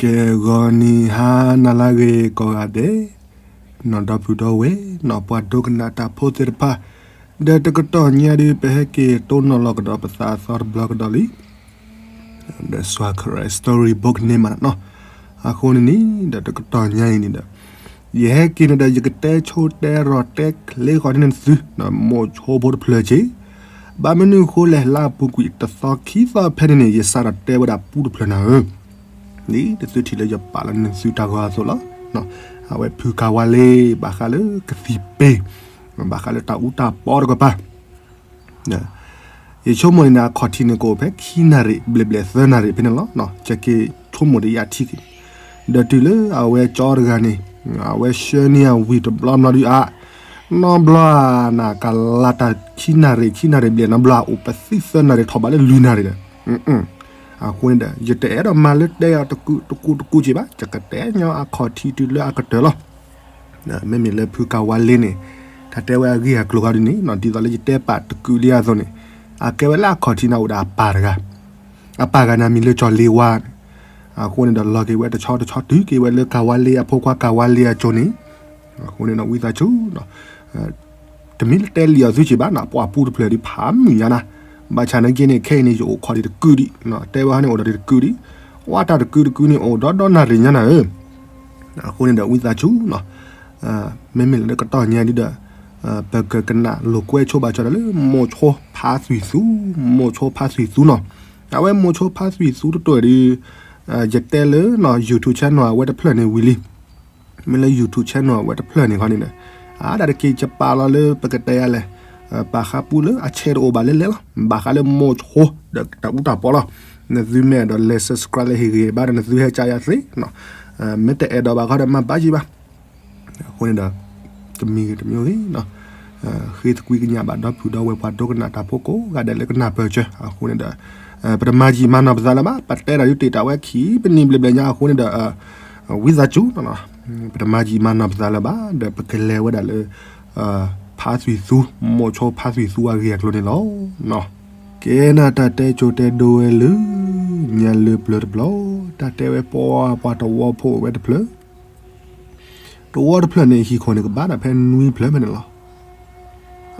ကဲ ဂီၤနံၤဟါနၤလၢအဂ့ၤကိးဂၤဒဲး, နီၢ်ဒီပုၢ်ဒီဝဲၢ် နီၢ်ပှၤဒိကနၣ်တၢ်ဖိသ့ၣ်တဖၣ်, ဒီးတကတီၢ်ညါဒုး ပဟဲက့ၤတိၢ်နီၣ်လီၤကဒီးပသးအသီတဘျီကဒီးလံ ဒီးစှၤခရၢ story book န့ၣ်မးနီၤ. အဃိန့ၣ်န့ၣ် ဒီးတကတီၢ်ညါအံၤန့ၣ်ဒီး ယဟဲက့ၤန့ၣ်ဒီး ယကတဲဆိတဲရီၤတဲချ့ဃီၤန့ၢ်သု မိၢ်ဆိဖိတဖျၢၣ်က့ၤ, ဘၣ်မနုၤအဃိလဲၣ် လၢအပူၤကွံာ်တသီခံသီဖဲန့ၣ်န့ၣ် ယစးထီၣ်တဲဝဲဒၣ်ပူတဖျၢၣ်နၤဧၢ, ဒ်သုထံၣ်လၢယပာ်လီၤန့ၢ်သုတၢ်ဂီၤအသိးလီၤ. အဝဲဖုကၤဝါလ့ ဘၣ်ဃးလၢကသံၣ်ပ့ၤ, ဘၣ်ဃးလၢတၢ်အူတၢ်ပီတကပၤ ယဆိကမိၣ်န့ၣ် အခီၣ်ထံးန့ၣ်ကအိၣ်ဖဲခံနၣ်ရံၣ် ဘျဲၣ်ဘျဲၣ်သၢနၣ်ရံၣ်ဖဲန့ၣ်လီၤ. ကက့ၤဆိကမိၣ်ဒီးယထံၣ်က့ၤန့ၣ်, ဒီးတုၤလၢအဝဲကၠီတဂၤန့ၣ် အဝဲဆှၢန့ၢ်အဝံၤတဘျီနီၤဒုးအါ, နီဘျီနကလၤတၢ်ခံနၣ်ရံၣ် ခံနၣ်ရံၣ်ဘျဲၣ် နီဘျီအိၣ်ပသံၣ်သၢနၣ်ရံၣ်ထီၣ်ဘးလၢလွံၢ်နၣ်ရံၣ်ဒီး အဃိန့ၣ်ဒီး ယတအဲၣ်ဒိးမၤလၢတဲအီၤတကူာ်တကူာ်က့ၤဘၣ်, ယကတဲညီအခီၣ်ထံးတုၤလၢအကတၢၢ်လီၤ. မ့မ့ၢ်လၢဖုကၤဝါလ့န့ၣ် တၢ်တဲဝဲအဂ့ၢ်အကျိၤဃီဒ်န့ၣ် ဒ်သိးလၢယတဲပာ်တကူာ်လံအသိးန့ၣ် အကဲဝဲလၢအခီၣ်ထံးန့ၣ်အိၣ်ဒီးအပၢ်တဂၤ, အပၢ်ဂၤန့ၣ်အမံၤလၢကၠီၤလ့ဝါန့ၣ်, အဃိန့ၣ်ဒီးလီၤက့ၤဝဲတဆီတဆီတုၤက့ၤဝဲလၢကၤဝါလ့အဖိခွါ ကၤဝါလ့အစိၤန့ၣ်, အဃိန့ၣ်ဒီးဝံသးစူၤ တမ့ၢ်လၢတဲလံာ်အီၤသုက့ၤဘၣ်နီၤ, ပှၤပူတဖျၢၣ်ဒုးဖးမုၢ်ညါနၤ, ဘၣ်ဆၣ်နာ်က့န့ၣ် ခဲအံၤန့ၣ် ယအိၣ်ခိးဒံးတကုာ်ဒံး, တဲဝဲဟီန့ၣ်အိၣ်ဒီးဒံးတကုာ်ဒံး, ဝဲတၢ်တကုာ်တကုာ်န့ၣ် အိၣ်ဒီဒီနၣ်ရံၣ်ညါနၤဧၢ, အဃိန့ၣ်ဒီးဝံသးစူၤနီၤ, မ့မ့ၢ်လၢတကတီၢ်ညါဒုးဒီး ပကကနၣ်လိာ်ကွဲဆိဘၣ်ကၠီဒီးလၢ မိၢ်ဆိဖးသွံၣ်သူ, မိၢ်ဆိဖးသွံၣ်သူနီၤ, အဝဲမိၢ်ဆိဖးသွံၣ်သူတတိၢ်ဒုး ယတဲလၢ YouTube channel အဝဲတဖျၢၣ်န့ၣ်ဝံၤလံ မ့ၢ်လၢ YouTube channel အဝဲတဖျၢၣ်န့ၣ်ခီန့ၣ်ဒီး အါဒၣ်တက့ၢ် ယပာ်လီၤလၢပကတဲယၤလဲၣ်, ပာ်ဃာ်ပူလၢအဆဲးတအိၣ်ဘၣ်လဲၣ်လဲၣ်လီၤ, ဘၣ်ဃးလၢမိၢ်ဆိဒီးတၢ်အူတၢ်ပီလီၤ, နသုမ့ၢ်အဲၣ်ဒိးလဲၤ subscribe လၢဟ့ၣ်ဂ့ၤဘၣ်ဒီး နသုဟဲကၢယၤသ့, မ့ၢ်တအဲၣ်ဒိးဘၣ်ဃီဒီးမၤဘၣ်ယံၤဘၣ်, အဃိန့ၣ်ဒီး တမံၤဂ့ၤတမံၤဂ့ၤ ဃ့သကွံၢ်ကညးဘၣ်ဒီပုၢ်ဒီဝဲၢ်ပှၤဒိကနၣ်တၢ်ဖိကိးဂၤဒဲးလၢကနၢ်ပၢၢ်စၢၤ, အဃိန့ၣ်ဒီး ပတမၤယံာ်မၤနီၢ်ပသးလၢၤဘၣ်, ပတဲတၢ်ဒုးတ့ၢ်တၢ်ဝဲခံပနံၤဘျဲၣ်ဘျဲၣ်ညါအဃိန့ၣ်ဒီး ဝံသးစူၤ ပတမၤယံာ်မၤနီၢ်ပသးလၢၤဘၣ်, ဒီးပကလဲၤဝဲဒၣ်လၢ ဖးသွံၣ်သူ, မိၢ်ဆိဖးသွံၣ်သူအဂ့ၢ်အကျိၤန့ၣ်လီၤ. ကဲနၤ တၢ်တဲကိၤတဲဒိဝဲလၢ ညါလၢပျၢၤတဘျီ, တၢ်တဲဝဲပှၤပှၤတဝီဖိအိၣ်ဝဲတဖျၢၣ် တဝီတဖျၢၣ်န့ၣ် ဟံၣ်ခိၣ်န့ၣ်ကဘၣ်ဒၣ်ဖဲနွံဖျၢၣ်ဖဲန့ၣ်လီၤ.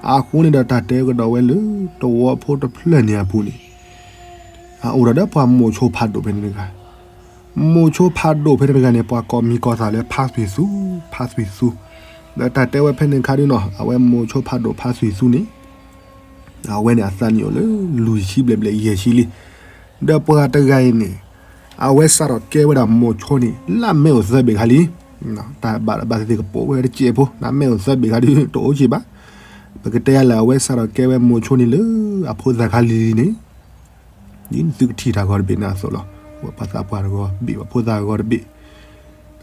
အဃိန့ၣ်ဒီးတၢ်တဲကဒီးဝဲလၢ တဝီဖိတဖျၢၣ်န့ၣ်အပူၤန့ၣ် အအိၣ်ဒီးဒီးပှၤမိၢ်ဆိဖးဒိၣ်ဖဲန့ၣ်တဂၤ, မိၢ်ဆိဖးဒိၣ်ဖဲန့ၣ်တဂၤန့ၣ် ပှၤကိးမံၤကိးသးလၢဖးသွံၣ်သူ, ဖးသွံၣ်သူ, ဒီးတၢ်တဲဝဲဖဲန့ၣ်အခါဒုနီၤ အဝဲမိၢ်ဆိဖးဒိၣ်ဖးသွံၣ်သူန့ၣ် အဝဲန့ၣ်အသးနံၣ်အိၣ်လၢလွံၢ်ဆံဘျဲၣ်ဘျဲၣ်ယဲၢ်ဆံလံ. ဒီးပှၤတဂၤအံၤန့ၣ် အဝဲစးထီၣ်ကဲဝဲဒၣ်မိၢ်ဆိန့ၣ် လၢအမ့ၢ်အိၣ်သၢဘ့ၣ်ခါလံ. တၢ်ဘၣ်ဘၣ်သ့ၣ်သ့ၣ်ကပိာ်ဝဲတစဲးဖိ နမ့ၢ်အိၣ်သၢဘ့ၣ်ခါဒုတအိၣ်က့ဘၣ်. ပကတဲယၤလၢအဝဲစးထီၣ်ကဲဝဲမိၢ်ဆိန့ၣ်လၢ အဖိသၣ်ခါလံၤလံၤန့ၣ် ဒ်သုကထံၣ်တၢ်ဂီၤတဘ့ၣ်န့ၣ်အသိးလီၤ. ပှၤသးပှၢ်တဂီၤဘ့ၣ် ပှၤဖိသၣ်ဂီၤတဘ့ၣ်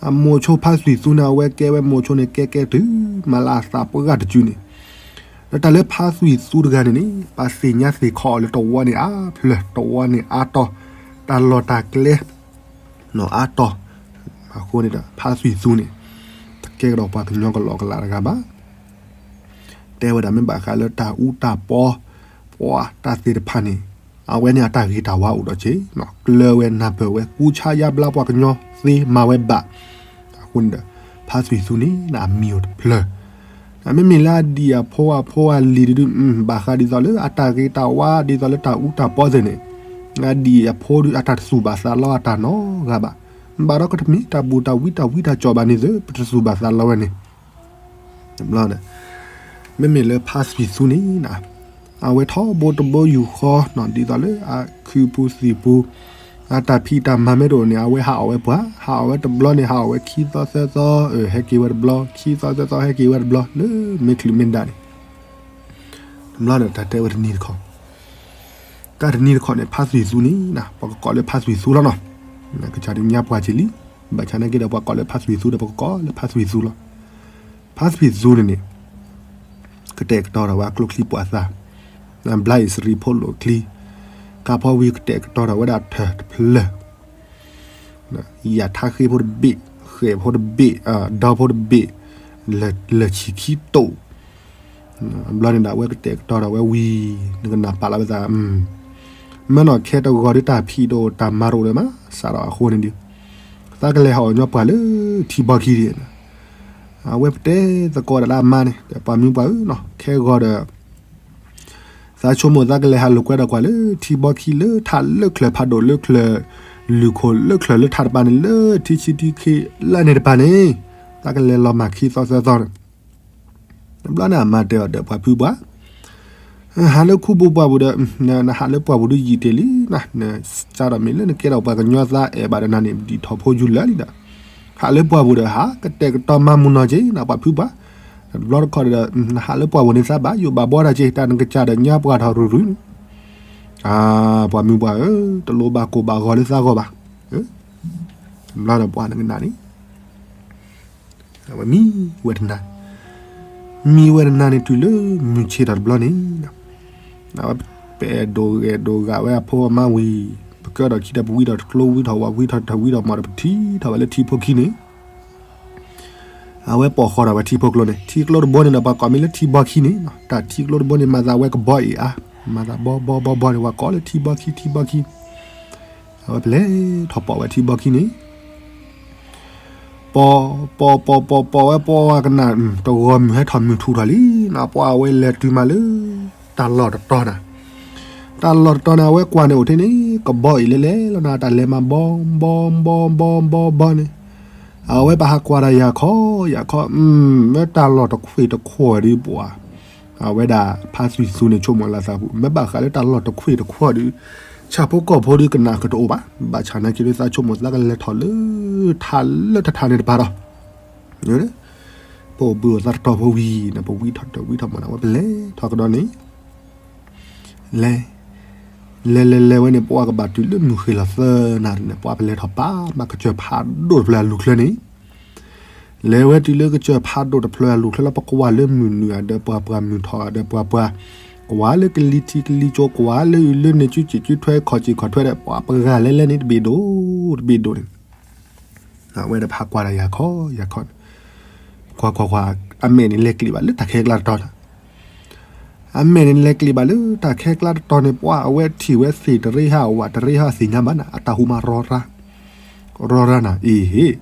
အမိၢ်ဆိဖးသွံၣ်သူန့ၣ် အဝဲကဲဝဲမိၢ်ဆိန့ၣ် ကဲကဲတုၤမၤလၢအသးပှၢ်တစုန့ၣ်, ဒီးတၢ်လၢဖးသွံၣ်သူတဂၤန့ၣ်န့ၣ် ပှၤသ့ၣ်ညါသ့ၣ်ခီအီၤလၢတဝီန့ၣ်အါဖျၢၣ် တဝီန့ၣ်အါတီၤ, တၢ်လီၢ်တၢ်ကျဲ နီၢ်အါတီၤ, အဃိန့ၣ်ဒီး ဖးသွံၣ်သူန့ၣ် တကဲကဒီးပှၤကညီကလီကလးတဂၤဘၣ်. တဲဝဲဒၣ်မ့ၢ်ဘၣ်ဃးလၢတၢ်အူတၢ်ပီ ပှၤတၢ်သ့ၣ်တဖၣ်န့ၣ် အဝဲန့ၣ်အတၢ်ဂ့ၤတၢ်ဝါအိၣ်ဒီးက့ၤ ကျၢၤဝဲနၢ်ပၢၢ်ဝဲ ကူဆါယါဘျါပှၤကညီသ့မၤဝဲဘၣ်. အဃိန့ၣ်ဒီး ဖးသွံၣ်သူန့ၣ် အမံၤအိၣ်တဖျၢၣ် မ့မ့ၢ်လၢအဒံၣ်အဖိအဖိအလံၤဒုဒု ဘၣ်ဃးဒ်သိးလၢအတၢ်ဂ့ၤတၢ်ဝါ ဒ်သိးလၢတၢ်အူတၢ်ပီသ့ၣ်န့ၣ် အဒံၣ်အဖိဒု အတၢ်တသူၣ်ဘၣ်သးလီအတၢ်နီတဂၤဘၣ်. ဘၣ်ဒီးကတမ့ၢ်တၢ်ဘူၣ်တၢ်ဝံတၢ်ဝံတၢ်ကၠီၣ်ဘၣ်န့ၣ်သ့ ပတသူၣ်ဘၣ်သးလီဝဲန့ၣ် မ့မ့ၢ်လၢဖးသွံၣ်သူန့ၣ် အဝဲထီဘိတဘိယူၢ်ဃီ ဒ်သိးလၢအခုပူၤသံၣ်ပူၤ အတၢ်ဖံးတၢ်မၤမ့ၢ်တအိၣ်န့ၣ် အဝဲဟးအီၣ်ဝဲပှၤ ဟးအီၣ်ဝဲတဘျီန့ၣ် ဟးအီၣ်ဝဲခံသီသၢသီ ဟဲက့ၤဝဲတဘျီ ခံသီသၢသီ ဟဲက့ၤဝဲတဘျီ လၢမ့ၢ်ချုးမ့ၢ်ဒၣ်န့ၣ် တဘျီန့ၣ် တၢ်တဲဝဲတနံၤတခီ တၢ်တနံၤတခီန့ၣ် ဖးသွံၣ်သူန့ၣ် ပှၤကကိးလၢဖးသွံၣ်သူလီၤနီၤ. ကစၢ်ဒုးညါပှၤက့ၤလံ ဘၣ်ဆၣ်နာ်က့ဒီး ပှၤကိးလၢဖးသွံၣ်သူဒီး ပကကိးလၢဖးသွံၣ်သူလီၤ. ဖးသွံၣ်သူန့ၣ်န့ၣ် ကတဲာ်ကတီၤဒီးဝဲအကျိချံပှာ်သၣ် ဘျါအ့ၣ်စရံဖိလိာ်ချံ ကးဖီဝံၤကတဲာ်ကတီၤဒီးဝဲဒၣ်ထၢၣ်တဖျၢၣ် ယၣ်ထါဃ့ဖိတဘ့ၣ် ဃဲၣ်ဖိတဘ့ၣ် ဒီဖိတဘ့ၣ် လၢၢ်ဆံၣ်ခံတိာ် ဘျီန့ၣ်ဒီး အဝဲကတဲာ်ကတီၤဒီးဝဲဝံၤ နကနၢ်ပာ်လီၤဝဲသး မ့ၢ်နီၢ်ခဲတဂီၤဒုးတၢ်ဖံးတအိၣ်တၢ်မၤတအိၣ်လၢၤမး စးထီၣ်အဃိန့ၣ်ဒုး သးကလဲၤဟးအိၣ်ညီပှၢ်လၢထံဘီခံဒံး, အဝဲပတဲသကိးဒီးလၢအမါန့ၣ် ဒီးပှၤမုၢ်ပှၢ်ဧၢနီၤ, ခဲဂီၤဒီး သးဆိကမိၣ်သးကလဲၤဟးလိာ်ကွဲဒီးကွၢ်လၢထံဘီခံလၢထးလၢချၢဖးဒိၣ်လၢချၢ လုၢ်ခိၣ်လၢချၢလၢထးတပၤန့ၣ် လၢထံဆံထံခံလၢန့ၣ်တပၤန့ၣ်, သးကလဲၤလီၤမၢ်ခံသီသၢသီန့ၣ် တဘျီန့ၣ်အမါတဲအီၤဒီးပှၤဖုပှၢ်, ဟးလၢခူပူၤပှၢ်ပူၤဒီး နဟးလၢပှၢ်ပူၤဒုးယံာ်တ့ၢ်လံနီၤ, နစးထီၣ်မ့ၢ်လၢနကဲထီၣ်ပှၤကညီသးအဲၣ်ဘၣ်ဒီးနၤန့ၣ် ဒံးထီၣ်ဖိယူၤလၢာ်လံဒီး, ဟးလၢပှၢ်ပူၤဒီး ဟးကတဲာ်ကတီၤမၤမုာ်နီၢ်က့ၤနီၤ ပှၤဖုပှၢ်, တဘျီတခီၣ်ဒီး နဟးလၢပှၢ်ပူၤန့ၣ်သးဘၣ်ယိၣ်ဘၣ်ဘီတၢ်က့ၤ တၢ်နကစၢ်ဒီးညါပှၢ်ထီၣ်ရုၢ်ရုၢ်န့ၣ်, ပှၤမုၢ်ပှၢ်ဧၢ, တလိၣ်ဘၣ်ကိၢ်ဘၣ်ဂီၤလၢသးဂီၢ်ဘၣ်, တဘျီဒီးပှၤနကနၣ်န့ၣ် အဝဲမံဝဲတနၤ, မံဝဲတနၤန့ၣ်တုၤလၢမုၢ်ဆ့ၣ်ထီၣ်တဘျီန့ၣ်, အဝဲပအဲၣ်ဒိးဂဲၤဒိးဂၤဝဲအဖိအမါဝံၤ, ပကၢထီၣ်ခံဒီးပဝံထီၣ်တကျိ ဝံထီၣ်ဝး ဝံထီၣ်တဝံထီၣ်မီၢ်ဒီး ပထံၣ်ထီၣ်ဝဲလၢထံဖိခံန့ၣ်, အဝဲပိာ်ဃီၤထီၣ်ဝဲထံဖိကျိန့ၣ်, ထံကျိတဘိန့ၣ်ဒီး ပှၤကိးမ့ၢ်လၢထံဘီခံန့ၣ်, တၢ်ထံကျိတဘိန့ၣ် မၤသးဝဲကဘီအံၤအါ, မၤသးဘီဘီဘီဘီန့ၣ် ပှၤကိးလၢထံဘီခံ ထံဘီခံ, အဝဲပလဲၤထီၣ်ပိာ်ဝဲထံဘီခံန့ၣ် ပိာ် ပိာ် ပိာ် ပိာ် ပိာ်ဝဲ ပိာ်ဝဲကနၣ် တဂီၤမုၢ်ဟဲထီၣ်မုၢ်ထူၣ်ထီၣ်လံနီၤ, ပှၤအဝဲလဲၤတုၤမးလၢ တၢ်လီၢ်တတီၤနၤ, တၢ်လီၢ်တတီၤန့ၣ် အဝဲကွၢ်န့ၣ်အိၣ်ထဲန့ၣ် ကဘီအံၤလဲၤလဲၤလီၤနၤ, တၢ်လဲၤမး ဘီ ဘီ ဘီ ဘီ ဘီ ဘီန့ၣ်, အဝဲပဟးကွၢ်ဒီးယၤခီ ယၤခီ, မ့ၢ်တၢ်လီၢ်တခွ့ၣ်တခွီၣ်ဒ်ပှၤ အဝဲဒၣ်ဖါသွံၣ်သူန့ၣ် ဆိကမိၣ်လၢသးပူၤ မ့ၢ်ဘၣ်ဃးလၢတၢ်လီၢ်တခွ့ၣ်တခွီၣ်ဒီး ဆၣ်ဖိကီၢ်ဖိဒီးကနၣ်ကတအိၣ်ဘၣ်, ဘၣ်ဆၣ်နာ်က့ၤလၢသးဆိကမိၣ်သးကလဲၤထီၣ်လၢထးလၢထးထးန့ၣ်တပၤဒီး ပအိၣ်ဘှံးအိၣ်သးတတီၤဖိဝံၤန့ၣ် ပဝံထီၣ်တဝံထီၣ်မီၢ်န့ၣ် အဝဲပလဲၤထီၣ်ကဒီးန့ၣ် လဲၤ လဲၤလဲၤလဲၤဝဲန့ၣ် ပှၤကဘၣ်တုၤလၢမုၢ်ဃ့ၢ်လီၤသၢနၣ်ရံၣ်န့ၣ် ပှၤပလဲၤထီၣ်ပာ်မးကစၢၢ်ဖးဒိၣ်တဖျၢၣ်အလူၢ်ချၢန့ၣ် လဲၤဝဲတုၤလၢကစၢၢ်ဖးဒိၣ်တဖျၢၣ်အလူၢ်ချၢလၢ ပကွၢ်လၢမုၢ်နုာ်ဧါဒီးပှၤ ပှၤမုၢ်ထီၣ်ဧါဒီးပှၤ ပှၤ ကွၢ်လၢကလံၤထံးကလံၤကၠိ ကွၢ်လၢအုၣ်လၢန့ၣ် စုစ့ၣ်စုထွဲ ခီၣ်စ့ၣ်ခီၣ်ထွဲဒီး ပှၤပဂၤလဲၤလဲၤန့ၣ် တဘ့ၣ်ဒိၣ် တဘ့ၣ်ဒိၣ်န့ၣ် အဝဲဒၣ်ဖးကွၢ်ဒီးယၤခီ ယၤခီန့ၣ် ကွၢ်ကွၢ်ကွၢ် အမဲာ်န့ၣ်လဲၤကျ့ၤဘၣ်လၢတၢ်ခဲကျါတတီၤန့ၣ် အမဲာ်န့ၣ်လဲၤကျ့ၤဘၣ်လၢတၢ်ခဲကျါတတီၤန့ၣ် ပှၤအဝဲထံၣ်ဝဲသ့ၣ်တရ့ဟါဝးတရ့ဟါသ့ၣ်ညါဘၣ်နၤ အတၢ်ဟူးမးရီရါ ရီရါနၤ အ့ဟ့ၣ်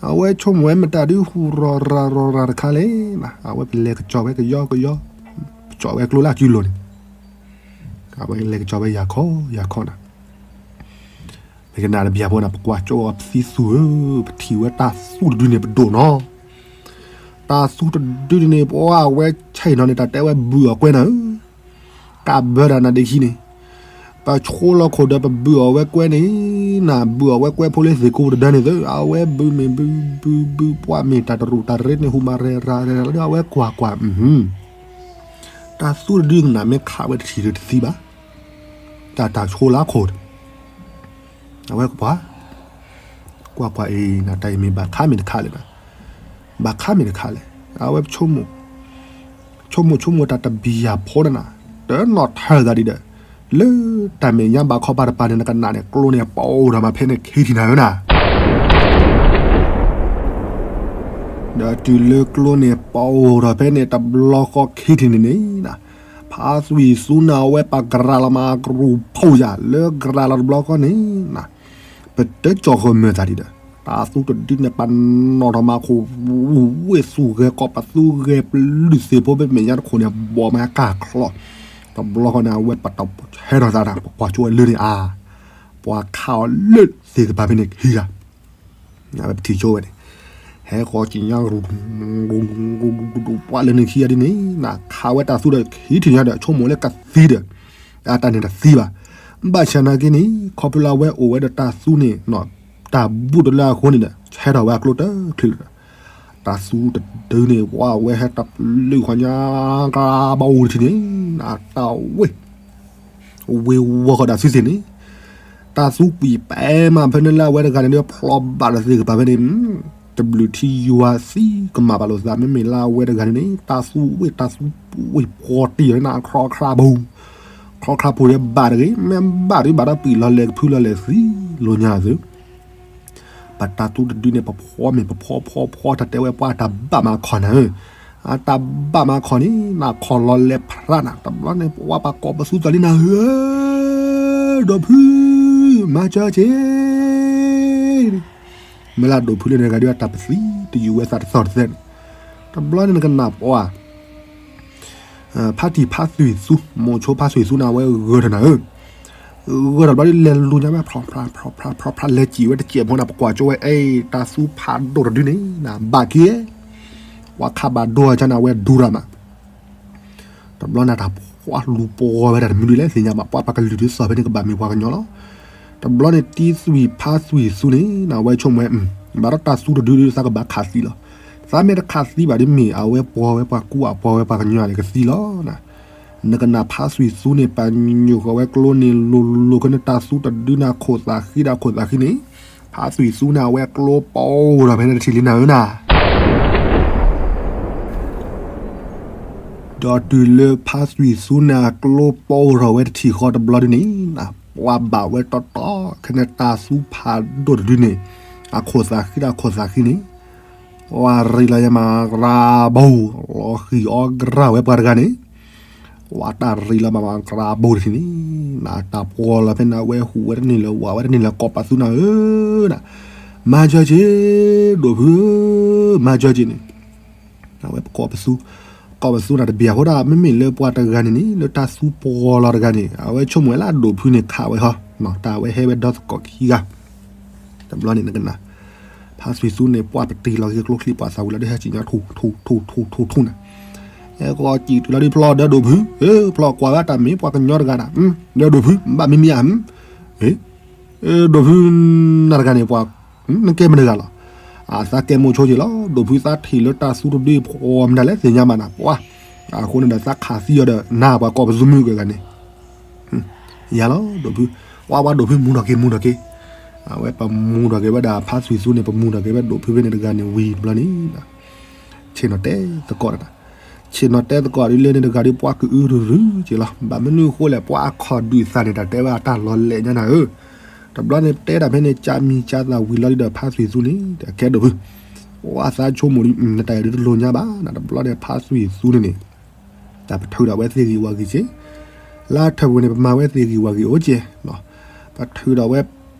အဝဲဆိကမိၣ်ဝဲမတၤဒုးဟူးရီရါရီရါတခါလဲၣ်နၤ အဝဲပလဲၤကစီၤဝဲကယီကယီ ကစီၤဝဲကျိလၢအစုလိၤန့ၣ် အဝဲလဲၤကစီၤဝဲယၤခီ ယၤခီနၤ မ့ၢ်ကနၣ်တဘျီဖိနၤ ပကွၢ်ကၠိအီၤပသံသူဧၢ ပထံၣ်ဝဲတၢ်သူတဒုန့ၣ်ပဒိၣ်နီၤ တၢ်သူတဒုန့ၣ် ပှၤအဝဲဆဲးနီၤန့ၣ် တၢ်တဲဝဲဘုၣ်အီၣ်ကွဲနၤဧၢ ကးဘၢဒၣ်နၤဒ့ခံန့ၣ် ပဆိလီၤခိၣ်ဒီးပဘုၣ်အီၣ်ဝဲကွဲန့ၣ် နဘုၣ်အီၣ်ဝဲကွဲဖိလၢသ့ၣ်ကိတဒၢန့ၣ်သု အဝဲဘုၣ်မ့ၢ်ဘုၣ်ဘုၣ်ဘုၣ် ပှၤမ့ၢ်တၢ်တရူးတၢ်ရ့န့ၣ် ဟူးမးရဲရါရဲရါလၢအဝဲကွၢ်ကွၢ် တၢ်သူတဒုကနၣ်မ့ၢ်ခးဝဲတထံၣ်ဒီးတသံဘၣ် တၢ်တၢ်ဆိလီၤခိၣ် အဝဲကွၢ် ကွၢ်ကွၢ်အံၤနၤ တၢ်အံၤမ့ၢ်ဘၣ်ခါမ့ၢ်တခါလဲၣ်နၤ ဘၣ်ခါမ့ၢ်တခါလဲၣ် အဝဲဆိကမိၣ် ဆိကမိၣ်ဆိကမိၣ်တၢ်တဘျီဖိနၤ တနီၣ်ထၢၣ်သးဒံးဒီး လၢတၢ်မဲာ်ညါဘၣ်ခီပၤတပၤန့ၣ် နကနၣ်န့ၣ် ကျိန့ၣ်ပအိၣ်ဒီးမးဖဲန့ၣ်ခံထံၣ်နၤဧၢနၤ ဒီးတုၤလၢကျိန့ၣ်ပအိၣ်ဒီးဖဲန့ၣ် တဘျီဃီခံထံၣ်န့ၣ်န့ၣ် ဖါသွံၣ်သူန့ၣ် အဝဲပကြၤလီၤမးအကရူၢ်ဖီၣ်ယၤ လၢကြၤလီၤတဘျီဃီန့ၣ် ပတကၠီၣ်ဃီၤမုာ်သးဒံးဒီး တၢ်သူတဒုန့ၣ် ပနီၣ်ထီၣ်မးခိၣ် ဝ့ၢ်သူၣ်ဂဲၤကီၢ် ပသူဂဲၤပလုၢ်သ့ၣ်ဖိ ပမဲာ်ညါတခိၣ်န့ၣ် ဘီမးကၢ်ချီၣ် တဘျီဃီန့ၣ် အဝဲပတဟဲထီၣ်သးနၤ ပကွၢ်ကၠိဝဲလၢန့ၣ်အါ ပှၤခးအီၤလၢသ့ၣ်ကပၤဖဲန့ၣ်ခံဂၤ ပထံၣ်ကၠိဝဲန့ၣ် ဟဲဃီၤက့ၤညါ ပှၤလၢန့ၣ်ခံဂၤဒ်န့ၣ် နခးဝဲတၢ်သူဒီး ခံထံၣ်ညါဒီး ဆိကမိၣ်လၢကသံဒီး အတၢ်န့ၣ်တသံဘၣ် ဘၣ်ဆၣ်နာ်က့န့ၣ် ခီဖျိလၢအဝဲအိၣ်ဝဲဒီးတၢ်သူန့ၣ် တၢ်ဘူးတလၢအဃိန့ၣ်ဒီး ဟဲထီၣ်ဝဲအကျိတချ့လၢၤဒီး တၢ်သူတဒုန့ၣ် ပှၤဝဲဟဲတပလုၢ်ဃီၤညါ ကဘၣ်အိၣ်တထံၣ်န့ၣ် နတၢ်ဝ့ၢ် ဝ့ၢ်ဝီဃီၤဒၣ်သုသ့ၣ်န့ၣ် တၢ်သူကွံာ်ပဲမးဖဲန့ၣ်လၢအဝဲတဂၤန့ၣ်ဒီး ဖျီဘၣ်ဒီးသ့ၣ်ကပၤဖဲန့ၣ် တဘျုးထံယွၤသံကမၣ်ဘၣ်လိာ်သး မ့မ့ၢ်လၢအဝဲတဂၤန့ၣ်န့ၣ် တၢ်သူဝ့ၢ်တၢ်သူဝ့ၢ်ဖီတံၢ်န့ၣ် ခီခါပူၤ ခီခါပူၤဒီးဘၣ်တဂ့ၤ မ့ၢ်ဘၣ်ဒုးဘၣ်ဒီးပံာ်လီၤလဲၤကဖုလီၤလဲၤသံလိာ်ညါသု ပတၢ်သူတဒုန့ၣ် ပဖီမ့ၢ်ပဖီဖီဖီ တၢ်တဲဝဲပှၤအတၢ်ဘၣ်မးခီၣ်နၤဧၢ, အတၢ်ဘၣ်မးခီၣ်န့ၣ် နခီၣ်လီၤလဲၤဖရၣ်နၤ တဘျီန့ၣ် ပှၤပှၤကိးပသူသးလံနၤဧၢ, ဒီးဖု, မၤစၢၤက့ၤ, န့ၣ်, မ့ၢ်လၢအဒိးဖုလၢန့ၣ်တဂၤဒီး အတၢ်ပသံတယုာ်ဝဲသးတသီၣ်တသဲန့ၣ်, တဘျီန့ၣ်နကနၣ်ပှၤ ဖါတံၢ်ဖါသွံၣ်သူ, မိၤဆိဖါသွံၣ်သူန့ၣ် အဝဲဂၢၢ်ထီၣ်နၤဧၢ, ဂၢၢ်ထီၣ်တဘျီဒီး လဲၤလူၤညါဝဲ ဖျီဖျီဖျီဖျီဖျီ လဲၤစံၣ်ဝဲတစဲးဖိန့ၣ် ပကွၢ်ကၠိဝဲ အ့ တၢ်သူဖးဒိၣ်တဒုန့ၣ် နဘၣ်က့ၤ ပှၤခးဘၣ်ဒိအီၤန့ၣ် အဝဲဒူရၤမး တဘျီန့ၣ် တၢ်ပှၤလူၤပှီၤဝဲဒၣ်တမံၤဒုလဲၣ်သ့ၣ်ညါဘၣ်, ပှၤပကလုၢ်ဒုးသီၣ်ဖဲန့ၣ် ကဘၣ်မ့ၢ်ပှၤကညီလီၤ. တဘျီန့ၣ် တံသွံၣ်ဖါသွံၣ်သူန့ၣ် အဝဲဆိကမိၣ်ဝဲ ဘၣ်ဒီးတၢ်သူတဒုဒုး သးကဘၣ်ခးသံလီၤ. သးမ့ၢ်တခးသံဘၣ်ဒ်မ့ၢ် အဝဲပှီၤဝဲပှၤကူအပှီၤဝဲပှ�ၤကညီန့ၣ် ကသံလီၤ. နကနၣ်ဖါသွံၣ်သူန့ၣ် ပညိၣ်ဃီၤဝဲကျိန့ၣ် လိၤလိၤခီန့ၣ် တၢ်သူတဒုန့ၣ် အခိၣ်သးဃံဒီးအခိၣ်သးဃံန့ၣ်, ဖါသွံၣ်သူန့ၣ် အဝဲကျိပီထီၣ်ဖဲန့ၣ်တထံၣ်လံနၤဧၢနၤ ဒီးတုၤလၢဖါသွံၣ်သူန့ၣ် အကျိပီထီၣ်ဝဲတထံၣ်ဃီတဘျီဒုန့ၣ်, ပှၤဘၣ်ဝဲတီတီ ခဲန့ၣ်တၢ်သူဖးဒိၣ်တဒုန့ၣ် အခိၣ်သးဃံဒီးအခိၣ်သးဃံန့ၣ်, ပှၤရံးလီၤယမၤရၤဘိ, လီၤဃံၤအီၣ်ကရၢ်ဝဲပှၤတဂၤန့ၣ်, ပှၤတၢ်ရံးလီၤမၤမၤရၤဘိတထံၣ်န့ၣ်, နတၢ်ပှီၤလီၤဖဲန့ၣ် အဝဲဟူးဝဲတန့ၢ်လၢၤ ဝးဝဲတန့ၢ်လၢၤ ကိးပသူနၤဧၢ, မၤစၢၤက့ၤ, ဒိၣ်ဖုဧၢ, မၤစၢၤက့ၤန့ၣ် အဝဲပကိးပသူ, ကိးပသူန့ၣ်တဘၣ်အဃိဒၣ် မ့မ့ၢ်လၢပှၤတဂၤန့ၣ်န့ၣ် လၢတၢ်သူပှီၤလီၤတဂၤန့ၣ် အဝဲဆိကမိၣ်ဝဲလၢအဒိၣ်ဖုန့ၣ်ခးဝဲဟီ, တၢ်ဝဲဟဲဝဲဒီသကိးခံဂၤ, တဘျီန့ၣ်နကနၣ်, ဖါသွံၣ်သူန့ၣ် ပှၤပတ့ၢ်လီၤက့ၤကျိချံ ပှၤသးဝံၤလီၤဒီး ဟဲစံၣ်ညီထူထူထူထူထူထူန့ၣ်, ဟဲကီးစံၣ်တုၤလီၤဒ်ဖျီဒီးဒိၣ်ဖု, ဖျီကွၢ်ဝဲတၢ်မ့ၢ်ပှၤကညီတဂၤဒၣ်, ဒီးဒိၣ်ဖု ဘၣ်မံမံဧါ, ဒိၣ်ဖု နၤတဂၤန့ၣ် ပှၤ နကဲမတဂၤလီၤ, အသးကဲမိၤဆိက့ၤလီၤ, ဒိၣ်ဖုသးထံၣ်လၢတၢ်သူတဒုဖှီၣ်မတၤလဲၣ်သ့ၣ်ညါဘၣ်နၤ, ပှၤ, အဃိန့ၣ်ဒီးသးခးသံအီၤဒီး နၤပှၤကိးပသူမုၣ်ကဂၤန့ၣ်, ယၤလီၤ ဒိၣ်ဖု, ပှၤပှၤဒိၣ်ဖုမူထီၣ်က့ၤမူထီၣ်က့ၤ, အဝဲပမူထီၣ်က့ၤဝဲဒၣ်ဖါသွံၣ်သူန့ၣ် ပမူထီၣ်က့ၤဝဲဒိၣ်ဖုဖဲန့ၣ်တဂၤန့ၣ်ဝံၤတဘျီန့ၣ် ဆ့ၣ်နီၤတဲသကိးတၢ်, ဆ့ၣ်နီၤတဲသကိးဒ်လဲၣ်န့ၣ်တဂၤဒီး ပှၤကအုတရုက့ၤလီၤ, ဘၣ်မနုၤအဃိလဲၣ် ပှၤအခီၣ်ဒုးသးန့ၣ် တၢ်တဲဝဲအတၢ်လီၤလဲၣ်ညါနၤဧၢ, တဘျီန့ၣ်တဲတၢ်ဖဲန့ၣ် ကၢ်မံၤကၢ်သးဝံၤလီၤဒ်ဒီးဖါသွံၣ်သူန့ၣ် တကဲဒိၣ်ဖု, ပှၤသးဆိကမိၣ်ဒ် နတၢ်အံၤဒ်တလိၤညါဘၣ်နၤ, တဘျီန့ၣ် ဖါသွံၣ်သူန့ၣ်န့ၣ် တၢ်ပထုးဒီးဝဲသ့ၣ်ဂ့ၤဝၤဂ့ၤက့ၤ, လၢထၢၣ်ပူၤန့ၣ် ပမၤဝဲသ့ၣ်ဂ့ၤဝၤဂ့ၤအိၣ်က့ၤ, ပထုးဒီးဝဲ,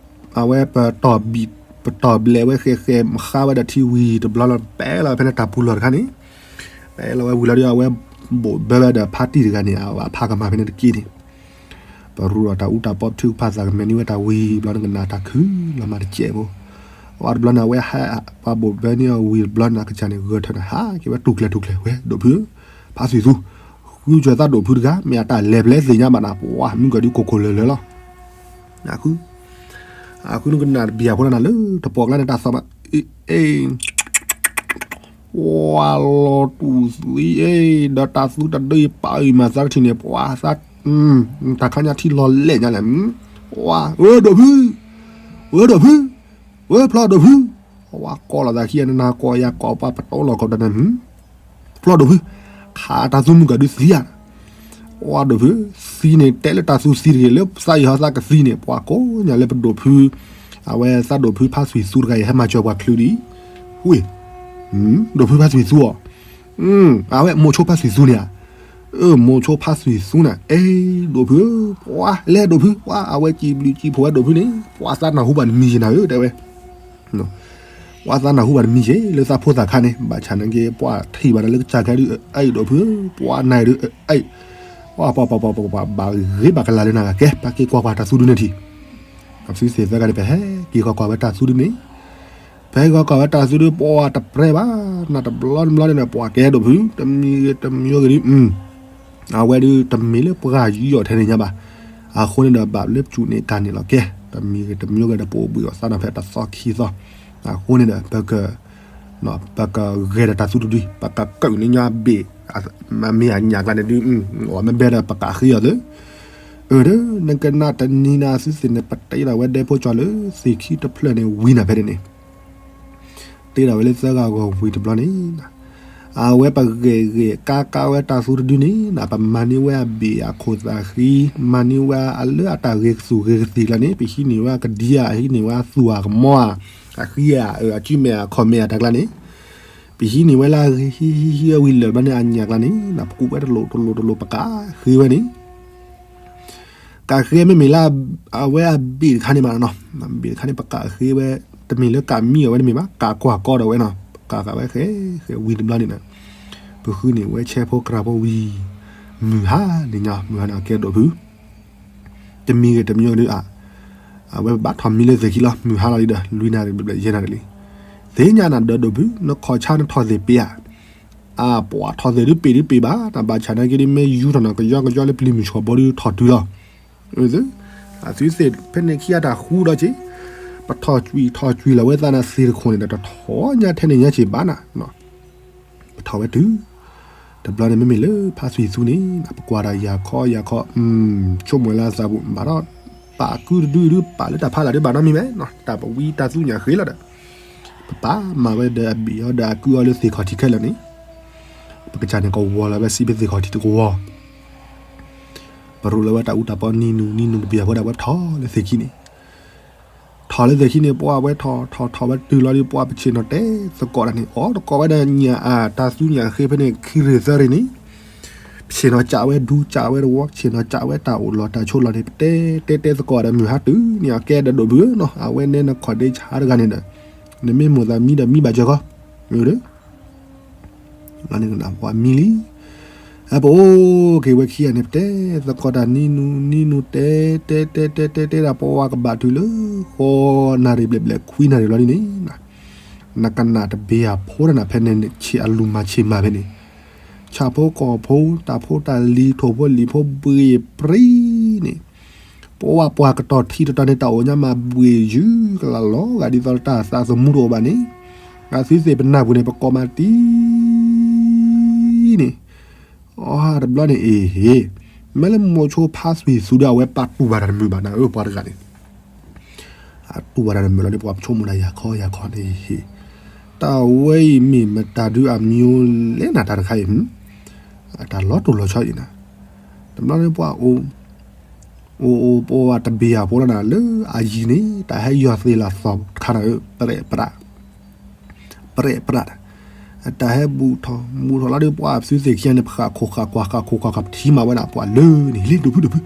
အဝဲပတီၢ်ဘံၣ်, ပတီၢ်ဘျဲးဝဲဃဲးဃဲး မဃါဝဲဒီးထံဝံၤတဘျီလီၤ ပဲလီၤဝဲဖဲန့ၣ်တၢ်ပူၤလီၢ်တခါန့ၣ်, ပဲလီၤဝဲဝံၤလီၤဒီး အဝဲဘိးဘၢဝဲဒီးဖါတံၢ်တဂၤန့ၣ် အဖးကမၤဖဲန့ၣ်တက့ၢ်န့ၣ်, ပရူးဒီးတၢ်အူတၢ်ပီ ပထုကဖၣ်သးကမဲာ်န့ၢ်ဝဲတၢ်ဝံၤတဘျီန့ၣ် ကနၣ်တၢ်ခုလီၤမးတစဲးဖိ, အဝဲတဘျီန့ၣ် အဝဲဟဲပှၤဘိးဘၢန့ၢ်အီၤဝံၤတဘျီန့ၣ် အကစၢ်န့ၣ် ဂဲၤထၢၣ်န့ၣ် ဟးက့ၤဝဲတူၢ်ကျဲၤတူၢ်ကျဲၤဝဲ ဒိၣ်ဖုဧၢ, ဖါသွံၣ်သူ, ဃုစၢၤသးဒိၣ်ဖုတဂၤ မ့ၢ်အတၢ်လဲၤပျဲသ့ၣ်ညါဘၣ်နၤ ပှၤမုၣ်ကီၤဒုးကိၢ်ကိၢ်လၢၤလၢၤလီၤ, အဃု, အဃုနကနၣ်တဘၣ်အဃိနၤ လၢတပီၢ်ကျါန့ၣ် တၢ်သီၣ်မး, အ့ ပှၤလီၤတူၢ်သံအ့ ဒီးတၢ်သူတဒုအံၤပာ်အံၤမၤသးတထံၣ်န့ၣ် ပှၤသး, တၢ်ခါညါထံလီၤလဲၣ်ညါလဲၣ်, ပှၤ, ဝဲဒိၣ်ဖု, ဝဲဒိၣ်ဖု, ဝဲဖျီဒိၣ်ဖု, ပှၤကိးလီၤသးခံဂၤန့ၣ် နၤကိးယၤကိးပှၤပတီၢ်လီၤကိးပတၢ်န့ၣ်, ဖျီဒိၣ်ဖု, ခးတၢ်သူမုၣ်ကီၤဒုးသံဧါ ပှၤဒိၣ်ဖု, သံန့ၣ် တဲလၢတၢ်သူသံတဂ့ၤ လၢသးယံၤဟီသးကသံန့ၣ် ပှၤကိးညါလၢပဒိၣ်ဖု, အဝဲသးဒိၣ်ဖုဖါသွံၣ်သူတဂၤအံၤ ဟဲမၤစၢၤပှၤချုးဒံး, ဝ့ၢ်, ဒိၣ်ဖုဖါသွံၣ်သူအီၤ, အဝဲမိၤဆိဖါသွံၣ်သူန့ၣ်ဧါ, မိၤဆိဖါသွံၣ်သူန့ၣ် အ့ ဒိၣ်ဖုဧၢ, ပှၤလဲၤဒိၣ်ဖု, ပှၤအဝဲစံးဘျုးစံးဖှိၣ်ဝဲဒိၣ်ဖုန့ၣ် ပှၤသးနၢ်ဟူဘၣ်တမံၤယံၤနၤဧၢ တဲဝဲ ပှၤသးနၢ်ဟူဘၣ်တမံၤယံၤ လၢသးဖိသၣ်ခါန့ၣ် ဘၣ်ဆၣ်နာ်က့ ပှၤထံၣ်ဘၣ်နၤလၢကစၢ်ခဲဒုး အ့ၣ် ဒိၣ်ဖုဧၢ, ပှၤနၤဒုး အ့ၣ်, ပှၤပှၤပှၤပှၤပှၤ ဘၣ်ဂ့ၤဘၣ်ကလၤလၢနၤကဲ ပက့ၤကွၢ်ကွၢ်တၢ်သူဒုန့ၣ်ထံၣ်, အဖုသ့ၣ်သၢဂၤန့ၣ် ပဟဲက့ၤကွၢ်ကွၢ်ဝဲတၢ်သူဒုန့ၣ်, ပဟဲက့ၤကွၢ်ကွၢ်ဝဲတၢ်သူဒု ပှၤတပြဲဘၣ်, နတဘျီတဘျီန့ၣ် ပှၤကဲဒိၣ်ဖု တမံၤဂ့ၤတမံၤဂ့ၤဒုး အဝဲဒုးတမ့ၢ်လၢပှၤယူးယီၣ်ထဲန့ၣ်ညါဘၣ်, အဃိန့ၣ်ဒီး ဘၣ်လၢပစူၣ်န့ၢ်ကၢ်န့ၣ်လီၤကဲ, တမံၤဂ့ၤတမံၤဂ့ၤဒီး ပအိၣ်ဘှံးအီၣ်သးနီၤဖဲတသီခံသီ, အဃိန့ၣ်ဒီး ပက, ပကဂဲၤဒီးတၢ်သူတဒု, ပကကၢၣ်န့ၢ်ညါဘ့ၣ်, မ့ၢ်အညၣ်ကျါန့ၣ်ဒုး, အီၣ်မ့ၢ်ဘဲဒီးပကဃ့အီၤသု, အၢ ဒီး နကနၣ်တနံၤနၤ အစုသ့ၣ်န့ၣ် ပတ့ထီၣ်ဝဲဒဲဖိကၠီလၢ သ့ၣ်ခံတဖျၢၣ်န့ၣ်ဝံၤနၤဖဲန့ၣ်န့ၣ် တ့ထီၣ်ဝဲလၢသၢဂၤဂီၢ်ဝံၤတဘျီန့ၣ်, အဝဲပဂဲၤဂဲၤကါကါဝဲတၢ်သူတဒုန့ၣ် ပမၤန့ၢ်ဝဲအဘ့ၣ်အခိၣ်သးဃံ, မၤန့ၢ်ဝဲအလၢအတၢ်ဂ့ၤကသူၣ်ဂ့ၤကသ့ၣ်ကျါန့ၣ် ပဟံးန့ၢ်ဝဲအကဒံဧါ, ဟံးန့ၢ်ဝဲအသူၣ်ဧါကမီၤဧါ, အဃံဧါ, အစုမဲာ်ဧါ, ခီၣ်မဲာ်ဧါ တၢ်ကျါန့ၣ်, ပဟံးန့ၢ်ဝဲလၢအဂ့ၤ ဟံးဟံးဟံးဝံၤလၢာ်ဘျီန့ၣ် အညၣ်ကျါန့ၣ် ပကူးဝဲတလိၣ်တလိၣ်တလိၣ် ပကဃ့ဝဲန့ၣ် ကဃ့မ့မ့ၢ်လၢ အဝဲအဘ့ၣ်တခါန့ၣ်မးနီၤ, ဘ့ၣ်တခါန့ၣ် ပကဃ့ဝဲ တမ့ၢ်လၢကးမံအီၤဝဲတမ့ၢ်ဘၣ်, ကးကွၢ်ကီဒီးဝဲနီၤ, ကးဃာ်ဝဲဃဲဃဲဝံၤတဘျီန့ၣ်ဒီး ပဃုန့ၣ်ဝဲဆဲဖိကြၢ်ဖိဝံၤ မုၢ်ဟါန့ၣ်ညါ မုၢ်ဟါန့ၣ်အကဲဒိၣ်ဖု တမံၤဂ့ၤတမံၤဂ့ၤဒီး အဝဲဘၣ်ထီၣ်မံလၢသ့ၣ်ခံလီၤ. မုၢ်ဟါလီၤလံဒီး လွံၢ်နၣ်ရံၣ်ဘျဲၣ်ဘျဲၣ် ယဲၢ်နၣ်ရံၣ်လံ. သ့ၣ်ညါနၤဒီးဒိၣ်ဖု နခီၣ်ဆါနထီၣ်သ့ၣ်ပ့ၤဧါ. အပှၤထီၣ်သ့ၣ်ဒုးပ့ၤဒုးပ့ၤဘၣ်, တၢ်ဘၣ်ဆၣ်နာ်က့ဒုး မ့ၢ်ယူၤထီၣ်နီၤကယီကယီလၢပျံၤမုၢ်ဆှီၣ်ဘိဒုးထီၣ်တုၤလီၤ. အသုသ့ၣ်ဖဲန့ၣ်ခံဂၤတၢ်ဃူဒီးက့ၤ, ပထီၣ်ကွံာ်ထီၣ်ကွံာ်လီၤဝဲသးနၤသ့ၣ်တခိၣ်န့ၣ်ဒီး တထီၣ်ညါထဲန့ၣ်ညါက့ၤဘၣ်နၤ ပထီၣ်ဝဲတုၤ, တဘျီန့ၣ်မ့မ့ၢ်လၢဖါသွံၣ်သူန့ၣ် ပကွၢ်ဒီးယၤခီယၤခီ, ဆိကမိၣ်လၢအသးပူၤ ဘၣ်ဒီး ပာ်ကုတဒုဒု ပာ်လၢတၢ်ဖးလၢ်ဒုးဘၣ်နီတမံၤမ့ၢ်, တၢ်ပဝံတၢ်သူညၣ်ဃ့လီၤဒီး ပပာ်မၤဝဲဒီးအဘ့ၣ်အီၤဒီးအကုအီၤလၢသ့ၣ်ခီၣ်ထံးခဲလၢာ်န့ၣ်, ပကစၢ်န့ၣ်ကဝီၤလီၤဝဲစံးဖဲသ့ၣ်ခီၣ်ထံးတကဝီၤ ပရူးလီၤဝဲတၢ်အူတၢ်ပီနံၤနုၤနံၤနုၤတဘ့ၣ်အဃိဒီး အဝဲထီၣ်လၢသ့ၣ်ခံန့ၣ်, ထီၣ်လၢသ့ၣ်ခံန့ၣ် ပှၤဝဲထီၣ်ထီၣ်ထီၣ်ဝဲတုၤလီၤဒီး ပှၤပဆ့ၣ်နီၤတဲသကိးတၢ်န့ၣ် အိၣ်တကိးဝဲဒီးညၣ်အတၢ်သူညၣ်ဃ့ဖဲန့ၣ် ခံရ့ၣ်သၢရ့ၣ်န့ၣ်, ပဆ့ၣ်နီၤကးဝဲဒူကးဝဲတဝီ ပဆ့ၣ်နီၤကးဝဲတၢ်အိၣ်လီၤတၢ်ဆိးလီၤန့ၣ် ပတဲတဲတဲသကိးဒီး မုၢ်ဟါတုၤန့ၣ် အကဲဒီးဒိၣ်ဖုဧၢနီၤ အဝဲနဲနခီၣ်ဒ့ဆါတဂၤန့ၣ်ဒီး နမ့ၢ်မိၣ်သးမံဒီးမံဘၣ်စၢၤခီ ပှၤမံလံ, အပအိၣ်က့ၤဝဲခံဂၤန့ၣ် ပတဲသကိးတၢ်နံၤနုၤနံၤနုၤတဲ တဲတဲတဲတဲတဲဒၣ် ပဝဲကဘၣ်တုၤလၢ ဃီနၣ်ရံၣ်ဘျဲၣ်ဘျဲၣ်ခွံနၣ်ရံၣ်လီၤန့ၣ်န့ၣ်, နကနၣ်တဘ့ၣ်အဖိဒၣ်နၤဖဲန့ၣ် ဆ့ၣ်အလူၤမၤဆ့ၣ်မၤဖဲန့ၣ်, ဆၣ်ဖိကီၢ်ဖိ တၢ်ဖိတၢ်လံၤ ထိၣ်ဖိလံၤဖိဘှ့ၣ်ပြံန့ၣ် ပဝဲပှၤကတီၢ်ထံတတီၤန့ၣ် တၢ်အိၣ်ညါမၤဘှ့ၣ်ယုၢ်ကလၢ်လီၤ ဂၤဒ်သိးလၢတၢ်သးသမူတအိၣ်ဘၣ်န့ၣ်, အသုသ့ၣ်ပနၢ်ပူၤန့ၣ် ပကိးမၤတံၢ်န့ၣ်, အတဘျီန့ၣ်အ့ၣ်ဟ့ၣ်, မ့ၢ်လၢမိၤဆိဖါသွံၣ်သူဒီး အဝဲပာ်တူၢ်ဘၣ်တၢ်တမုာ်ဘၣ်နၤဧၢ ပှၤတဂၤန့ၣ် အတူၢ်ဘၣ်တၢ်တမုာ်လီၤဒီး ပှၤပဆိကမိၣ်ဒၣ်ယၤခီယၤခီန့ၣ်ဟ့ၣ်, တၢ်ဝဲအံၤမ့ၢ်မတၤဒုးအမံၤလဲၣ်နၤ တၢ်တခါအံၤ, တၢ်လီၤတိၢ်လီၤဆီအံၤနၤ, တဘျီန့ၣ်ပှၤ အိၣ်အိၣ်ပဝဲတဘ့ၣ်အဖိလီၤနၤ လၢအယံၤန့ၣ် တၢ်ဟဲယီၤသ့လီၤသီၣ်တခါနၤဧၢ ပြဲးပြး ပြဲးပြး, တၢ်ဟဲဘူးထီၣ် ဘူးထီၣ်လီၤဒီး ပှၤသုသ့ၣ်ခံဂၤန့ၣ် ပဃၣ်ခိၣ်ဃၣ်ကွၢ် ဃၣ်ခိၣ်ကွၢ်ဃၣ် ပထံၣ်မးဝဲဒၣ် ပှၤလၢန့ၣ် လၢဒိၣ်ဖုဒိၣ်ဖု,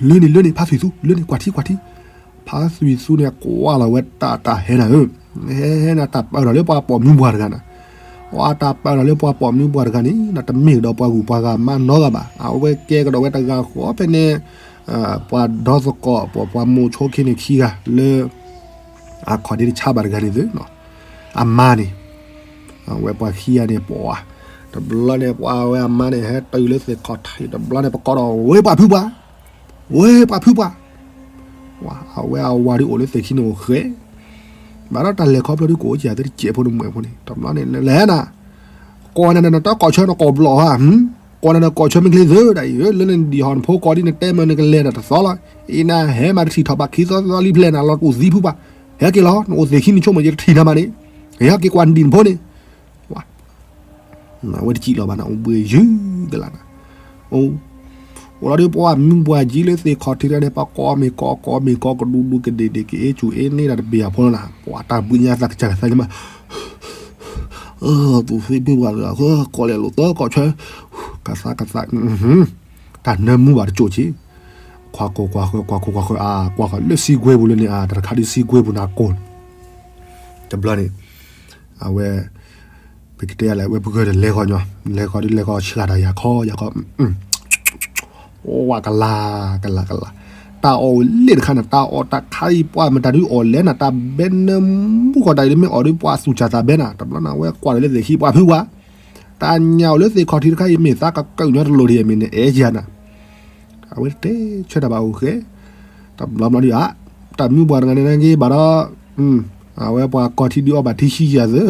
လၢန့ၣ်လၢန့ၣ် ဖါသွံၣ်သူ လၢန့ၣ် ကွၢ်ထံကွၢ်ထံ, ဖါသွံၣ်သူန့ၣ် ကွၢ်လီၤဝဲတၢ်တၢ်ဟဲနၤဧၢ, ဟဲဟဲနၤ တၢ်ပာ်ဒီးလၢပှၤပိာ်မုၣ်ပှၢ်တဂၤနၤ, အတၢ်ပာ်ဒီးလၢပှၤပိာ်မုၣ်ပှၢ်တဂၤန့ၣ် တမ့ၢ်ကဒီးပှၤဂုၤပှၤဂၤမးနီတဂၤဘၣ်, အဝဲကဲကဒီးဝဲတဂၤဃီဖဲန့ၣ် ပှၤဒီသကိး ပှၤမိၤဆိခံန့ၣ်ခံဂၤလၢ အခီၣ်ဒ့တဆါဘၣ်တဂၤန့ၣ်သ့ၣ်, အမါန့ၣ်, အဝဲပှၤခံဂၤန့ၣ် ပှၤ, တဘျီန့ၣ် ပှၤဝဲအမါန့ၣ် ဟဲတုၤလၢသ့ၣ်ခီၣ်ထံး တဘျီန့ၣ် ပကိးဒီး ဝဲပှၤဖုပှၤ, ဝဲပှၤဖုပှၤ, အဝဲအဝၤဒုးအိၣ်လၢသ့ၣ်ခံန့ၣ်အိၣ်ဃဲ, ဘၣ်ဒီးတၢ်လဲၤခီဖျိဒုးကအိၣ်ကၢ်သ့ၣ်တစဲးဖိတမှဲးဖိန့ၣ် တဘျီန့ၣ် လဲၤနၤ ကိးနၤဒီးနတကိးဆၢနကိးဘျီၣ်ဧါ, ကိးနၤဒီးကိးဆၢမ့ၢ်ချ့သၢဒၣ်အံၤ လၢနဒံၣ်ဟီၣ်နဖိကိးဒ်နတဲမၢ နကလဲၤဒီးတသီလီၤ, အံၤနဟဲမးတထံၣ်ထီၣ်ဘၣ်ခံသီသီလံဖျဲးနၤလီၤတအိၣ်သံဖုဘၣ်, ဟဲက့ၤလီၤ နအိၣ်သ့ၣ်ခံနဆိကမိၣ်ယတထံၣ်နၤမးန့ၣ်, ဟဲက့ၤကွၢ်နဒံၣ်နဖိန့ၣ်, ဝဲတစံးလီၤဘၣ်နၤ အိၣ်ဘှံးယုၢ်ကလၢ်နၤ, အိၣ်လီၤဒီးပှၤမုၢ်ပှၢ်ကံလၢသ့ၣ်ခီၣ်ထံးတဂၤန့ၣ် ပှၤကိးမ့ၢ်ကိး ကိးမ့ၢ်ကိး ကဒူးဒူးကဒ့ၣ်ဒ့ၣ် ကအ့ၣ်စူၣ်အ့ၣ်န့ၢ်ဒၣ်တဘ့ၣ်အဖိလီၤနၤ, ပှၤတၢ်ဘှံးညါသးကစၢ်ကသးညါမး သူၣ်သ့ၣ်ဘ့ၣ်ပှၤတဂၤ ကိးလဲၤလိာ်သၢကိးဆၢ, ကသးကသး, တၢ်နၢမူဘၣ်တကၠိၣ်က့ၤ, ကွၢ်ခိၣ်ကွၢ်ဃၢၤ ကွၢ်ခိၣ်ကွၢ်ဃၢၤ အကွၢ်ဃီၤလၢစံကွဲပူၤလၢန့ၣ် အတၢ်တခါဒ်စံကွဲပူၤနၤကိၢ်, တဘျီန့ၣ် အဝဲ ပကတဲလဲၣ် အဝဲပဂၢၢ်ဒီးလဲၤဃီညီ လဲၤဃီဒ်လဲၤဃီဆှၣ်တၢ်ယၤခီယၤခီ အိၣ်ဝဲကလၤ ကလၤ ကလၤ, တၢ်အီၣ်လ့ၣ်တခါန့ၣ် တၢ်အီၣ်တၢ်ခါအံၤ ပှၤမတၤဒုးအီၣ်လဲၣ်နၤ တၢ်ဘဲနၢမူဃီတၢ်အံၤ မ့ၢ်အီၣ်ဒုးပှၤသူၣ်စၢ်သးဘဲနၤ တဘျီန့ၣ် အဝဲကွၢ်ဒီးလၢသ့ၣ်ခံ ပှၤဖုပှၤ, တၢ်ညၣ်အိၣ်လၢသ့ၣ်ခီၣ်ထံးတခါအံၤ မ့ၢ်သးကကၢၣ်ညီတလိၤဒံး မ့ၢ်နအဲၣ်ယၤနၤ အဝဲတတဲဆၢတၢ်ဘၣ်အိၣ်ဃဲ, တဘျီဘျီဒုးဧါ, တၢ်မုၢ်ပှၢ်တဂၤန့ၣ်နာ်က့ဘၣ်ဒီး, အဝဲပှၤကီၢ်ထံဒုးအီၣ်ဘၣ်ထံဆံယၤသၢ,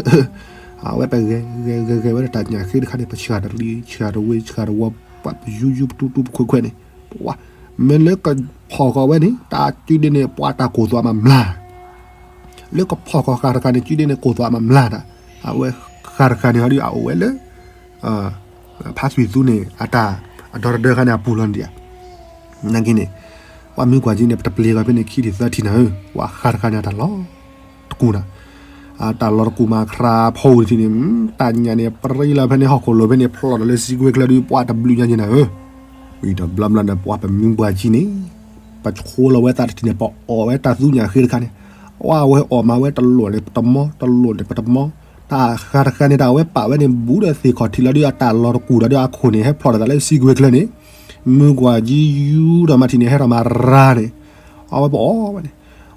အဝဲပဂဲၤဂဲၤဂဲၤဂဲၤဝဲဒၣ်တၢ်ညၣ်ဃ့တခါန့ၣ် ပဆှၣ်တရံးဆှၣ်တဝီ ပှၤပယူယူပတူတူပခွဲးခွဲးန့ၣ်, ပှၤ, မ့ၢ်လၢကဖီၣ်ဃီၤဝဲန့ၣ် တၢ်စုဒ့န့ၣ် ပှၤတၢ်ကိၢ်သွးမးမျၢ် လၢကဖီၣ်ဃီၤဃာ်တခါန့ၣ် စုဒ့န့ၣ် ကိၢ်သွးမးမျၢ်တၢ်, အဝဲဃာ်တခါန့ၣ်ဟီဒုးအအိၣ်ဝဲလၢ ဖါသွံၣ်သူန့ၣ် အတၢ်အဒီတဒၢခါန့ၣ် အပူၤလီၤဒံးဧါ, နာ်က့န့ၣ်, ပှၤမုၢ်ကွၢ်က့န့ၣ် ပတပျ့ၤဂီၤဖဲန့ၣ် ခံထံၣ်သၢထံၣ်နၤဧၢ, ပှၤဃာ်တခါန့ၣ် အတၢ်လီၤတကူၣ်နၤ, အတၢ်လီၤတကူၣ်မး ခရၣ်ဖိတထံၣ်န့ၣ်, တၢ်ညၣ်န့ၣ် ပရံလီၤဖဲန့ၣ် ဟီၣ်ခိၣ်လိၤဖဲန့ၣ် ဖျိးဒီးလၢစံကွဲကျၢဒုး ပှၤတဘျုးညါက့နၤဧၢ, ဝံၤဒီးဘျီဘျီဒီး ပှၤပမုၢ်ကွၢ်က့န့ၣ်, ပဆိလီၤဝဲသးတထံၣ်န့ၣ် ပအီၣ်ဝဲတၢ်သူညၣ်ဃ့တခါန့ၣ်, အဝဲအီၣ်မးဝဲတလိၣ်န့ၣ်ပတမီ, တလိၣ်န့ၣ်ပတမီ, တၢ်ဃးတဃးန့ၣ် တၢ်အဝဲပာ်ဝဲန့ၣ် ဘူးဒီးသ့ၣ်ခီၣ်ထံးလီၤဒီးအတၢ်လီၤတကူၣ်လီၤဒီးအခိၣ်န့ၣ် ဟဲဖျိးဒီးသးလၢစံကွ့ၤချၢန့ၣ်, မုၢ်ကွၢ်ကံယူဒီးမၤထံၣ်န့ၣ် ဟဲထီၣ်မၤရၤန့ၣ်, အဝဲပအီၣ်ဝဲန့ၣ်,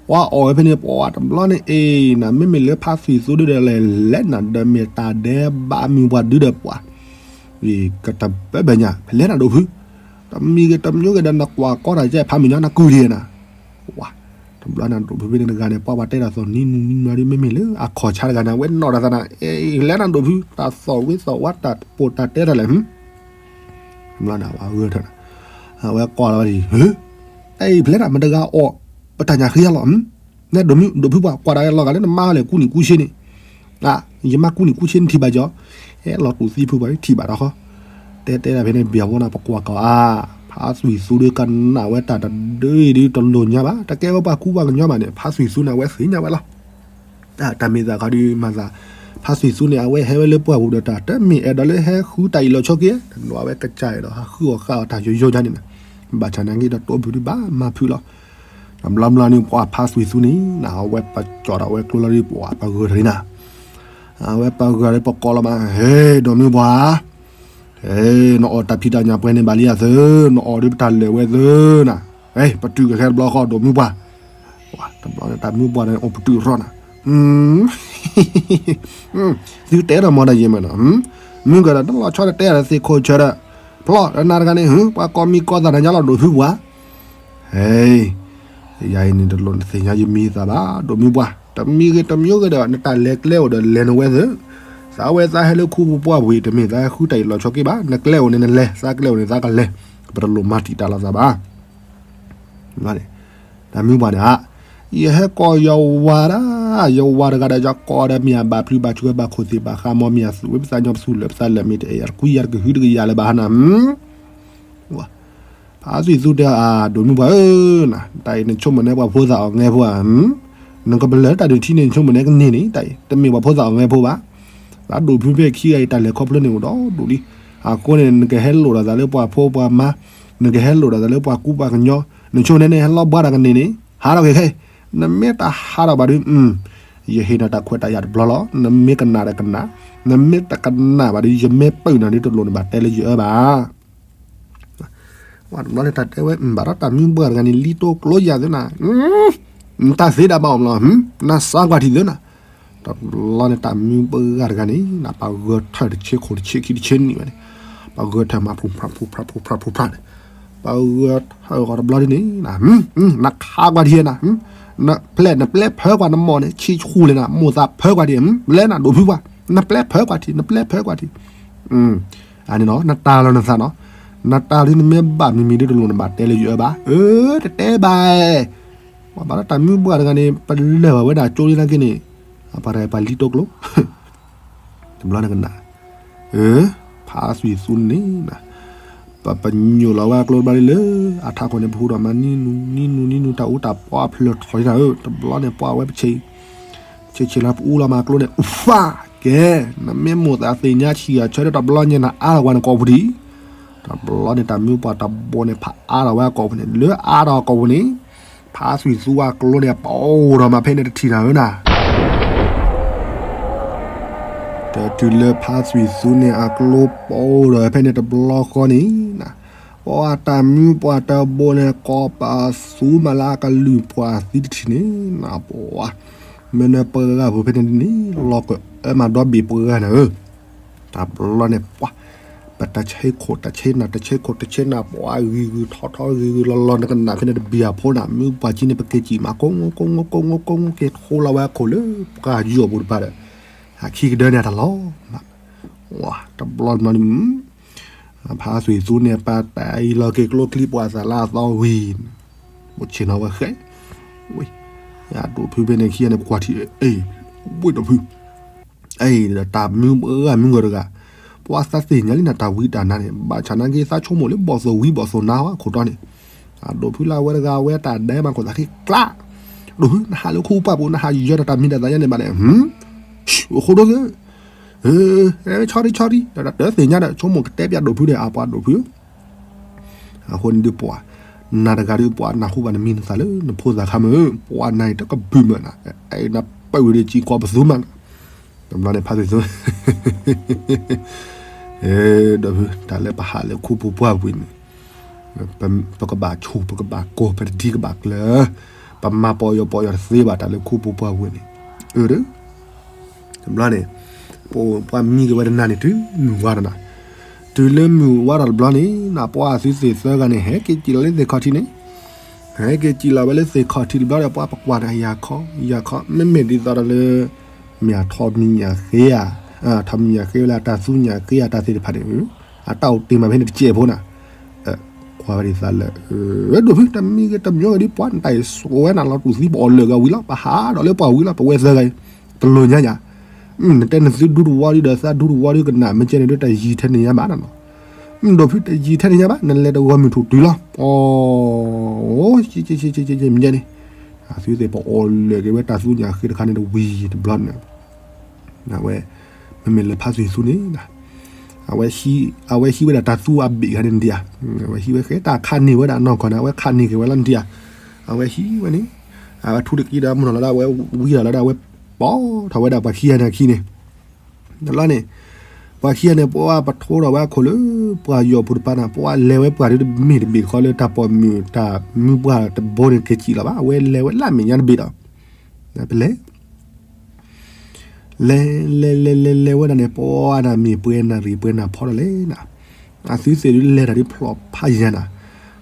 ပှၤအီၣ်ဝဲဖဲန့ၣ် ပှၤတဘျီန့ၣ်အ့ၣ်နၤ မ့မ့ၢ်လၢဖါသွံၣ်သူဒုဒီးလဲၣ်လဲၣ်နၤ ဒီးမ့ၢ်တၢ်ဒဲးဘးမုၢ်ပှၢ်ဒုဒီးပှၤ ကတဘၢဘၢညါ ဖဲလဲၣ်နၤဒိၣ်ဖု, တမံၤဂ့ၤတမံၤဂ့ၤဒီးနကွၢ်ကီတၢ်ကဲဖးမုၢ်ညီနကူၣ်ဒံးနၤ, ဝါ, တဘျီနၤဒိၣ်ဖုဖဲန့ၣ်တဂၤန့ၣ် ပှၤပှၤတဲတၢ်သီၣ်နံနုၤနံနုၤဒီး မ့မ့ၢ်လၢအခီၣ်ဆါတဂၤန့ၣ် အဝဲနီၣ်တၢ်သးနၤ, လဲၣ်နၤဒိၣ်ဖု တၢ်သီၣ်ဝံသီၣ်ဝါတၢ်ပိာ်တၢ်တဲတၢ်လဲၣ်, တဘျီနၤပှၤဂၢၢ်ထၢၣ်နၤ, အဝဲကွၢ်လီၤဝဲဒၣ်, အံၤဖဲလဲၣ်နၤ မတဂၤအီၣ် ပတၢ်ညၣ်ဃ့အလီၢ်, နဲဒိၣ်မုၢ်ဒိၣ်ဖုပှၤ ကွၢ်ဒၣ်ဝဲလီၤဂာ်လၢနမါလၢကူနံၣ်ကူဆ့န့ၣ်, ယမါကူနံၣ်ကူဆ့နထံၣ်ဘၣ်ကီ, ဟဲလီၤတူၢ်သံဖုပှၤထံၣ်ဘၣ်တခီ, တဲတဲဒၣ်ဖဲန့ၣ် ဘၣ်ဖိနၤ ပကွၢ်ကီဧါ, ဖါသွံၣ်သူဒီးကနၣ်ဝဲတၢ်တဒုအံၤဒုတလိၣ်ညါဘၣ်, တကဲဝဲပှၤကူပှၤကညီဘၣ်န့ၣ် ဖါသွံၣ်သူန့ၣ် အဝဲသ့ၣ်ညါဝဲလီၤ. တၢ်မ့ၢ်သးခီဒုးမၤသး, ဖါသွံၣ်သူန့ၣ် အဝဲဟဲဝဲလၢပှၢ်ပူၤဒီးတၢ် တမ့ၢ်အဲၣ်ဒိးလၢဟဲဃုတၢ်အံၤလီၤဆိက့, တနီၤအဝဲကစၢ်အဲၣ်ဒိးဟးဃုအီၣ်ဃာ်အီၤတၢ်ယိယိယါန့ၣ်နၤ, ဘၣ်ဆၣ်နာ်က့ဒီးတိဖုဒုးဘၣ်မၤဖုးလီၤ. တဘျီဘျီန့ၣ် ပှၤဖါသွံၣ်သူန့ၣ်နၤ အဝဲပကၠီၣ်ဒီးအဝဲကျိလီၤဒုး ပှၤပဂၢၢ်ထၢၣ်န့ၣ်နၤ, အဝဲပဂၢၢ်ဒီးပကိးလီၤမး, ဟဲဒိၣ်မုၢ်ပှၢ် နအီၣ်တၢ်ဖံးတၢ်ညၣ်ပှဲၤန့ၣ်ဘၣ်လံဧါသၢ, နအီၣ်ဒုးပတၢ်လၢာ်ဝဲသၢနၤ, ပတုာ်ကဟဲတဘျီဃီဒိၣ်မုၢ်ပှၢ်, တဘျီန့ၣ်တၢ်မုၢ်ပှၢ်ဒီးအိၣ်ပတုာ်ရီနၤ, သုတဲဒီးမီၤတၢ်ယဲၢ်မးနီၤ, မုၢ်ကဒီးတလီၤဆီဒီးတဲဒီးသ့ၣ်ခိၣ်ဆၢဒီး, ဖျီဒီးနၤတဂၤန့ၣ် ပှၤကိးမံၤကိးသးနၤညါလီၤဒိၣ်ဖုပှၢ်, ဟဲ ယၤအံၤန့ၣ်တလိၣ်နသ့ၣ်ညါယမံၤသးဘၣ် ဒိၣ်မုၢ်ပှၢ်, တမံၤဂ့ၤတမံၤဂ့ၤဒီး နတၢ်လဲၤကျဲအိၣ်ဒီးလဲၤနဝဲသၢ, သးဝဲသးဟဲလၢခူပူၤပှၢ်ပူၤအံၤ တမ့ၢ်သးဟဲဃုတၢ်အံၤလီၤဆိက့ဘၣ်, နကျဲအိၣ်န့ၣ်နလဲၤ, သးကျဲအိၣ်န့ၣ်သးကလဲၤ, ပတလိၣ်မၤတံာ်တာ်လိာ်သးဘၣ်. တၢ်မုၢ်ပှၢ်န့ၣ်ဧါ, ယဟဲကိးယဝၤဒၣ်, ယဝၤတဂၤဒီးယကိးဒီးမ့ၢ်အဘၣ်ပျုၤဘၣ်ဆှၢဘၣ်ခိၣ်သ့ၣ်ဘၣ်ဃးမီၤ မ့ၢ်အသူၣ်ဝဲပသးညီပသူၣ်လၢာ်ပသးလၢာ် မ့ၢ်တအဲၣ်ယၤတကွံယၤတကဟုတကယာ်လၢၤဘၣ်ဟါနၤ, ဖါသွံၣ်သူတဲအါ ဒိၣ်မုၢ်ပှၢ်ဧၢ, တၢ်အံၤနဆိကမိၣ်န့ၣ်ပှၤဖိသၣ်အီၣ်ငဲဖိဧါ, နကပလၢၢ်တၢ်ဒုးထံန့ၣ် နဆိကမိၣ်န့ၣ်ကန့ၢ်န့ၣ် တၢ်အံၤ တမ့ၢ်ပှၤဖိသၣ်အီၣ်ငဲဖိဘၣ်, သးဒိၣ်ဖုဖဲခံဂၤအံၤ တၢ်လဲၤခီဖျိန့ၣ်အိၣ်ဒီးဒိၣ်လံ, အဃိန့ၣ် နကဟဲလိာ်ဒီးသးလၢပှၤဖိပှၤမါ, နကဟဲလိာ်ဒီးသးလၢပှၤကူပှၤကညီ, နဆိကမိၣ်န့ၣ် နဟဲလီၤဘှါတၢ်ကန့ၢ်န့ၣ် ဟးထီၣ်က့ၤခဲအံၤ, နမ့ၢ်တဟးထီၣ်ဘၣ်ဒီး ယဟ့ၣ်နၤတၢ်ခွဲးတၢ်ယာ်တဘျီလီၤ, နမ့ၢ်ကနၣ်ဒီးကနၣ်, နမ့ၢ်တကနၣ်ဘၣ်ဒီး ယမ့ၢ်ပၢၢ်နၤဒ်တလိၣ်နဘၣ်တဲလၢယအၢဘၣ်. တဘျီန့ၣ်တၢ်တဲဝဲ ဘၣ်ဒီးတၢ်မုၢ်ပှၢ်တဂၤန့ၣ် လံတိကျိယၤသ့နၤ, နတၢ်သ့ဒၣ်ဘၣ်အီၤမလီၤ, နစးကွၢ်ထံၣ်သ့နၤ, တဘျီန့ၣ်တၢ်မုၢ်ပှၢ်တဂၤန့ၣ် ပှၤဂဲၤထၢၣ်တဆ့ခိၣ်တဆ့ခံတဆ့နံၣ်ဝဲန့ၣ်, ပှၤဂဲၤထၢၣ်မၤဖှူဖှးဖှူဖှးဖှူဖှးဖှူဖှးန့ၣ်, ပှၤဂဲၤထၢၣ်ဃီတဘျီဒ်န့ၣ်, နခးကွၢ်ထံၣ်နၤ, နပျဲ နပျဲဖၢကွၢ်နမိၢ်န့ၣ် ဆံးဆူၣ်လဲၣ်နၤ, မိၢ်သးဖၢကွၢ်ထံၣ်, လဲၣ်နၤဒိၣ်ဖုပှၢ်, နပျဲဖၢကွၢ်ထံၣ်, နပျဲဖၢကွၢ်ထံၣ်, အန့ၣ်နီၤ နတၢ်လီၤနသးနီၤ, နတၢ်လီၤနမ့ၢ်ဘၣ်မံၤမံၤဒ်တလိၣ်နဘၣ်တဲလၢယအၢဘၣ်, အၢ တတဲဘၣ်, ပှၤဘၣ်ဒီးတၢ်မုၢ်ပှၢ်တဂၤန့ၣ် ပလၢၢ်ဘၣ်ဝဲဒၣ်ကၠိလံနာ်က့န့ၣ်, ပှၤတဂၤပှၤလံတိကျိ တဘျီန့ၣ်ကနၣ်, အၢ ဖါသွံၣ်သူန့ၣ်နၤ, ပပညိၣ်လီၤဝဲအကျိတဘျီလံလၢ အထးခိၣ်န့ၣ် ပဟူးဒီးမၤနံနူနံနူနံနူ တၢ်အူတၢ်ပီအဖျၢၣ်ထီၣ်လံနၤဧၢ, တဘျီန့ၣ်ပှၤဝဲပဆ့ၣ်, ဆ့ၣ်ဆ့ၣ်လီၤပအူလီၤမၤကျိန့ၣ် အူဖးကဲ, နမ့ၢ်မိၢ်သးသ့ၣ်ညါဆံးအဆၢဒီးတဘျီညါနအါထီၣ်ကွၢ်နကိာ်ပူၤဒံး, တဘျီန့ၣ်တၢ်မုၢ်ပှၢ်တဘိန့ၣ် ဖးအါထီၣ်ဝဲအကိာ်ပူၤန့ၣ်, လၢအါထီၣ်အကိာ်ပူၤန့ၣ် ဖါသွံၣ်သူအကျိန့ၣ် ပအိၣ်ဒီးမၤဖဲန့ၣ်တထံၣ်နၤဧၢနၤ တတုၤလၢဖါသွံၣ်သူန့ၣ်အကျိပအိၣ်ဒီးဖဲန့ၣ်တဘျီဃီန့ၣ်, ပှၤတၢ်မုၢ်ပှၢ်တဘိန့ၣ် ကိးပသူမၤလၢအကလုၢ်ပှၤသံတထံၣ်န့ၣ်, ပှၤ မ့ၢ်နပှၤဂၤဖိဖဲန့ၣ်န့ၣ် လီၤကအၢမးဒီဘ့ၣ်ပှၤဂၤနၤဧၢ, တဘျီန့ၣ်ပှၤ ပတၢ်ဆဲခိၣ်တၢ်ဆဲနၤ တၢ်ဆဲခိၣ်တၢ်ဆဲနၤ ပှၤဂ့ၤဂ့ၤထီထီဂ့ၤဂ့ၤလီၤလီၤ နကနၣ်ဖဲန့ၣ်တဘ့ၣ်အဖိနၤ မုၢ်ပှၢ်ကံန့ၣ် ပက့ၤစံၣ်မး ကိးကိးကိးကိးကိးက့ၤထိလီၤဝဲအခိၣ်လၢပှၤယီၢ်ပူၤတပၤဒီး ဟးခံကဒၢန့ၣ်တၢ်လီၤ တဘျီတဘျီန့ၣ် ဖါသွံၣ်သူန့ၣ် ပာ်တၢ်အံၤလီၤက့ၤကျိချံပှၤသးလၢအသီဝံၤ, အိၣ်ဆ့ၣ်နီၤဝဲဃဲ, ဝံၤ, ယဒိၣ်ဖုဖဲန့ၣ်ခံဂၤန့ၣ် ပကွၢ်ထံၣ်, အ့ၣ်, ဝံၣ်ဒိၣ်ဖု, အ့ၣ်, ဒီးတၢ်မုၢ်ဂၤမုၢ်ဂၤတဂၤ, ပှၤသးသ့ၣ်ညါလံနၤတၢ်ဝံတၢ်နါန့ၣ် ဘၣ်ဆၣ်နာ်က့သးဆိကမိၣ်လၢဘီၣ်သိၣ်ဝံဘီၣ်သိၣ်နါ ဟီၣ်ခိၣ်တီန့ၣ်, အဒိၣ်ဖုလၢအဝဲတဂၤဝဲတၢ်ဒဲးမၤခိၣ်သးခံကျါ, ဒိၣ်ဖု နဟးလၢခူပှၢ်ပူၤ နဟးယၢၤတၢ်တၢ်မံၤတၢ်သးယါန့ၣ်ဘၣ်လဲၣ်, အိၣ်ဃိဒိၣ်သ့ ဟဲဆီရံဆီရံ တၢ်တၢ်တသ့ၣ်ညါဒီး ဆိကမိၣ်ကတဲပျးဒိၣ်ဖုဒီး အပှၤဒိၣ်ဖု, အဃိန့ၣ်ဒုးပှၤ, နၤတဂၤဒီး ပှၤနၢ်ဟူဘၣ်နမံၤနသၣ်လၢနဖိသၣ်ခါမုၢ်, ပှၤနၤအံၤတကဘုၣ်မၢ်နၤ, နပၢ်ဝံၤဒီးစံးကွၢ်ပသူမးနၤ, တဘျီန့ၣ်ဖါသူၣ်သူ ဒီးဖု တၢ်လၢပဟးလၢခူပူၤပှၢ်ဝံၤန့ၣ် ပကဘၣ်ဆူၣ် ပကဘၣ်ကိၢ် ပတဒံကဘၣ်ကျၢၤ, ပမၤပီၢ်ယီၤပီၢ်ယီၤတသ့ဘၣ်တၢ်လၢခူပူၤပှၢ်ဝံၤန့ၣ်, အၢ တဘျီန့ၣ် ပပှၤမံက့ၤဝဲတနၤန့ၣ် တုၤမုၢ်ဝါဒီးနၤ, တုၤလၢမုၢ်ဝါဒီးတဘျီန့ၣ် နပှၤအသုသ့ၣ်သၢဂၤန့ၣ် ဟဲက့ၤစံၣ်လီၤလၢသ့ၣ်ခီၣ်ထံးန့ၣ်, ဟဲက့ၤစံၣ်လီၤဝဲလၢသ့ၣ်ခီၣ်ထံးတဘျီဒီး ပှၤပကွၢ်န့ၣ် ယၤခီ ယၤခီ မ့မ့ၢ်ဒ်သိးဒီးလၢ မ့ၢ်အထီၣ်မံၤညၣ်ဃ့ဧါ, ထီၣ်မံၤညၣ်ဃ့ဝဲလၢ တၢ်သူညၣ်ဃ့ဧါ တၢ်သ့ၣ်တဖၣ်န့ၣ်, အတၢ်အိၣ်တ့ၢ်မးဖဲန့ၣ်တစဲးဖိနၤ, ကွၢ်ဝဲဒ်သိးလၢ ဒိၣ်ဖု တမံၤဂ့ၤတမံၤဂ့ၤဒ်ပှၤနတၢ်အံၤ ဆိးဝဲနၤလီၤတူၢ်သံ ပအီၣ်လၢာ်ဂၤဝံၤလီၤ ပဟးဒီးလၢပှၤဝံၤလီၤ ပဝဲသၢဂၤအံၤ တလိၣ်ညါယၤ, နတဲနသုဒူတဝီဒုဒီးသးဒူတဝီဒုကနၣ် မ့ၢ်ကဲန့ၣ်ဒု တယံာ်ထဲန့ၣ်ညါဘၣ်နနီၤ, ဒိၣ်ဖု တယံာ်ထဲန့ၣ်ညါဘၣ် နလဲၤတဂီၤမုၢ်ထူၣ်တုၤလီၤ, အိ မ့ၢ်ကဲန့ၣ်, အသုသ့ၣ်ပအီၣ်လၢာ်က့ၤဝဲတၢ်သူညၣ်ဃ့တခါန့ၣ်တဝံၤတဘျီန့ၣ် အဝဲ မ့မ့ၢ်လၢဖါသူၣ်သူန့ၣ်, အဝဲဟံးဝဲဒၣ်တၢ်သူအဘ့ၣ်ခါန့ၣ်နဒံးဧါ, အဝဲဟံးဝဲဃဲတၢ်ခးန့ၢ်ဝဲဒၣ်နီၢ်ကီၢ်န့ၣ် အဝဲခးန့ၢ်က့ၤဝဲလီၤနဒံးဧါ, အဝဲဟံးဝဲန့ၣ်, အဝဲထူတကံဒီးမုၢ်နီၢ်လီၤဒၣ် အဝဲဝံဒီးလီၤဒၣ် အဝဲပိာ်ထီၣ်ဝဲဒၣ်ပှၤခံဂၤန့ၣ်အခံန့ၣ်, တဘျီန့ၣ် ပှၤခံဂၤန့ၣ် ပှၤပထိဒီးဝဲအခိၣ်လၢ ပှၤယီၢ်ဖိတပၤန့ၣ် ပှၤလဲၤဝဲပှၤဒုတမ့ၢ်တဘ့ၣ်ဃီလၢတၢ်ပိာ်မုၣ်တၢ်မုၢ်ပှၢ်တဘိန့ၣ် က့ၤစံၣ်လီၤဘၣ် အဝဲလဲၤဝဲလၢမဲာ်ညါတဘ့ၣ်ဒီး ပလဲၤ လဲၤလဲၤလဲၤလဲၤလဲၤဝဲဒၣ်န့ၣ် ပှၤနၤမ့ၢ်ပှဲၤနၢ်ရံၣ်ပှဲၤနၢ်ဖီဒီးလဲၣ်နၤ, အသုသ့ၣ်ဒုလဲၤတၢ်ဒုဖျိးဖးယံၤနၤ,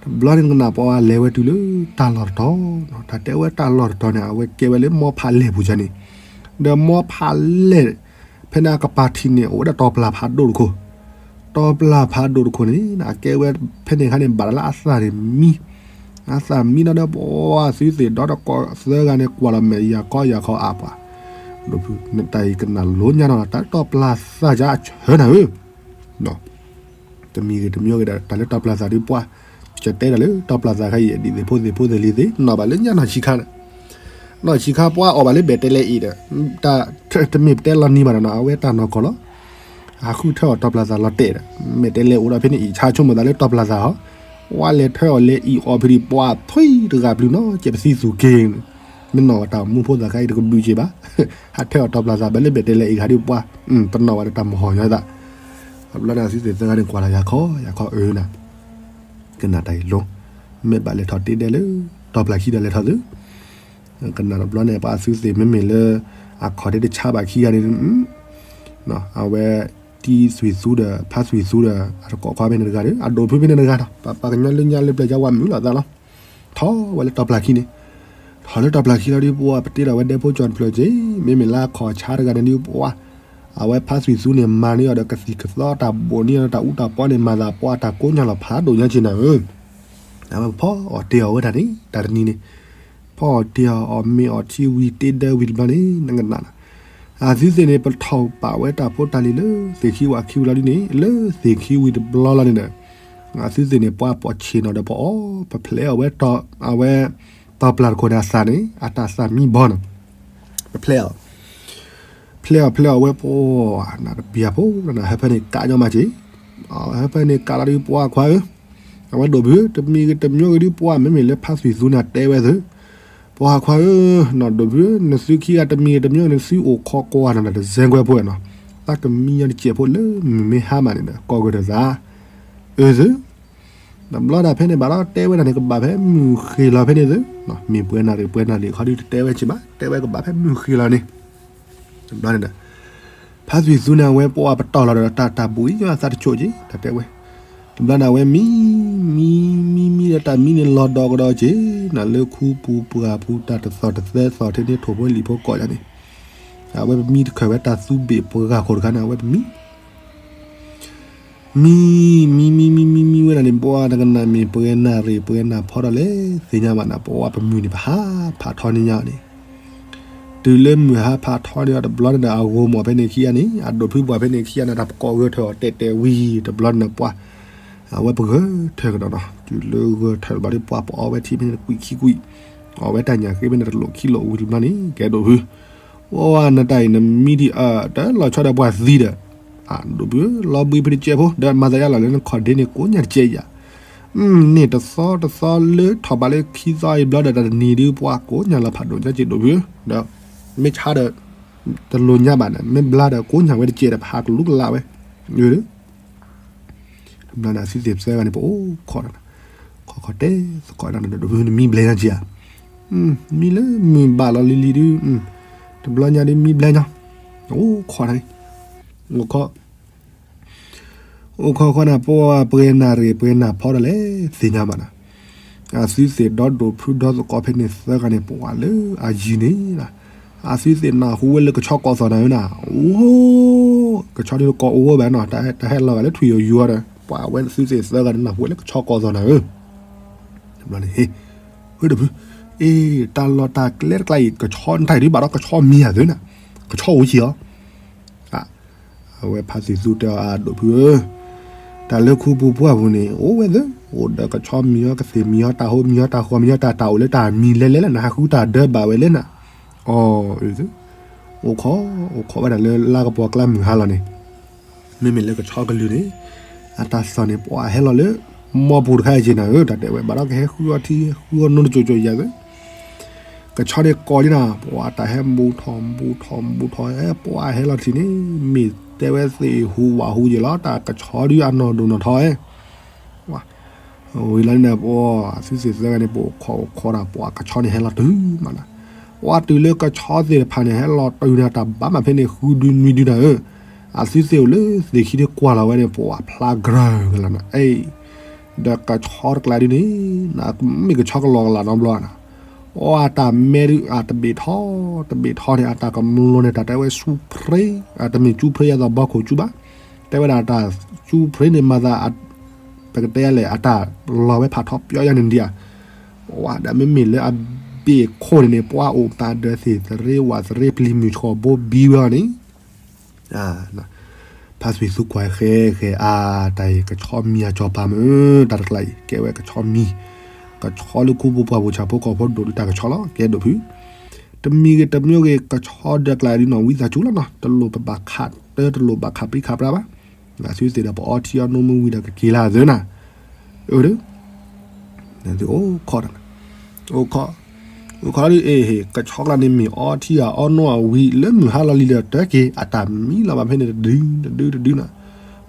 တဘျီန့ၣ်နကနၣ်ပှၤလဲၤဝဲတုၤလၢတၢ်လီၢ်တတီၤ, တၢ်တဲဝဲတၢ်လီၢ်တတီၤန့ၣ် အဝဲကဲဝဲလၢမီဖးလဲၢ်ပူၤယၤန့ၣ်, ဒီးမီဖးလဲၢ် ဖဲန့ၣ်အကပၤထံးန့ၣ် အိၣ်ဝဲဒၣ်တီၤပျၢ်ဖးဒိၣ်တခိၣ်, တီၤပျၢ်ဖးဒိၣ်တခိၣ်န့ၣ် အကဲဝဲဖဲန့ၣ်အခါန့ၣ် ဘၣ်တၢ်လၢအသၣ်န့ၣ်မံ, အသၣ်မံဒီးဒီးပှၤသုသ့ၣ်ဒီတကီၢ်သၢဂၤန့ၣ် ကွၢ်လီၤမဲာ်ယၤခီယၤခီအါပှၤ, ဒိၣ်ဖု နတၢ်အံၤကနၣ်လိညါနီၤ တၢ်လၢတီၤပျၢ်သၣ်ယါအဆၢနၤဧၢ တမံၤဂ့ၤတမံၤဂ့ၤဒီး တၢ်လၢတီၤပျၢ်သၣ်ဒုပှၤ, ကတဲတၢ်လၢတီၤပျၢ်သၣ်ခါအံၤ ဒ်သ့ၣ်ဖိသ့ၣ်ဖိသ့ၣ်လံၤသ့ၣ် နီၢ်ဘၣ်လၢညါနီၢ်ဆံးခါန့ၣ်, နီၢ်ဆံးခါပှၤအီၣ်ဘၣ်လၢဘဲၣ်တဲလဲအံၤဒီး, တၢ်တမ့ၢ်ပတဲလီၤနံၤဘၣ်ဒီးနီၤ အဝဲတၢ်နီၢ်ကီၢ်လီၤ, အဃုထၢအီၤတီၤပျၢ်သၣ်လီၤတဲာ်ဒီး, မဲာ်တဲလဲအိၣ်ဒီးဖဲန့ၣ်အံၤ ဆါဆိကမိၣ်သးလၢတီၤပျၢ်သၣ်ဟီ, ဝဲလဲၤထၢအီၤလဲၤအံၤအီၤဖဲဒံးပှၤထွံတဂၤပျုၤနီၤ ကဲပသံသူၣ်က့ၤန့ၣ်, မ့ၢ်နီၢ်ဝဲတၢ်မူဖိသၣ်ခါအံၤတကဘျုးက့ၤဘၣ် ဟးထၢအီၤတီၤပျၢ်သၣ်ဘၣ်လၢဘဲၣ်တဲလဲအံၤခါဒုပှၤ, ပနီၢ်ဝဲတၢ်မဟီၣ်ညီသး, အဘျီန့ၣ်အသုသ့ၣ်သၢဂၤန့ၣ်ကွၢ်လီၤယၤခီယၤခီအၢနၤ, ကနၣ်တၢ်အံၤလိ, မ့ၢ်ဘၣ်လဲၤထီၣ်တ့ဒဲလၢ တီၤပျၢ်ခံဒီးလဲၤထီၣ်သု, ကနၣ်တဘျီန့ၣ် ပှၤသုသ့ၣ်မ့မ့ၢ်လၢ အခီၣ်ဒ့တဆါဘၣ်ခံဂၤန့ၣ်, အဝဲ တံၤသွံၣ်သူဒီး ဖါသွံၣ်သူဒီး အတကိးခွါဖဲန့ၣ်တဂၤဒီး အဒိၣ်ဖုဖဲန့ၣ်တဂၤဒီး ပပှၤကညီလၢညါလၢပျၢၤကါဝါမုၢ်လီၤသးလီၤ, ထီၣ်ဝဲလၢတီၤပျၢ်ခံန့ၣ်, ထီၣ်လၢတီၤပျၢ်ခံလီၤဒုပှၤ ပတ့ထီၣ်ဝဲဒဲဖိကၠီၤတဖျၢၣ်က့ၤ, မ့မ့ၢ်လၢအခီၣ်ဆါတဂၤန့ၣ်ဒုပှၤ, အဝဲဖါသွံၣ်သူန့ၣ်မၤန့ၢ်အီၤဒီးကသံၣ်ကသီတၢ်ဘိၣ်န့ၢ်အီၤဒီးတၢ်အူတၢ်ပီန့ၣ် မၤသးပှၤတၢ်ကိးညါလီၤဖးဒိၣ်ညါက့ၤနၤဧၢ, အဝဲဖီအီၣ်တ့ၢ်အီၣ်ဝဲဒၣ်န့ၣ် တၢ်တနံၤန့ၣ် ဖီအီၣ်တ့ၢ်အီၣ် အီၣ်မ့ၤအီၣ်ထံဝံၤတ့ဒၢဝံၤတဘျီန့ၣ် နကနၣ်လီၤ, အသုသ့ၣ်န့ၣ် ပထီၣ်ပာ်ဝဲတၢ်ဖိတၢ်လံၤလၢသ့ၣ်ခံဝၤခံဝံၤလီၤဒ်န့ၣ် လၢသ့ၣ်ခံဝံၤတဘျီလီၤန့ၣ်ဒီး, အသုသ့ၣ်န့ၣ် ပှၤပိာ်ဆ့ၣ်နီၤဒီးပအီၣ် ပဖျဲးအီၣ်ဝဲ အဝဲ တီၤပျၢ်တခိၣ်န့ၣ်အသၣ်န့ၣ် အတၢ်သၣ်မံဘီန့ၣ်, ပဖျဲးအီၣ် ဖျဲးအီၣ်ဖျဲးအီၣ်ဝဲပှၤ နတပျၢ်ဖိ နဟဲဖဲန့ၣ်ကးညီမးက့ၤ, ဟဲဖဲန့ၣ်ကးလီၤဒုးပှၤခွါဧၢ, အဝဲဒိၣ်ဖု တမံၤဂ့ၤတမံၤဂ့ၤဒုးပှၤ မ့မ့ၢ်လၢဖါသွံၣ်သူန့ၣ်တဲဝဲသု, ပှၤခွါဧၢ, နီၢ်ဒိၣ်ဖု နသုခံဂၤတမံၤဂ့ၤတမံၤဂ့ၤ နသုအိၣ်ခိးကွၢ်နၤဒီးတစဲကွဲဖိနီၤ, သးကမံညီတစဲးဖိလၢမုၢ်မ့ၢ်ဟါမးန့ၣ်ဒီး ကိးက့ၤဒီးသး, အၢသု တဘျီဒၣ်ဖဲန့ၣ်ဘၣ်ဒီးတဲဝဲဒၣ်န့ၣ် ကဘၣ်ဖဲမုၢ်ဃ့ၢ်လီၤဖဲန့ၣ်သု, မ့ၢ်ပှဲၤနၣ်ရံၣ်ပှဲၤနၣ်ရံၣ်ခီဒုးတတဲဝဲက့ၤဘၣ် တဲဝဲကဘၣ်ဖဲမုၢ်ဃ့ၢ်လီၤန့ၣ်, တဘျီန့ၣ်ဒီး ဖါသွံၣ်သူန့ၣ် အဝဲပှၤပတီၢ်လီၤဒီးတၢ်တၢ်ဘူးအံၤ အသးတဆိးက့ၤ တၢ်တဲဝဲ, တဘျီန့ၣ် အဝဲမံ မံ မံ မံဒီးတၢ်မံန့ၣ်လီၤဒီးကဒီးက့ၤ နၤလၢခူပူၤပှၢ်ပူၤ တၢ်တသီၣ်တသဲသီၣ်ထဲန့ၣ် ထိၣ်ဖိလံၣ်ဖိကိးယၤန့ၣ်, အဝဲပမံတခၢၣ်ဝဲတၢ်သူဘ့ၣ်ပှၤဂၤခိၣ်တခါန့ၣ် အဝဲပမံ မံ မံ မံ မံ မံ မံဝဲဒၣ်န့ၣ် ဘၣ်တကနၣ်မ့ၢ်ပှဲၤနၣ်ရံၣ်ပှဲၤနၣ်ဖီဒီးလဲၣ် သ့ၣ်ညါဘၣ်နၤ ပဝဲပမုၢ်န့ၣ် ပဟးဖးထီန့ၢ်ညါအီၤန့ၣ်, တုၤလၢမုၢ်ဟါဖးထီန့ၢ်အီၤတဘျီန့ၣ်ဒီး အဂီၤမီၢ်ဖဲန့ၣ်ခံဂၤန့ၣ် အဒိၣ်ဖုပှၤဖဲန့ၣ်ခံဂၤန့ၣ် တၢ်ပကိးဂၢၢ်ထၢၣ်အီၤတဲာ်တဲာ်ဝံၤတဘျီန့ၣ် ပှၤ အဝဲပဂၢၢ်ထၢၣ်ကဒီးနီၤ တုၤလၢဂၢၢ်ထၢၣ်တဘျီဒီး ပှၤပအီဝဲထံဖဲန့ၣ်တကွံာ်ခံကွံာ်, အီဝဲတၢ်ညၣ်ဃ့ဖဲန့ၣ်တလိၣ်ခံလိၣ်ဝံၤတဘျီန့ၣ် ကဲဒိၣ်ဖု အိၣ်နတၢ်အံၤ နမံဒံးအၢ တလီၤဆီဒီးပှၤသံဒီး, ဒိၣ်ဖု လီၤဘှံးဖဲတကဲးဖိ ဒီးမၤသးယါလီၤလၢနခီၣ်ဒ့န့ၣ် ကိးညါတကဲးယၤ, န့ၣ်တသီတသီလၢထီၣ်ဘးလၢခံသီအံၤဘျီဒီး တၢ်တနံၤဒုး ပှၤကိးညၣ်လီၤဖးဒိၣ်ညါစ့ၢ်ဒိၣ်ဖု, ဒီးမ့ၢ်ဆါဒီး တလိၣ်ညါဘၣ်န့ၣ် မ့ၢ်ဘျါဒီးကိးညၣ်ဝဲတစဲးဒီး ဖးကလူကလးဝဲ, တဘျီန့ၣ် အသုသ့ၣ်သၢဂၤန့ၣ် ပအိၣ်ခိးဒီး ခိးခိးတဲသကိးဒီး ဒိၣ်ဖုန့ၣ် မံဘျဲၣ်ညါက့ၤဧါ, မံလၢမုၢ်ဘၣ်လီၤလံၤလံၤဒုး, တဘျီညါဒုး မံဘျဲၣ်ညါ, အိၣ်ခိးန့ၣ်, အိၣ်ခိး အိၣ်ခိးခိးန့ၣ် ပှၤပှဲၤနၢ်ရ့ၣ် ပှဲၤနၢ်ဖီဒၣ်လဲၣ် သ့ၣ်ညါဘၣ်နၤ, အသုသ့ၣ်ဒီဒိၣ်ဖုဒီသကိးဖဲန့ၣ်သၢဂၤန့ၣ် ပှၤလၢအယံၤန့ၣ်, အသုသ့ၣ်နၢ်ဟူဝဲလၢကဆီကိးသီၣ်နၤဧၢနၤ, အိ, ကဆီဒုးကိးအိၣ်ဝဲဘၣ်နီၤ, တၢ်ဟဲလီၤဂာ်လၢထွံၣ်ယိာ်ယူၤအီၤဒီး ပှၤဝဲသုသ့ၣ်သၢဂၤန့ၣ် နၢ်ဟူဝဲလၢကဆီကိးသီၣ်နၤဧၢ, တဘျီန့ၣ် ဟ့ၣ်, ဟ့ၣ်ဒိၣ်ဖု, အ့ တၢ်လီၢ်တၢ်ကျဲတကျါအံၤ ကဆီနတၢ်အံၤဒုးဘၣ်ဒီး ကဆီမံၤဧါသုနၤ, ကဆီအိၣ်က့ၤအီၤ အဝဲဖါသံၣ်သူတဲအီၤ အဒိၣ်ဖုဧၢ, တၢ်လၢခူပူၤပှၢ်ပူၤန့ၣ် အိၣ်ဝဲသ့, အိၣ်ဒီးကဆီမံၤအီၤ ကသ့ၣ်မံၤအီၤ တၢ်ဟိမံၤအီၤ တၢ်ဃီမံၤအီၤ တၢ်တၢ်အိၣ်လၢတၢ်မံၤလဲၤလဲၤလၢနဟးဃုတၢ်ဒၢဘၣ်ဝဲလၢနၤ, အီ, အိၣ်ခိး, အိၣ်ခိးဝဲဒၣ်လၢလါကပီၤကျါမုၢ်ဟါလီၤန့ၣ်, မ့မ့ၢ်လၢကဆီကလုၢ်န့ၣ် အတၢ်သီၣ်န့ၣ် ပှၤဟဲလီၤလၢ မီပူၤတခါအံၤက့ၤနၤဧၢ, တၢ်တဲဝဲဘၣ်ဒီးကဟဲဃုအီထံ ဃုအီနိတစိၤစိၤယၤသ့ ကဆီန့ၣ်ကိးလံနၤ, ပှၤတၢ်ဟဲဘူးထီၣ်ဘူးထီၣ်ဘူးထီၣ် ဟဲပှၤဟဲလီၤထံၣ်န့ၣ် မ့ၢ်တဲဝဲသ့ၣ်ဟူးဝးဟူးယဲၢ်လီၤ တၢ်ကဆီဒုးအနီၢ်ဒိၣ်နီၢ်ထီ, ဝံၤလီၤန့ၣ် ပှၤသုသ့ၣ်သၢဂၤန့ၣ် ပအိၣ်ခိးအိၣ်ခိးဒီး ပှၤကဆီန့ၣ်ဟဲလီၤတုၤမးနၤ, ပှၤတုၤလၢကဆီသ့ၣ်တဖၣ်န့ၣ် ဟဲလီၤတုၤန့ၣ် တၢ်ဘၣ်မးဖဲန့ၣ် ဃုဒုနွံဒုနၤဧၢ, အသုသ့ၣ်အိၣ်လၢသ့ၣ်ခံဒုးကွၢ်လီၤဝဲန့ၣ် ပှၤဖျါကြၢးကလးနၤ, အ့ ဒီးကဆီတကျါဒုန့ၣ် မ့ၢ်ကဆီကလီကလးနီတဘျီနၤ, အတၢ်မဲဒုး အတဘ့ၣ်ထီ, တဘ့ၣ်ထီန့ၣ် အတၢ်ကမျိၤန့ၣ် တၢ်တဲဝဲစူဖရ့, တမ့ၢ်စူဖရ့ယၤသီဘီခိၣ်စူဘၣ်, တဲဝဲဒၣ်တၢ်စူဖရ့န့ၣ် မၤသး ပကတဲလဲၣ် အတၢ်လီၤဝဲဖးထီပၠီယါန့ၣ်ဒံးဧါ, ဝဲဒၣ်မ့မ့ၢ်လၢအဘ့ၣ်ခိၣ်န့ၣ်န့ၣ် ပှၤအိၣ်ပာ်ဒီးသ့ၣ်သရ့ဝးသရ့ပျံၤမုၢ်ဆှီၣ်ဘိဘံဝဲအီၤန့ၣ် ဖါသွံၣ်သူကွၢ်ဃဲဃဲအါ, တၢ်အံၤကဆီမံၤအစီၤပၤမုၢ်, တၢ်တကျါအံၤ ကဲဝဲကဆီမံၤ, ကဆီလၢခူပူၤပှၢ်ပူၤဆၣ်ဖိကီၢ်ဖိဒိၣ်ဒုးတၢ်ကဆီလီၤ ကဲဒိၣ်ဖု, တမံၤဂ့ၤတမံၤဂ့ၤ ကဆီဒီးကျါဒုးနီၢ်ဝံသးစူၤလီၤနီၤ, တလိၣ်ပဘၣ်ခးတၢ တလိၣ်ဘၣ်ခးပြံခးပြါဘၣ်, အသုသ့ၣ်ဒီးပအီထံအီနိမ့ၢ်ဝံၤဒီးကက့ၤလၢအသၢနၤ, အၢ အိၣ်ခိး, အိၣ်ခိး, အိၣ်ခိးဒုး အ့ၣ် ကဆီကျါန့ၣ်မ့ၢ်အီထံအီနိအဝံၤ လၢမုၢ်ဟါလီၤလံဒီးတၢ်က့ၤ အတၢ်မံလီၤဘၣ်ဖဲန့ၣ်တဒု တဒု တဒုနၤ,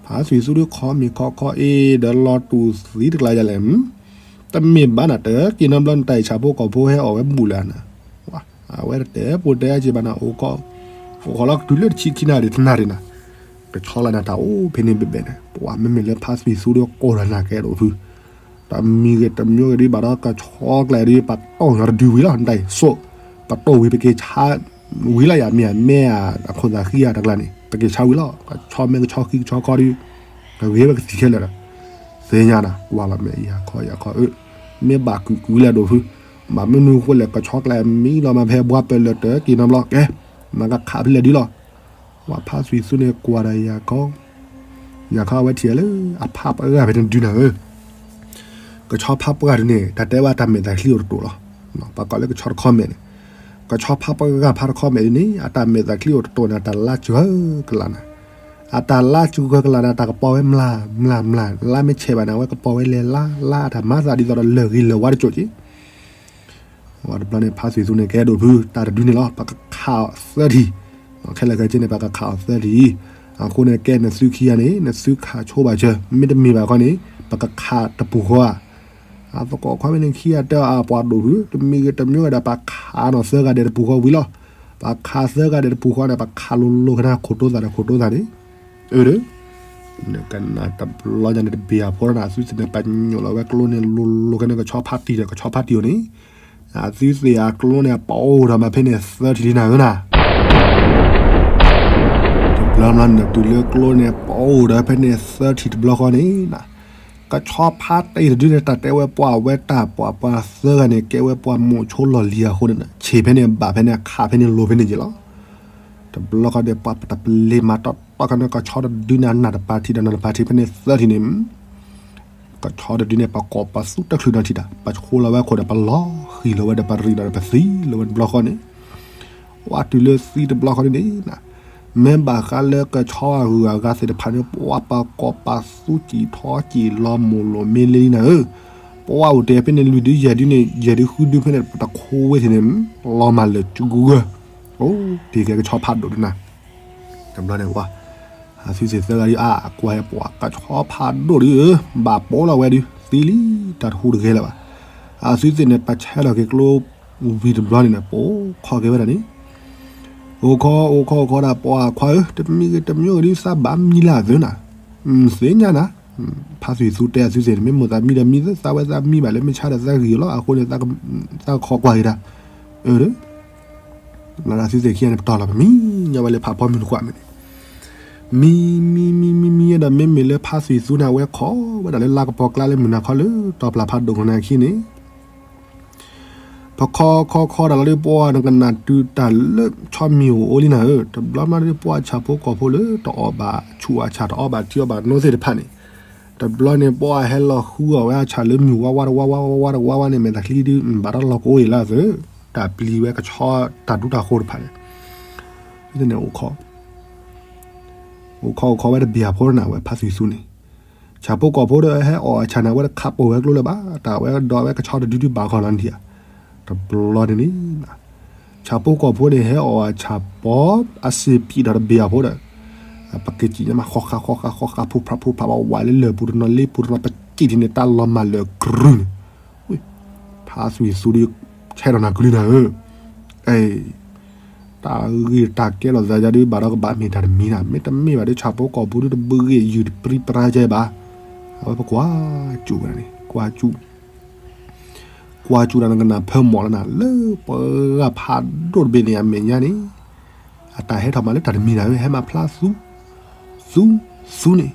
ဖါသွံၣ်သူဒုးခီမ့ၢ်ခီခီအ့ၣ် ဒီးလီၤတူာ်သံတကျါယလဲၣ်, တမ့ၢ်ဘၣ်နၤ တၢ်က့ၤနီတဘျီနတၢ်အံၤဆၣ်ဖိကီၢ်ဖိဟဲအီၣ်ဝဲဘူးလၢနၤ, အဝဲတတဲပူၤတဲအါက့ၤဘၣ်နၤ အိၣ်ခိး, အိၣ်ခိးလီၤကတုၤလၢတဆံခံနၣ်ရံၣ်တနၣ်ရံၣ်နၤ, ကဆီလၢနၤတၢ်အိၣ်ဖဲန့ၣ်ဘဲဘဲန့ၣ် ပှၤမ့မ့ၢ်လၢဖါသွံၣ်သူဒုးကိးဒီးနၤကဲဒိၣ်ဖု တမံၤဂ့ၤတမံၤဂ့ၤဒ်ဘၣ်ဒီး ကဆီကျဲဒ် ပတိၢ်ညီတဒုဝံၤလီၤ နတၢ်အံၤ ဆိး, ပတိၢ်ဝံၤ ပက့ၤဆါဝံၤလီၤယၤ မ့ၢ်အမဲအခိၣ်သးဃံအတကျါန့ၣ် ပက့ၤဆါဝံၤလီၤ ကဆီမဲကဆီဃံကဆီခီဒ် ကဂ့ၤဝဲကသံၣ်ခဲလၢာ်ဒီး သ့ၣ်ညါနၤ ကွၢ်လီၤမဲာ်ယၤခီယၤခီအၢ မ့ၢ်ဘၣ်ကုာ်ကုာ်လၢဒိၣ်ဖု ဘၣ်မနုၤဃိလဲၣ် ကဆီကျဲမံလီၤမးဖဲဘှါပၢၢ်လၢာ်တၢ်က့ၤနီတဘျီ ကဲ မၤကခးဖဲလဲၣ်ဒ်လီၤ ဝဲဖါသွံၣ်သူန့ၣ်ကွၢ်ဒီးယၤခီ ယၤခီအဝဲထံၣ်လၢအဖးပှၤဂၤဖဲန့ၣ်ဒုနၤဧၢ, ကဆီဖးပှၤဂၤဒုန့ၣ် တၢ်တဲဝဲတၢ်မဲာ်သးချံအိၣ်တတိာ်လီၤ, ပှၤကိးလၢကဆီတခီမဲာ်န့ၣ်, ကဆီဖးပှၤဂၤဖးတခီမဲာ်ဒုန့ၣ် အတၢ်မဲာ်သးချံအိၣ်တတိာ်န့ၣ် အတၢ်လါစှၤကလးနၤ, အတၢ်လါစှၤကလးနၤ တၢ်ကပီၤဝဲမျၢ်မျၢ်မျၢ် လါမ့ၢ်ဆဲးဘၣ်န့ၣ် အဝဲကပီၤဝဲလဲၤလါလါ အတၢ်မၤသးဒ်သိးဒီးလၢၢ်ဂ့ၤလၢၢ်ဝါတစိၢ်က့ ဝဲတဘျီန့ၣ် ဖါသွံၣ်သူန့ၣ် ကဲဒိၣ်ဖု တၢ်တဒုန့ၣ်လီၤ ပကခးအီၤသၢထံၣ်, ခဲလၢာ်ခဲဆ့န့ၣ် ပကခးအီၤသၢထံၣ်, အဃိန့ၣ် ကဲနသုခံဂၤန့ၣ် နသုခးဆိဘၣ်စၢၤ မ့တမ့ၢ်ဘၣ်ခီန့ၣ် ပကခးတပူၤဃီဧါ, အသကိးခွါမ့ၢ်န့ၣ်ခံဂၤတဲအီၤ အပှၤဒိၣ်ဖု တမံၤဂ့ၤတမံၤဂ့ၤဒီး ပခးနီၤသၢဂၤဒဲးတပူၤဃီဝံၤလီၤ, ပခးသၢဂၤဒဲးတပူၤဃီန့ၣ် ပခးလိၤလိၤကနၣ်ခိၣ်တိသးဒီးခိၣ်တိသးန့ၣ်, အၢ နကနၣ်တဘျီညါန့ၣ်တဘ့ၣ်အဖိဒီးနၤ အသုသ့ၣ်န့ၣ် ပညိၣ်လီၤဝဲကျိန့ၣ်လိၤလိၤကဲန့ၣ် ကဆီဖါတံၢ်ဒီးကဆီဖါတံၢ်အိၣ်န့ၣ်, အသုသ့ၣ်အကျိန့ၣ် ပအိၣ်ဒီးမးဖဲန့ၣ်သၢထံၣ်လံနၤဧၢနၤ, တဘျီမးနတုၤလၢကျိန့ၣ် ပအိၣ်ဒီးဖဲန့ၣ်သၢထံၣ်တဘျီဃီန့ၣ်နၤ, ကဆီဖါတံၢ်တဒုန့ၣ် တၢ်တဲဝဲပှၤဝဲတၢ်ပှၤပှၤသၢဂၤန့ၣ် ကဲဝဲပှၤမိၣ်ဆိလီၢ်လံၤအဃိန့ၣ် ဆံးဖဲန့ၣ်ဘၣ်ဖဲန့ၣ်ခးဖဲန့ၣ်လိၤဖဲန့ၣ်က့ၤလီၤ တဘျီဃီဒီး ပှၤပတပလ့ၤမၤတီတီခီန့ၣ် ကဆီတဒုန့ၣ် အနၢ်တပၤထံၣ်ဒီးနၢ်တပၤထံၣ်ဖဲန့ၣ်သၢထံၣ်န့ၣ်, ကဆီတဒုန့ၣ် ပကိးပသူတချုးနီၤထံၣ်တၢ် ပဆိလီၤဝဲခိၣ်ဒီး ပလီၤဃံၤလီၤဝဲဒီး ပရံးလီၤဒီးပသံလီၤဝဲတဘျီဃီန့ၣ်, ဝဲတုၤလၢသံတဘျီဃီန့ၣ်န့ၣ်, မ့ၢ်ဘၣ်ဃးလၢကဆီအဂုၤအဂၤသ့ၣ်တဖၣ်န့ၣ် ပှၤပာ်ကီၢ်ပာ်သူစံၣ်ထီစံၣ်လီၤမိၢ်လိာ်မ့ၢ်လံနၤဧၢ, ပှၤအိၣ်တဲဖဲန့ၣ် လွံၢ်ဒုယဲၢ်ဒုန့ၣ် ယဲၢ်ဒုဃုဒုဖဲန့ၣ် ပတခိဝဲထံၣ်န့ၣ် လီၤမၢ်လၢာ်စုကဝဲၤ, အိၣ်တ့ၢ်ကဲကဆီဖးဒိၣ်ဒုနၤ, တဘျီန့ၣ်ဝဲ အသုသ့ၣ်သၢဂၤဒု အါ ကွၢ်ဟဲပှၤကဆီဖးဒိၣ်ဒုဧၢ, ဘၣ်ပိာ်လီၤဝဲဒု သံလံ တၢ်တဟူးတဂဲၤလၢၤဘၣ်, အသုသ့ၣ်န့ၣ် ပဆဲးလီၤက့ၤကျိ ဝံၤတဘျီန့ၣ် ပိာ်ခီက့ၤဝဲဒၣ်န့ၣ် အိၣ်ခီအိၣ်ခီအိၣ်ခီဒၣ်ပိာ်အခွါဧၢ, တမံၤဂ့ၤတမံၤဂ့ၤဒု သးဘၣ်မံလၢအသၢနၤ, သ့ၣ်ညါနၤ, ဖါသွံၣ်သူတဲအသုသ့ၣ်န့ၣ် မ့ၢ်မိၢ်သးမံဒီးမံသၢ သးဝဲသးမံဘၣ်လၢမ့ၢ်ဆါဒီးသးဂံၢ်လီၤ အဃိန့ၣ် သးကခီကွၢ်က့ၤတၢ်, အၢ လၢအသုသ့ၣ်ခံဂၤန့ၣ် ပတီၢ်လီၤ ပမံညီဝဲလၢဖးဖီမုၢ်တကွၢ်မ့ၢ်န့ၣ်, မံ မံ မံ မံ မံဒီး မ့မ့ၢ်လၢဖါသွံၣ်သူန့ၣ် အဝဲခီဝဲဒၣ်လၢလါကပီၤကျါလၢမုၢ်နၤခီလၢ တီၢ်ပျၢ်ဖးဒိၣ်ကနၣ်ခံန့ၣ် ပခီခီခီဒၣ်လီၤဒုး ပှၤနကနၣ်တုၤတၢ်လၢဆီမံၤအိၣ်အိၣ်လံနၤဧၢ, တဘျီမးဒုး ပှၤဆၣ်ဖိကီၢ်ဖိလၢတအီၣ်ဘၣ်ဆူၣ်အဆၣ် တအီဘၣ်ထံအီဘၣ်နိသ့ၣ်တဖၣ်န့ၣ်, တဘျီန့ၣ် ပှၤဟဲလီၤဃုအီၣ်ဝဲအဆၣ်လၢမုၢ်ဝါဝါတဝါဝါဝါဝါတဝါဝါန့ၣ် မဲာ်သးချံဒုး ဘၣ်တၢ်လီၤကအိၣ်အံၤလၢအသၢ, တၢ်ပျံၤဝဲကဆီတၢ်ဒူတၢ်ဃိတဖၣ်န့ၣ်, န့ၣ်အိၣ်ခီ အိၣ်ခီအိၣ်ခီဝဲတဘ့ၣ်အဖိနၤ ဝဲဖါသွံၣ်သူန့ၣ်, ဆၣ်ဖိကီၢ်ဖိဒီးဟဲအီၣ်အဆၣ်န့ၣ် အဝဲတခးပိာ်ဝဲကျိလၢၤဘၣ်, တၢ်ဝဲဒီးဝဲကဆီတဒုဒုဘၣ်ခီလီၤနထံၣ်ဧါ, တဘျီန့ၣ်န့ၣ် ဆၣ်ဖိကီၢ်ဖိန့ၣ် ဟဲအီၣ်အဆၣ်ပီ အစ့ၢ်ပံးဒီးတဘ့ၣ်အဖိဒီး, ပက့ၤစံၣ်ညါမး ဃီဃာ်ဃီဃာ်ဃီဃာ် ဖူးဖျးဖူးဖျး ပဝဲလၢလၢၢ်ပူၤတနီၤလ့ပူၤတနီၤ ပစံၣ်ထံၣ်န့ၣ် တၢ်လီၤမၢ်လၢာ်ကြုၢ်န့ၣ်, ဖါသွံၣ်သူဒီး ဆဲးဒီးနၤကလုၢ်နၤဧၢ, အဲ တၢ်ဂ့ၢ်တၢ်ကဲထီၣ်သးယၤဒုး ဘၣ်ဒီးကဘၣ်မ့ၢ်တၢ်တမံၤနၤ, မ့တမ့ၢ်ဘၣ်ဒီး ဆၣ်ဖိကီၢ်ဖိဒုး တဘုးဂ့ၢ်ယုၢ်တပြံပြါကဲဘၣ်, အဝဲပကွၢ်စူၣ်ဝဲဒၣ်န့ၣ် ကွၢ်စူၣ် ကွၢ်စူၣ်တၢ်နကနၣ်ဖၢမီၢ်လီၤနၤ လၢပှၤဂၤဖးဒိၣ်တဘ့ၣ်န့ၣ် အမဲာ်ညါန့ၣ်, အတၢ်ဟဲထီၣ်မးလၢတၢ်တမံၤနၤ ဟဲမၤဖျါသူ သူ သူန့ၣ်,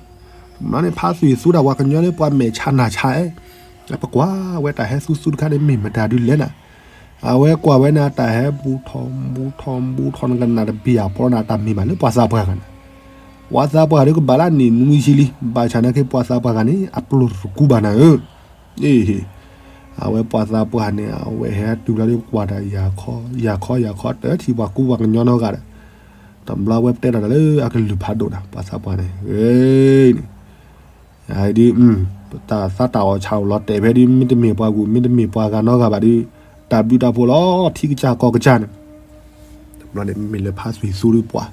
မ့ၢ်န့ၣ် ဖါသွံၣ်သူဒၣ်ပှၤကညီလၢပှၤမဲာ်ဆါနၢ်ဆါအဲ, ပကွၢ်ဝဲတၢ်ဟဲသူသူတခါန့ၣ် မ့ၢ်မတၤဒုးလဲၣ်နၤ, အဝဲကွၢ်ဝဲန့ၣ် တၢ်ဟဲဘူးထီၣ်ဘူးထီၣ်ဘူးထီၣ် နကနၣ်တဘ့ၣ်အဖီနၤ တၢ်မ့ၢ်မးလၢပှၤသးပှၢ်ဂၤန့ၣ်, ပှၤသးပှၢ်ဂၤဒုးကဘၣ်လၢနံၣ်နွံဆံလံ, ဘၣ်ဆၣ်နာ်က့ပှၤသးပှၢ်ဂၤန့ၣ် အပျိၢ်တကူဘၣ်နၤဧၢ, အ့ၣ် အဝဲပှၤသးပှၢ်န့ၣ် အဝဲဟဲတုၤလီၤဒုးကွၢ်တၢ်ယၤခီ ယၤခီ ယၤခီ တထံၣ်ပှၤကူပှၤကညီနီတဂၤဒီး, တဘျီဝဲပတဲတၢ်လၢအကလုၢ်ဖးဒိၣ်နၤ ပှၤသးပှၢ်န့ၣ်, အ့ၣ်န့ၣ် ဒုး တၢ်သးတၢ်အီၣ်ဆၣ်အိၣ်လီၤတဲာ်ဖဲဒုး မ့တမ့ၢ်ပှၤဂုၤ မ့တမ့ၢ်ပှၤဂၤနီတဂၤဘၣ်ဒုး တၢ်ဘျုးတၢ်ဖှိၣ်လီၤ ထံကစၢ်ကီၢ်ကစၢ်န့ၣ်, တဘျီန့ၣ်မ့မ့ၢ်လၢဖါသွံၣ်သူဒုးပှၤ,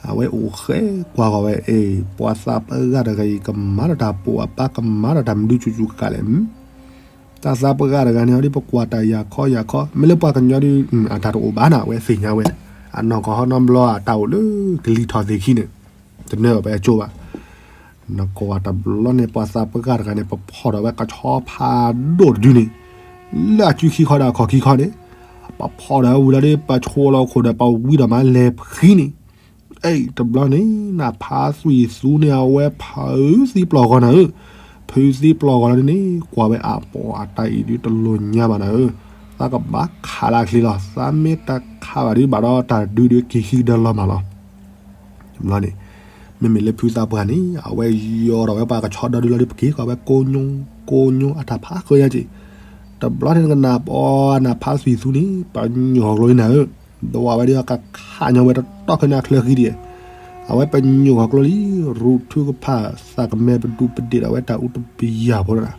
အဝဲအိၣ်ဃဲကွၢ်ဂီၤဝဲ အ့ၣ် ပှၤသးပှၢ်ဂၤတဂၤအံၤ ကမၤဒီးတၢ်ပိာ်အပၢ် ကမၤဒီးတၢ်မနုၤကၠူကၠူကကးလဲၣ်, တၢ်သးပှၢ်ဂၤတဂၤန့ၣ် အီၤဒုးပကွၢ်တၢ်ယၤခီယၤခီ မ့ၢ်လၢပှၤကညီဒုး အတၢ်တအိၣ်ဘၣ်နၤ အဝဲသ့ၣ်ညါဝဲ, အနီၢ်ကီၢ်ဟီနီတဘျီအတၢ်အိၣ်လၢကလံၤထီၣ်သ့ၣ်ခံန့ၣ်, တနၢ်အီၤပအဲၣ်ကၠိဘၣ် နကွၢ်တဘျီန့ၣ် ပှၤသးပှၢ်ဂၤတဂၤန့ၣ် ပဖီၣ်ဒီးဝဲကဆီဖးဒိၣ်တဒုန့ၣ်, လၢအစုခံခီဒီးအခီၣ်ခံခီန့ၣ်, ပဖီၣ်ဒီးဝံၤလီၤဒီး ပဆိးလီၤခိၣ်ဒီး ပဝံဒီးမးလဲၤဖှံန့ၣ်, အ့ၣ် တဘျီန့ၣ် နဖါသွံၣ်သူန့ၣ် အဝဲဖုးသံပျီၢ်ဂီၤနၤဧၢ, ဖုးသံပျီၢ်ဂီၤလီၤန့ၣ် ကွၢ်ဝဲအပီၢ်အတၢ်အံၤဒုးတလိၣ်ညါဘၣ်နၤဧၢ, သးကဘၣ်ခးလၢအချ့လီၤ, သးမ့ၢ်တခးဘၣ်ဒုးဘၣ်ဒီးတၢ်ဒုးဒုးက့ၤဟံးကဒါလီၤမးလီၤ. တဘျီန့ၣ် မ့မ့ၢ်လၢဖုသးပှၢ်န့ၣ် အဝဲယီၤထီၣ်ဝဲပှၤကဆီဒီဒုလီၤဒုး ပက့ၤဃီၤဝဲကိးညိ ကိးညိ အတၢ်ဖးဃၢညါက့ၤ, တဘျီန့ၣ် နကနၣ်ပီနဖါသွံၣ်သူန့ၣ် ပညိၣ်ဟီၣ်ကျိလံနၤဧၢ, ဒွးဝဲဒုးကခးညါဝဲတတီၢ်ခဲညါချၢဃံဒံး, အဝဲပညိၣ်ဟီၣ်ကျိလံ, ရူးထုကဖၣ် သးကမဲာ်ပဒူပဒ့ၣ်ဒီးဝဲတၢ်အူတပယၢ်ဖိလီၤ,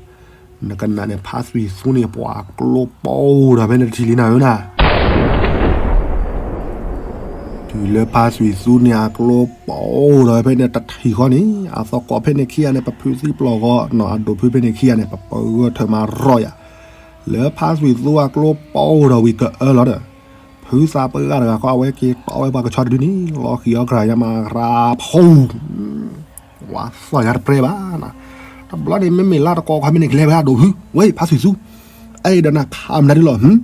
နကနၣ်န့ၣ် ဖါသွံၣ်သူန့ၣ် ပှၤအကျိပိၢ်ဒီးဖဲန့ၣ်တထံၣ်လံနၤဧၢနၤ တုၤလၢဖါသွံၣ်သူန့ၣ် အကျိပိၢ်ဒီးဖဲန့ၣ်တထံၣ်ဃီန့ၣ် အသကိးဖဲန့ၣ်ခံဂၤန့ၣ် ပဖုးသံပျီၢ်ဂီၤနီၤ အဒိၣ်ဖုဖဲန့ၣ်ခံဂၤန့ၣ် ပပဂၢၢ်ထၢၣ်မၤရီယၤ, လၢဖါသွံၣ်သူအကျိပိၢ်ဒီးဝံၤကအၢလီၤဒီး, ဖုသးပှၢ်ဂၤတဂၤဃီ အဝဲက့ၤတီဝဲပှၤကဆီတဒုန့ၣ် လီၤဃံၤအီၣ်ကြၢးယါမၤရၤဖူ ဝါသီၣ်ယါတပြဲဘၣ်နၤ, တဘျီန့ၣ် မ့မ့ၢ်လါတကီခီမ့ၢ်န့ၣ် ကလဲၤဝဲအဒိၣ်ဖု ဝဲဖါသွံၣ်သူ, အဲၣ်ဒီးနၤခးမတၤဒုလီၤ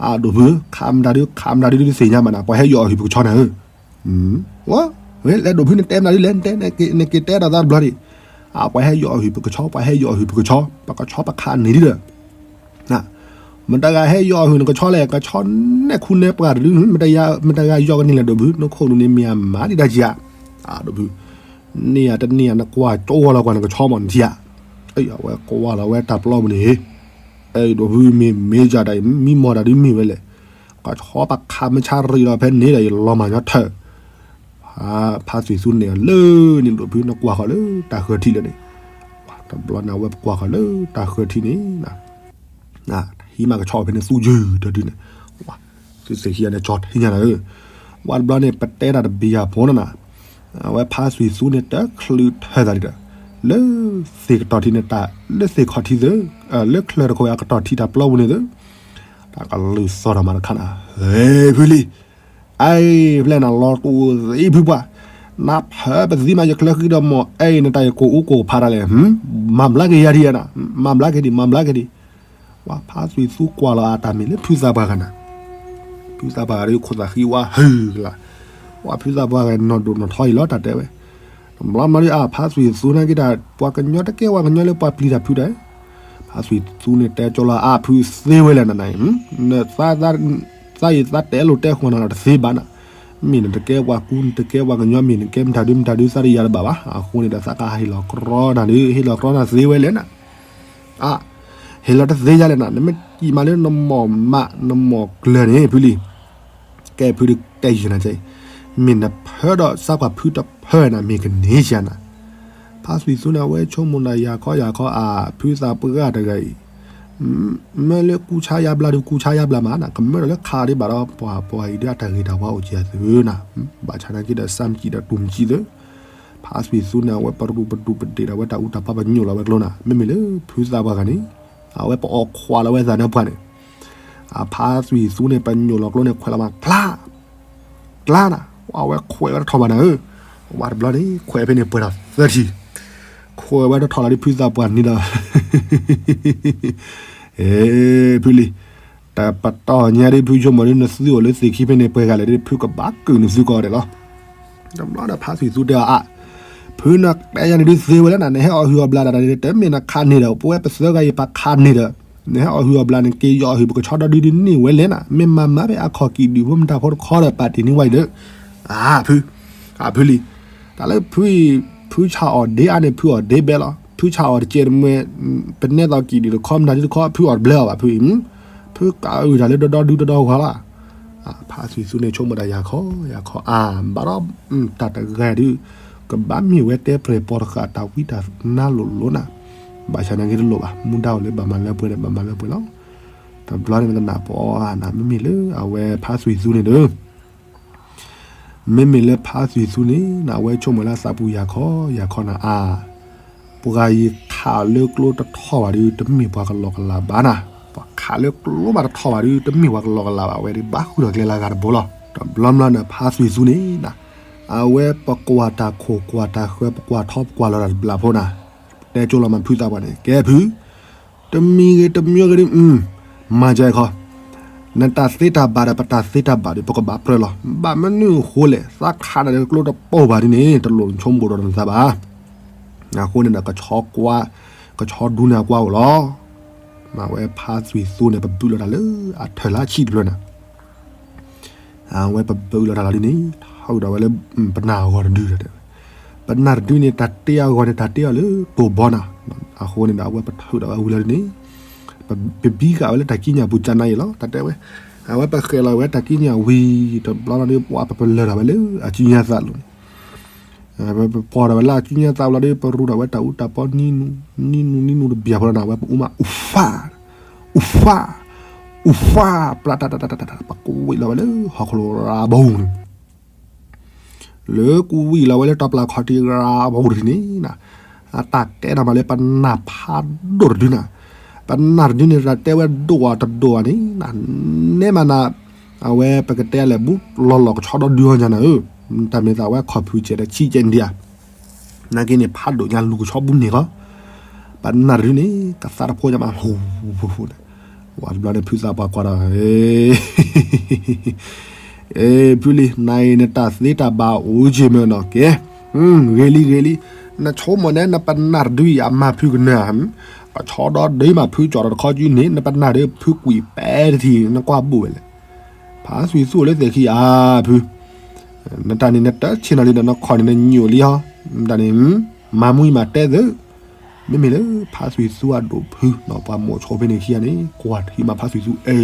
အဒိၣ်ဖု ခးမတၤဒု ခးမတၤဒုဒုသ့ၣ်ညါမးနၤ ပှၤဟဲယီၤအီၣ်ဟုၣ်ပကဆီနၤဧၢ, ဝဲလဲၤဒိၣ်ဖုနတဲမတၤဒုလဲၣ် နတဲ နက့ၤတဲဒီးသးတဘျီဒံး, အပှၤဟဲယီၤအီၣ်ဟုၣ်ပကဆီ ပှၤဟဲယီၤအီၣ်ဟုၣ်ပကဆီ ပကဆီပခးန့ၢ်ဒုဒီး မတၤဂၤဟဲယီၤအီၣ်ဟုၣ်နကဆီလဲၣ် ကဆီနဲၣ်ခူနဲၣ်ပှၢ်တဒု မတၤဂၤယီၤကန့ၢ်လဲၣ်ဒိၣ်ဖု နခိၣ်နူာ်န့ၣ်မ့ၢ်အမၤဒံးတၢ်ကံဧါ, အဒိၣ်ဖု န့ၢ်ယၤတန့ၢ်ယၤ နကွၢ်ကၠိဝဲလီၤကွၢ်နကဆီမးနထံဧါ, အဝဲကွၢ်လီၤဝဲတၢ်ပျီပူၤန့ၣ် အဒိၣ်ဖုမ့ၢ်မ့ၢ်ယၤတၢ်အံၤ မံမီၢ်တၢ်ဒုမ့ၢ်ဝဲလဲၣ်, ကဆီပခးမဆါရံၣ်လီၤဖဲန့ၣ်ဒီး ယလီၤမၢ်ညီထၢၣ်, ဖါသွံၣ်သူန့ၣ်လၢန့ၣ်ဒိၣ်ဖု နကွၢ်ဃီၤလၢတၢ်ဃၢၤထံးလၢန့ၣ်, တဘျီန့ၣ် အဝဲပကွၢ်ဃီၤလၢတၢ်ဃၢၤထံးန့ၣ် ဟံးမးကဆီဖဲန့ၣ်သူယုၢ်တဒုန့ၣ်, သုသ့ၣ်ခံဂၤန့ၣ် ကၠီထံညါနၤဧၢ, ဝဲတဘျီန့ၣ် ပတဲတၢ်တဘျီယၤဖိနီၤနၤ, အဝဲဖါသွံၣ်သူန့ၣ် တချုးထၢသးဒ်ဒီး လၢသ့ၣ်ကတီၢ်ထံးန့ၣ်တၢ် လၢသ့ၣ်ခီၣ်ထံးသ့ၣ်, လၢချၢတခီအကတီၢ်ထံးတၢ်ပျီပူၤန့ၣ်သ့ၣ်, တၢ်ကလုၢ်သီၣ်ထီၣ်မးတခါနၤ, ဟဲဖုလံ အံၤ ဖဲနၤလီၤတူာ်သံဖုပှၢ်, နဖၢပသံမး ယချၢဃံဒီးမီၢ် အံၤ နတၢ်ယကိာ်အူကိာ်ဖးတၢ်လဲၣ်, မၤဘျါက့ၤယၤဒံးယၤနၤ, မၤဘျါက့ၤဒံး မၤဘျါက့ၤဒံး, ဝဲဖါသွံၣ်သူကွၢ်လီၤအတၢ် မ့ၢ်လၢဖုသးပှၢ်ဂၤနၤ, ဖုသးပှၢ်ဂၤဒီးခိၣ်သးဃံဝါဟုၣ်ကလာ်, ဝဲဖုသးပှၢ်ဂၤနီၢ်ဒိၣ်နီၢ်ထီအံၤလီၤ တၢ်တဲဝဲ တဘျီမးဒီး အဖါသွံၣ်သူနာ်က့တၢ် ပှၤကညီတကဲပှၤကညီလၢပှၤပျံၤတၢ်ဖုတၢ်, ဖါသွံၣ်သူန့ၣ်တဲကၠီလီၤအဖုသ့ဝဲလဲၣ်နၤနၤ, နသးအံၤသးတဲလိာ်တဲဃီၤနၤဒီးတသ့ဘၣ်နၤ, မ့ၢ်နတကဲပှၤကူ နတကဲပှၤကညီ မ့ၢ်နကဲမတၤဒုမတၤဒုသးတယၤတဘၣ်ဘၣ်, အဃိန့ၣ်ဒီးသးကဟ့ၣ်လီၤကြီနၤဒီး ဟ့ၣ်လီၤကြီနၤသ့ဝဲလဲၣ်နၤ အါ, ဟ့ၣ်လီၤတသ့ယၤလဲၣ်နၤ, နမ့ၢ်ကံၣ်မးလၢနမီၢ်မး နမီၢ်ကျၢၤန့ၣ် ဖုလံ, ကဲဖုတဲယံၤနၤကဲ, မ့ၢ်နဖၢဒီးသးကွၢ်ဖုတဖၢနၤ မ့ၢ်ကန့ၢ်ယၤနၤ, ဖါသွံၣ်သူန့ၣ် အဝဲဆိကမိၣ်နၤယၤခီယၤခီအါ ဖုသးပှၢ်တဂၤအံၤ မၢလၢကူဆါယါဘျါဒုး ကူဆါယါဘျါမးနၤ, ကမၢဒီးလၢခးဒံးဘၣ်ဒီး ပှၤပှၤအံၤဒုးအတၢ်ဂ့ၤတၢ်ဝါအိၣ်ကဲသုနၤ, ဘၣ်ဆၣ်နာ်က့ဒီး စၢ်မကံၣ်ဒီးတူၢ်မကံၣ်သု, ဖါသွံၣ်သူန့ၣ် အဝဲပရူးပဒူးပဒ့ၣ်ဒီး အဝဲတၢ်အူတၢ်ပီပညိၣ်လီၤဝဲကျိနၤ, မ့မ့ၢ်လၢဖုသးပှၢ်ဂၤန့ၣ် အဝဲပအီၣ်ခွးလီၤဝဲသးန့ၣ်ပှၢ်န့ၣ်, အဖါသွံၣ်သူန့ၣ် ပညိၣ်လီၤကျိန့ၣ် ခွဲးလီၤမး ကျါ ကျါနၤ, အဝဲခွဲးဝဲတထီၣ်ဘၣ်နၤဧၢ, ဝဲတဘျီန့ၣ် ခွဲးဖဲန့ၣ်ပှဲၤထီၣ်သၢထံၣ်, ခွဲးဝဲတထီၣ်လီၤဒ်ဖုသးပှၢ်န့ၣ်ဒီး ဖုလံ, တပတီၢ်ညါဒ်ဖုဆိကမိၣ်ဒ် နသုအိၣ်လၢသ့ၣ်ခံဖဲန့ၣ် ပှဲၤဂၤလဲၣ်ဒ် ဖုကဘၣ်ကုာ်နသုကီးဒဲးလီၤ. တဘျီဒီးဖါသွံၣ်သူတဲအီၤအါ, ဖုနတဲယၤန့ၣ်ဒ်သ့ဝဲလဲၣ်နၤ, နဟဲအီၣ်ဟုၣ်အီၣ်ဘျးဒၣ်န့ၣ် တမ့ၢ်နခးန့ၢ်ဒီး ပဝဲပသၢဂၤအံၤပခးန့ၢ်ဒီး, နဟဲအီၣ်ဟုၣ်အီၣ်ဘျးန့ၣ် က့ၤယီၣ်ဟုၣ် ပကဆီဒီဒုဒ်န့ၢ်ဝဲလဲၣ်နၤ, မ့ၢ်မၤမၤဖဲအခီၣ်ကံၣ်ဒုၣ်ဖိမတၤဖိတခီဒီး ပာ်တ့ၢ်န့ၢ်ဝဲအံၤဒီး, အါဖု အါဖုလံ, တၢ်လၢဖုအံၤ ဖုဆၣ်အီၣ်ဒ့အါန့ၣ် ဖုအီၣ်ဒ့ဘဲလီၤ, ဖုဆၣ်အီၣ်တကဲတမှဲ, ပနဲသိးကံၣ်ဒုၣ်တခီ မတၤဒုတခီ ဖုအီၣ်တဘျဲအီၤဘၣ်ဖုအံၤ, ဖုကးအုၣ်တၢ်လၢဒီဒီဒုတဒီဂီၤလီၤ. ဖါသွံၣ်သူန့ၣ် ဆိကမိၣ်ဒၣ်ယၤခီ ယၤခီအါ, ဘၣ်ဒီး တၢ်တဂၤဒုး ကဘၣ်မ့ၢ်ဝဲတဲပြဲၤပိာ်တဃာ်တၢ်ဝံတၢ်နါလိၤလိၤနၤ, ဘၣ်ဆၣ်နာ်က့တလိၣ်ဘၣ်, မူဒါအိၣ်လၢဘၣ်မၤလၢပှဲၤဒီး ဘၣ်မၤလၢပှဲၤလီၤ. တဘျီန့ၣ်နကနၣ်ပအီအါနၤ, မ့မ့ၢ်လၢအဝဲဖါသွံၣ်သူန့ၣ်ဒီး မ့မ့ၢ်လၢဖါသွံၣ်သူန့ၣ် အဝဲဆိကမိၣ်လၢအသးပူၤယၤခီ ယၤခီနၤအါ, ပှၤယံၤခးလၢကျိတထီၣ်ဘၣ်ဒုး တမ့ၢ်ပှၤကလီကလီဘၣ်နၤ, ပှၤခးလၢကျိမးတထီၣ်ဘၣ်ဒုး တမ့ၢ်ပှၤကလီကလီဘၣ်, အဝဲဒုးဘၣ်ဃုထီၣ်ကျဲလၢအဂၤတဘိလီၤ. တဘျီဘျီန့ၣ် ဖါသွံၣ်သူန့ၣ် အဝဲပကွၢ်တၢ်ခိၣ်ကွၢ်တၢ်ဃၢၤ ပကွၢ်ထီပကွၢ်လီၤတၢ်တဘျီဖိနၤ, တဲကၠိလီၤမးဖုသးပှၢ်န့ၣ် ကဲဖု တမံၤဂ့ၤတမံၤဂ့ၤဒုး မၤကဲခီ, နတၢ်သ့တၢ်ဘၣ်ဒီး ပတၢ်သ့တၢ်ဘၣ်ဒီး ပကဘၣ်ပြၢလီၤ. ဘၣ်မနုၤအဃိလဲၣ်, သးခးနၤဒီးကျိတပိာ်ဘၣ်ဒ်န့ၣ် တလိၣ်ဆိကမိၣ်ဒီးနသးဘၣ်. အဃိန့ၣ်ဒီး ကဆီကွၢ်, ကဆီဒူန့ၣ်အကွၢ်အိၣ်လီၤ. မ့ၢ်ဝဲဖါသွံၣ်သူန့ၣ် ပဘုးလီၤတၢ်လၢအထၢၣ်လၢအဆံးတဖျၢၣ်န့ၣ် အဝဲပဘုးလီၤတၢ်လီၤဒ်န့ၣ် ထုးဒီးဝဲလၢ ပနၢ်အဂီၤတဒုတဲဝဲ, ပနၢ်တဒုန့ၣ် တၢ်တ့အဂီၤန့ၣ် တၢ်တ့အီၤလၢတိၢ်ဘီနၤ, အဃိန့ၣ်ဒီး အဝဲပထုးဒီးဝဲဝံၤလီၤဒ်န့ၣ် ပဘံဃာ်ဝဲလၢတၢ်ကံးညာ်ပူၤကနါအံၤလီၤ တၢ်တဲဝဲ, အဝဲပဃဲၤလီၤဝဲတၢ်ကံးညာ်ဝံၤ တဘျီလီၤဒ် ပှၤပပလၢၢ်ထီၣ်ဝဲလၢအကံးညာ်သးလိၤန့ၣ် ပပီၢ်ထီၣ်ဝဲလၢအကံးညာ်သးလိၤလီၤဒ် ပရူးထီၣ်ဝဲတၢ်အူတၢ်ပီနံနူ နံနူ နံနူတဘျီဖိလီၤနၤ အဝဲပအူမး အူဖး အူဖး အူဖး ပျၢ်တၢ်တၢ်တၢ်တၢ်တၢ် ပကဝံၣ်လီၤဝဲလၢဟီၣ်ခိၣ်ရၤဘီန့ၣ် လၢကဝံၣ်လီၤဝဲလၢတၢ်ပျၢ်ခီၣ်ထံးရၤဘီတထံၣ်န့ၣ် အတၢ်ကဲထီၣ်မးလၢပနၢ်ဖးဒိၣ်တဒုနၤ, ပနၢ်တဒုန့ၣ် တၢ်တဲဝဲဒိၣ်အတဒိၣ်အန့ၣ် နဲမးနၤ အဝဲပကတဲလဲၣ်ဘူး လီၤလီၤကဆီဒီဒုအီညါနၤဧၢ, တၢ်မ့ၢ်သးဝဲခီၣ်ဖုၣ်ကဲးဒီးဆံးကဲးဒံးဧါ နာ်က့န့ၣ် ဖးဒိၣ်ညါလူၤကဆီဘူးန့ၣ်လီၤ, ပနၢ်တဒုန့ၣ် ကသးတဖိညါမး ဟူးဟူးဟူးန့ၣ်, ဝဲတဘျီန့ၣ် ဖုသးပှၢ်ကွၢ်ဒီး ဖုလံ နၤအံၤနတၢ်သ့တၢ်ဘၣ်အိၣ်က့ၤမ့ၢ်နီၤကဲ, ဂ့ၤလံ ဂ့ၤလံ, နဆိကမိၣ်န့ၣ် နပနၢ်တဒုအံၤ အမၤဖုကနၢၤ, ကဆီဒီဒုမး ဖုကၠီၣ်ဒီးတခီကၠူန့ၣ် နပနၢ်တဒု ဖုကွံာ်ပဲတထံၣ် နကွၢ်ဘူးဝဲလဲၣ်, ဖါသွံၣ်သူလၢသ့ၣ်ခံဧါ ဖု နတၢ်န့ၣ် နတဆ့ၣ်နီၤလံဒီး နခီၣ်န့ၣ် နညိၣ်လံဟီ, နတၢ်န့ၣ် မၤမူအံၤမၤတဲသု, မ့မ့ၢ်လၢဖါသွံၣ်သူအဒိၣ်ဖု ပှၤမိၢ်ဆိဖဲန့ၣ်ခံဂၤန့ၣ် ကွၢ်ထံမးဖါသွံၣ်သူအံ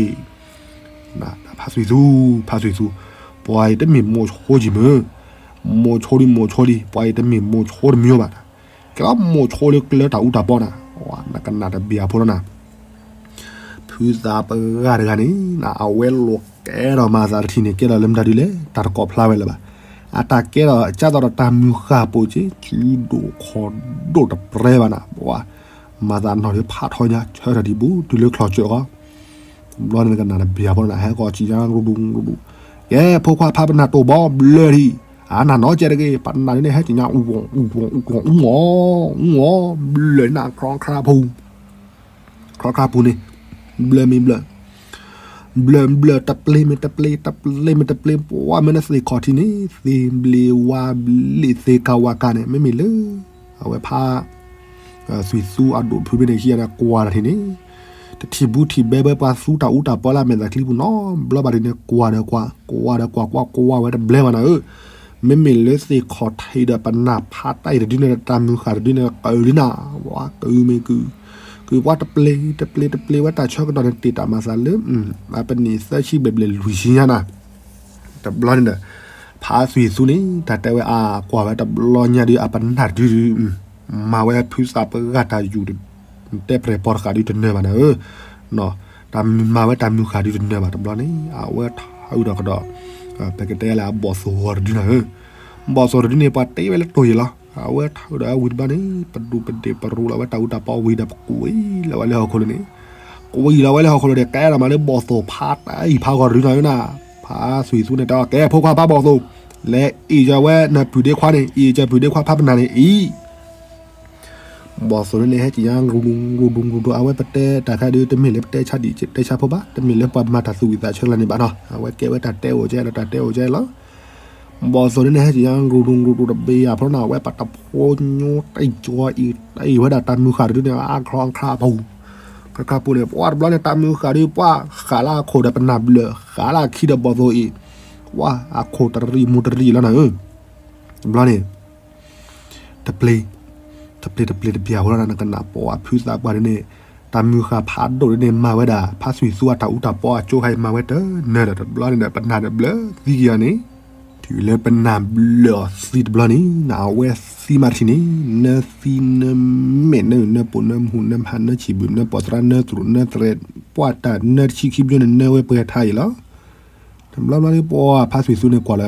ၤ, ဖါသွံၣ်သူ ဖါသွံၣ်သူ, ပှၤအံၤတမ့ၢ်မိၢ်ဆိကံၤမ့ၢ်, မိၤဆိဒံး မိၤဆိဒံး ပှၤအံၤတမ့ၢ်မိၤဆိတမံၤဘၣ်, ကဲလီၤမိၤဆိလၢကျဲတၢ်အူတၢ်ပီနၤ, နကနၣ်တဘျီဖိလီၤနၤ. ဖုသးပှၢ်တဂၤန့ၣ် အဝဲလိာ်ကဲဒီးမၤသးတထံၣ်န့ၣ် ကဲဒီးလၢမတၤဒုလဲၣ် တၢ်တကိးဖျါဝဲလၢၤဘၣ်. အတၢ်ကဲဒီးကၢ်သိးဒီးတၢ်မုၢ်ဃၢ်ပိာ်က့ၤ စုဒိၣ်ခီၣ်ဒိၣ်တပြဲဘၣ်နၤ, ပှၤ မၤသးနီၢ်ဒီးဖးထီညါ ဆၢထၢၣ်ဒံးဘူး တုၤလၢချီၣ်စၢၤဃီ တဘျီန့ၣ်နကနၣ်တဘျီဖိလီၤနၤ ဟဲကီးဆံးညါ ရူဒူရူဒူ, ကဲ ဖိခွါဖးပနၢ်တိၢ်ဘီဘျၢထံး, အနၢ်နီၢ်ကဲတဂ့ၤ ပနၢ်ဒ်န့ၣ် ဟဲက့ၤညါ အူဝီၤ အူဝီၤ အူဝီၤ အူဝီၤ ဘျၢနၤ ခီခါပူၤ ခီခါပူၤန့ၣ် ဘျၢမ့ၢ်ဘျၢ ဘျၢဘျၢ တပျ့ၤမ့ၢ်တပျ့ၤ တပျ့ၤမ့ၢ်တပျ့ၤ ပှၤမ့ၢ်နသ့ၣ်ခီၣ်ထံးန့ၣ် သ့ၣ်ဘျ့ဝါဘျ့သ့ၣ်ကဝါကါန့ၣ် မ့မ့ၢ်လၢ အဝဲဖး သွံၣ်သူအဒိၣ်ဖုဖဲန့ၣ် ခံဂၤန့ၣ် ကွၢ်တၢ်ထံၣ်န့ၣ် တထံၣ်ဘူးထံၣ်ဘဲဘဲပှၤသူတၢ်အူတၢ်ပီလၢအမဲာ်သၣ်ချံပူၤနီတဘျီဘၣ်ဒ်န့ၣ် ကွၢ်ဒီးကွၢ် ကွၢ်ဒီးကွၢ် ကွၢ်ကွၢ်ဝဲတဘျဲဘၣ်နၤဧၢ, မ့မ့ၢ်လၢသ့ၣ်ခီၣ်ထံးဒီးပနၢ်ဖးတၢ်အံၤတဒုန့ၣ် တၢ်မုၢ်ဃၢ်တဒုန့ၣ် ကၢလံနၤ, ဝါကၢမ့ၢ်ကုၢ် ကုၢ်ပှၤတပျ့ၤ တပျ့ၤ တပျ့ၤဝဲတၢ်ဆၢကတီၢ်န့ၣ် တ့ၢ်တၢ်မၤသးလၢ အပနံၣ်သၢဆံဘျဲၣ်ဘျဲၣ်လွံၢ်ဆံညါနၤ တဘျီန့ၣ်ဒီး ဖးသွံၣ်သူန့ၣ် တၢ်တဲဝဲအကွၢ်ဝဲတဘျီညါဒုး အပနၢ်တဒုဒုး မၤဝဲဖုသးပှၢ်တၢ်ယူၢ် တဲပြဲၤပီတဃာ်ဒုးတနၢၤဘၣ်နၤဧၢ, တၢ်မၤဝဲတၢ်မုၢ်ဃၢ်ဒုးတနၢၤဘၣ်တဘျီန့ၣ် အဝဲထီၣ်ဒီးကဒီး ပကတဲလၢအဘီၣ်သိၣ်ဂီၤတဒုနၤဧၢ, ဘီၣ်သိၣ်တဒုန့ၣ် ပှၤတ့ဝဲလၢတိၢ်ယံၤလီၤ, အဝဲထီၣ်ဒီးဝံၤတဘျီန့ၣ် ပဒူးပဒ့ၣ်ပရူလီၤဝဲတၢ်အူတၢ်ပီဝံၤဒီးပကွံာ်လီၤဝဲလၢဟီၣ်ခိၣ်လိၤန့ၣ် ကွံာ်လီၤဝဲလၢဟီၣ်ခိၣ်လိၤန့ၣ် ကဲဒီးမၤလၢဘီၣ်သိၣ်ဖးတၢ်အံၤဖးဂီၤတဒုနၤဧၢနၤ, ဖးသွံၣ်သူန့ၣ် တဲအီၤ ကဲဖိခွါဖးဘီၣ်သိၣ် လဲၤအ့ၣ်ယၤဝဲနပုၢ်ဒ့ခွါန့ၣ် အ့ၣ်ယၤပုၢ်ဒ့ခွါဖးပနၢ်န့ၣ်အံၤ ဘီၣ်သိၣ်န့ၣ် ဟဲက့ၤညါ ရူၤဒူၤရူၤဒူၤ အဝဲပတဲတၢ်ခါဒုး တမ့ၢ်လၢပတဲဆါဒံးတဲဆါဖိဘၣ်, တမ့ၢ်လၢပှၤမၤတၢ်သူၣ်ဝံၣ်သးဆၢလၢန့ၣ်ဘၣ်နီၤ, အဝဲကဲဝဲတၢ်တဲအိၣ်ကဲလီၤ တၢ်တဲအိၣ်ကဲလီၤ, ဘီၣ်သိၣ်န့ၣ် ဟဲက့ၤညါ ရူၤဒူၤရူၤဒူၤ တဘ့ၣ်ယၤဖျိနီၤ အဝဲပတဖိညိတအံၤကၠီအံၤ တအံၤဝဲဒၣ်တၢ်မုၢ်ဃၢ်တဒုန့ၣ် အခီခါပူၤ ခါခါပူၤန့ၣ် ပှၤတဘျီန့ၣ် တၢ်မုၢ်ဃၢ်ဒုး ပှၤဃးလၢအခိၣ်ဒီးပနၢ်ဘျၢၣ် ဃးလၢအခံဒီးဘီၣ်သိၣ်အံၤ, ပှၤအခိၣ်တရံးမူတရံးလီၤနၤဧၢ, တဘျီန့ၣ် တပျ့ၤ တပျ့ၤ တပျ့ၤတပျ့ၤ တပျ့ၤအဃိလီၤ နကနၣ်ပှၤဖုသးပှၢ်ဒ်န့ၣ် တၢ်မုၢ်ဃၢ်ဖးဒိၣ်ဒ်န့ၣ် မၤဝဲဒၣ် ဖးသွံၣ်သူအတၢ်အူတၢ်ပီအကၠိခါအံၤ မၤဝဲတနၢၤဒီး တဘျီန့ၣ်ဒီး ပနၢ်တဘျၢသံက့ၤအီၤန့ၣ် တုၤလၢပနၢ်ဘျၢအီၤသံတဘျီန့ၣ် နအဝဲသံမးတထံၣ်န့ၣ် နၢသံနၢမဲာ်နၢ နၢပိာ်နၢမူၢ်နၢဖးနၢဆံၣ်ဘုၣ် နၢပီၢ်သရၣ်နၢတရူး နၢသရဲး ပှၢ်တၢ်နၢတဆံခံဘျီန့ၣ် နၢဝဲပှဲၤထါအံၤလီၤ. တဘျီဘျီဒ်ပှၤဖးသွံၣ်သူန့ၣ်ကွၢ်လၢ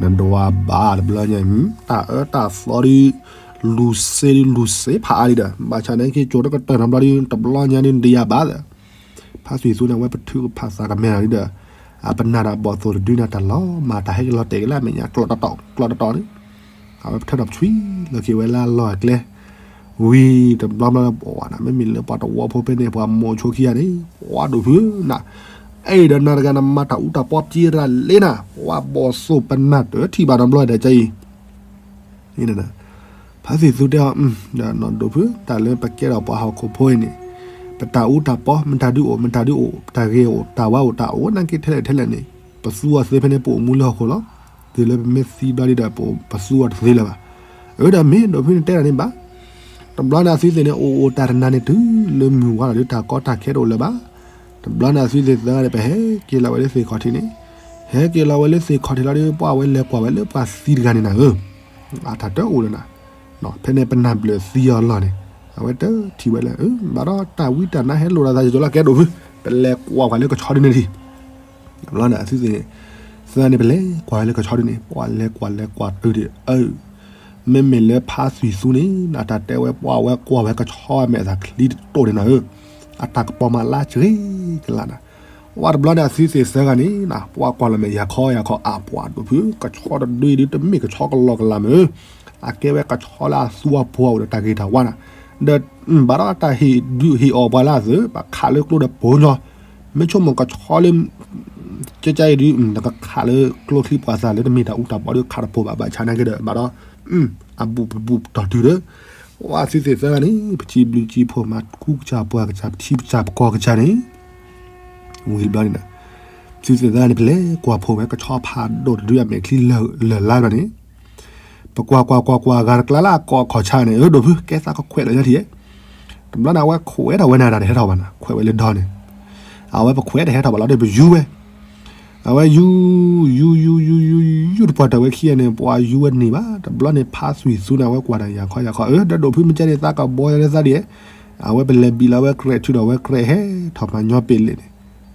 နဒွးဘၣ်တဘျီညါ တၢ်အၢတၢ်သီဒ် လူၤစ့ဒ်လူၤစ့ဖးအါလံဒီး ဘၣ်ဆၣ်န့ၣ်က့ၤကၠိၤတကတၢၢ်တဘျီဒ် တဘျီညါဒ်ဒံးယၤဘၣ်ဒီး ဖးသွံၣ်သူန့ၣ် အဝဲပထုးကဖၣ်သးကမဲာ်လီၤဒ်ဒီး အပနၢ်ဒီးဘီၣ်သိၣ်တဒုန့ၣ် တၢ်လီၤမၤတၢ်ဟဲက့ၤလီၤတဲာ်က့ၤလၢအမဲာ်ညါ ကျီၢ်တတီၢ် ကျီၢ်တတီၢ်န့ၣ် အဝဲပထၢထီၣ်ဆွံလီၤက့ၤဝဲလၢအလီၢ်အကျဲ ဝံၤတဘျီဘျီပှၤနၤ မ့မ့ၢ်လၢပှၤတဝီဖိဖဲန့ၣ် ပှၤမိၤဆိခံဂၤန့ၣ် ပှၤဒိၣ်ဖုနၤ အဲၣ်ဒီးနၤတဂၤနမၤတၢ်အူတၢ်ပီပျံၤရၤလံနၤ ပှၤဘီၣ်သိၣ်ပနၢ်တထံၣ်ဘၣ်တဘျီဒီးကၠီအံၤ ဖးသွံၣ်သူတဲအီၤ ဒီးနီၢ်ဒိၣ်ဖု တၢ်လၢပကဲထီၣ်ပှၤဟီၣ်ခိၣ်ဖိအံၤန့ၣ် ပတၢ်အူတၢ်ပီ မတၤဒုအိၣ် မတၤဒုအိၣ် တၢ်ဂ့ၤအိၣ် တၢ်ဝါအိၣ် တၢ်အိၣ်နာ်က့ထဲလဲၣ်ထဲလဲၣ်န့ၣ် ပသူအီၤသ့ဖဲန့ၣ် ပအိၣ်မူလၢဟီၣ်ခိၣ်လီၤ. တုၤလၢပမ့ၢ်သံဘျီဒ်ဒီး ပသူအီၤတသ့လၢၤဘၣ်. အၢ ဒီးမ့ၢ်ဒိၣ်ဖုန့ၣ်တဲဒၣ်န့ၣ်ဘၣ်. တဘျီန့ၣ်အသုသ့ၣ်န့ၣ် အိၣ်အိၣ်တၢ်တနၤန့ၣ် တုၤလၢမုၢ်ဝါလီၤဒုး တၢ်ကီတၢ်ခဲတအိၣ်လၢၤဘၣ်. တဘျီန့ၣ်အသုသ့ၣ်သၢဂၤန့ၣ် ပဟဲက့ၤလီၤဝဲလၢသ့ၣ်ခီၣ်ထံးန့ၣ်, ဟဲက့ၤလီၤဝဲလၢသ့ၣ်ခီၣ်ထံးလီၤဒုး ပှၤဝဲလဲၤကွၢ်ဝဲလၢပှၤသံတဂၤန့ၣ်နၤဧၢ, အတၢ်တအိၣ်လၢၤနၤ, ဖဲန့ၣ်ပနၢ်ဘျၢၣ်သံအီၤလီၢ်န့ၣ်, အဝဲတထံၣ်ဝဲလၢ ဘၣ်ဒီးတၢ်ဝံတၢ်နါဟဲလိာ်ဒီးသးယိၤလီၤ ကဲဒိၣ်ဖု, ပလဲၤကွၢ်ပှၤလၢကဆီဒုန့ၣ်ထံၣ် တဘျီန့ၣ် အသုသ့ၣ်သၢန့ၣ် ပလဲၤကွၢ်ဝဲလၢကဆီဒုန့ၣ် ပှၤလဲၤကွၢ်လဲၤကွၢ်တုၤဒံးအၢ, မ့မ့ၢ်လၢဖါသွံၣ်သူန့ၣ် နတၢ်တဲဝဲပှၤဝဲကွၢ်ဝဲကဆီအမဲာ်သၣ်ချံတတိၢ်န့ၣ်နၤဧၢ, အတၢ်ကပီၤမးလါစှ့ကလးနၤ, ပှၤတဘျီန့ၣ် အသုသ့ၣ်သၢဂၤန့ၣ် ပှၤကွၢ်လီၤမဲာ်ယၤခီယၤခီ အပှၤဒိၣ်ဖု ကဆီတဒုဒုတမ့ၢ်ကဆီကလီကလးမ့ၢ်ဧၢ, အကဲဝဲကဆီလၢအသူအပှီၤအိၣ်ဒီးတၢ်ဂ့ၤတၢ်ဝါနၤ, ဒီး ဘၣ်ဒီးတၢ်ဟ့ၣ်ဒုးဟ့ၣ်အီၣ်ပှၤလၢအသုး ပှၤခးလၢကျိဒီးပိာ်ညီ, မ့ၢ်ဆိကမိၣ်ကဆီလၢ ကကဲအံၤဒုး နကခးလၢကျိချံပှၤသၣ်လၢတမ့ၢ်တၢ်အူတၢ်ပီဒီးခးတပိာ်ဘၣ် ဘၣ်ဆၣ်နာ်က့ဒီး ဘၣ်ဒီး အဘူးပဘူးပတီၢ်တုၤဒီး ပှၤသုသ့ၣ်သၢဂၤန့ၣ် ပစံးဘျုးစံးဖှိၣ်မၤခူကစၢ်ပှၤကစၢ်ပထံပစၢ်ပကီၢ်ကစၢ်န့ၣ် ဝံၤတဘျီန့ၣ်ဒီး သုသ့ၣ်သၢဂၤန့ၣ် ပလဲၤကွၢ်ဖိးဝဲကဆီဖးဒိၣ်တဒုအမဲာ်ချံလၢာ်လါဘၣ်န့ၣ် ပကွၢ်ကွၢ်ကွၢ်ကွၢ် အဂၤတကျါလၢအကိးအခီၣ်ဆါန့ၣ် အၢ ဒိၣ်ဖု ကဲသးကခွဲးဒီးယၤထံၣ်ဧါ, တဘျီန့ၣ် အဝဲခွဲးထီၣ်ဝဲန့ၣ် တၢ်တဟဲထီၣ်ဘၣ်နၤ ခွဲးဝဲလၢဒီန့ၣ်, အဝဲပခွဲးတဟဲထီၣ်ဘၣ်လီၤဒီးပယူၤဝဲ, အဝဲယူ ယူ ယူ ယူ ယူ ယူတပှၢ်တၢၢ်ဝဲခံဂၤန့ၣ် ပှၤယူဝဲတန့ၢ်ဘၣ်. တဘျီန့ၣ် ဖါသွံၣ်သူန့ၣ် အဝဲကွၢ်တၢ်ယၤခီယၤခီ အၢ ဒီးဒိၣ်ဖုမ့ၢ်ကဲန့ၣ် သးကဘီယၤလၢသးဒ် အဝဲပလဲၤဘံၣ်လီၤဝဲကြဲးထုးဒီးဝဲကြဲးဟဲထီၣ်မၤညီပ့းလ့ၣ်န့ၣ်,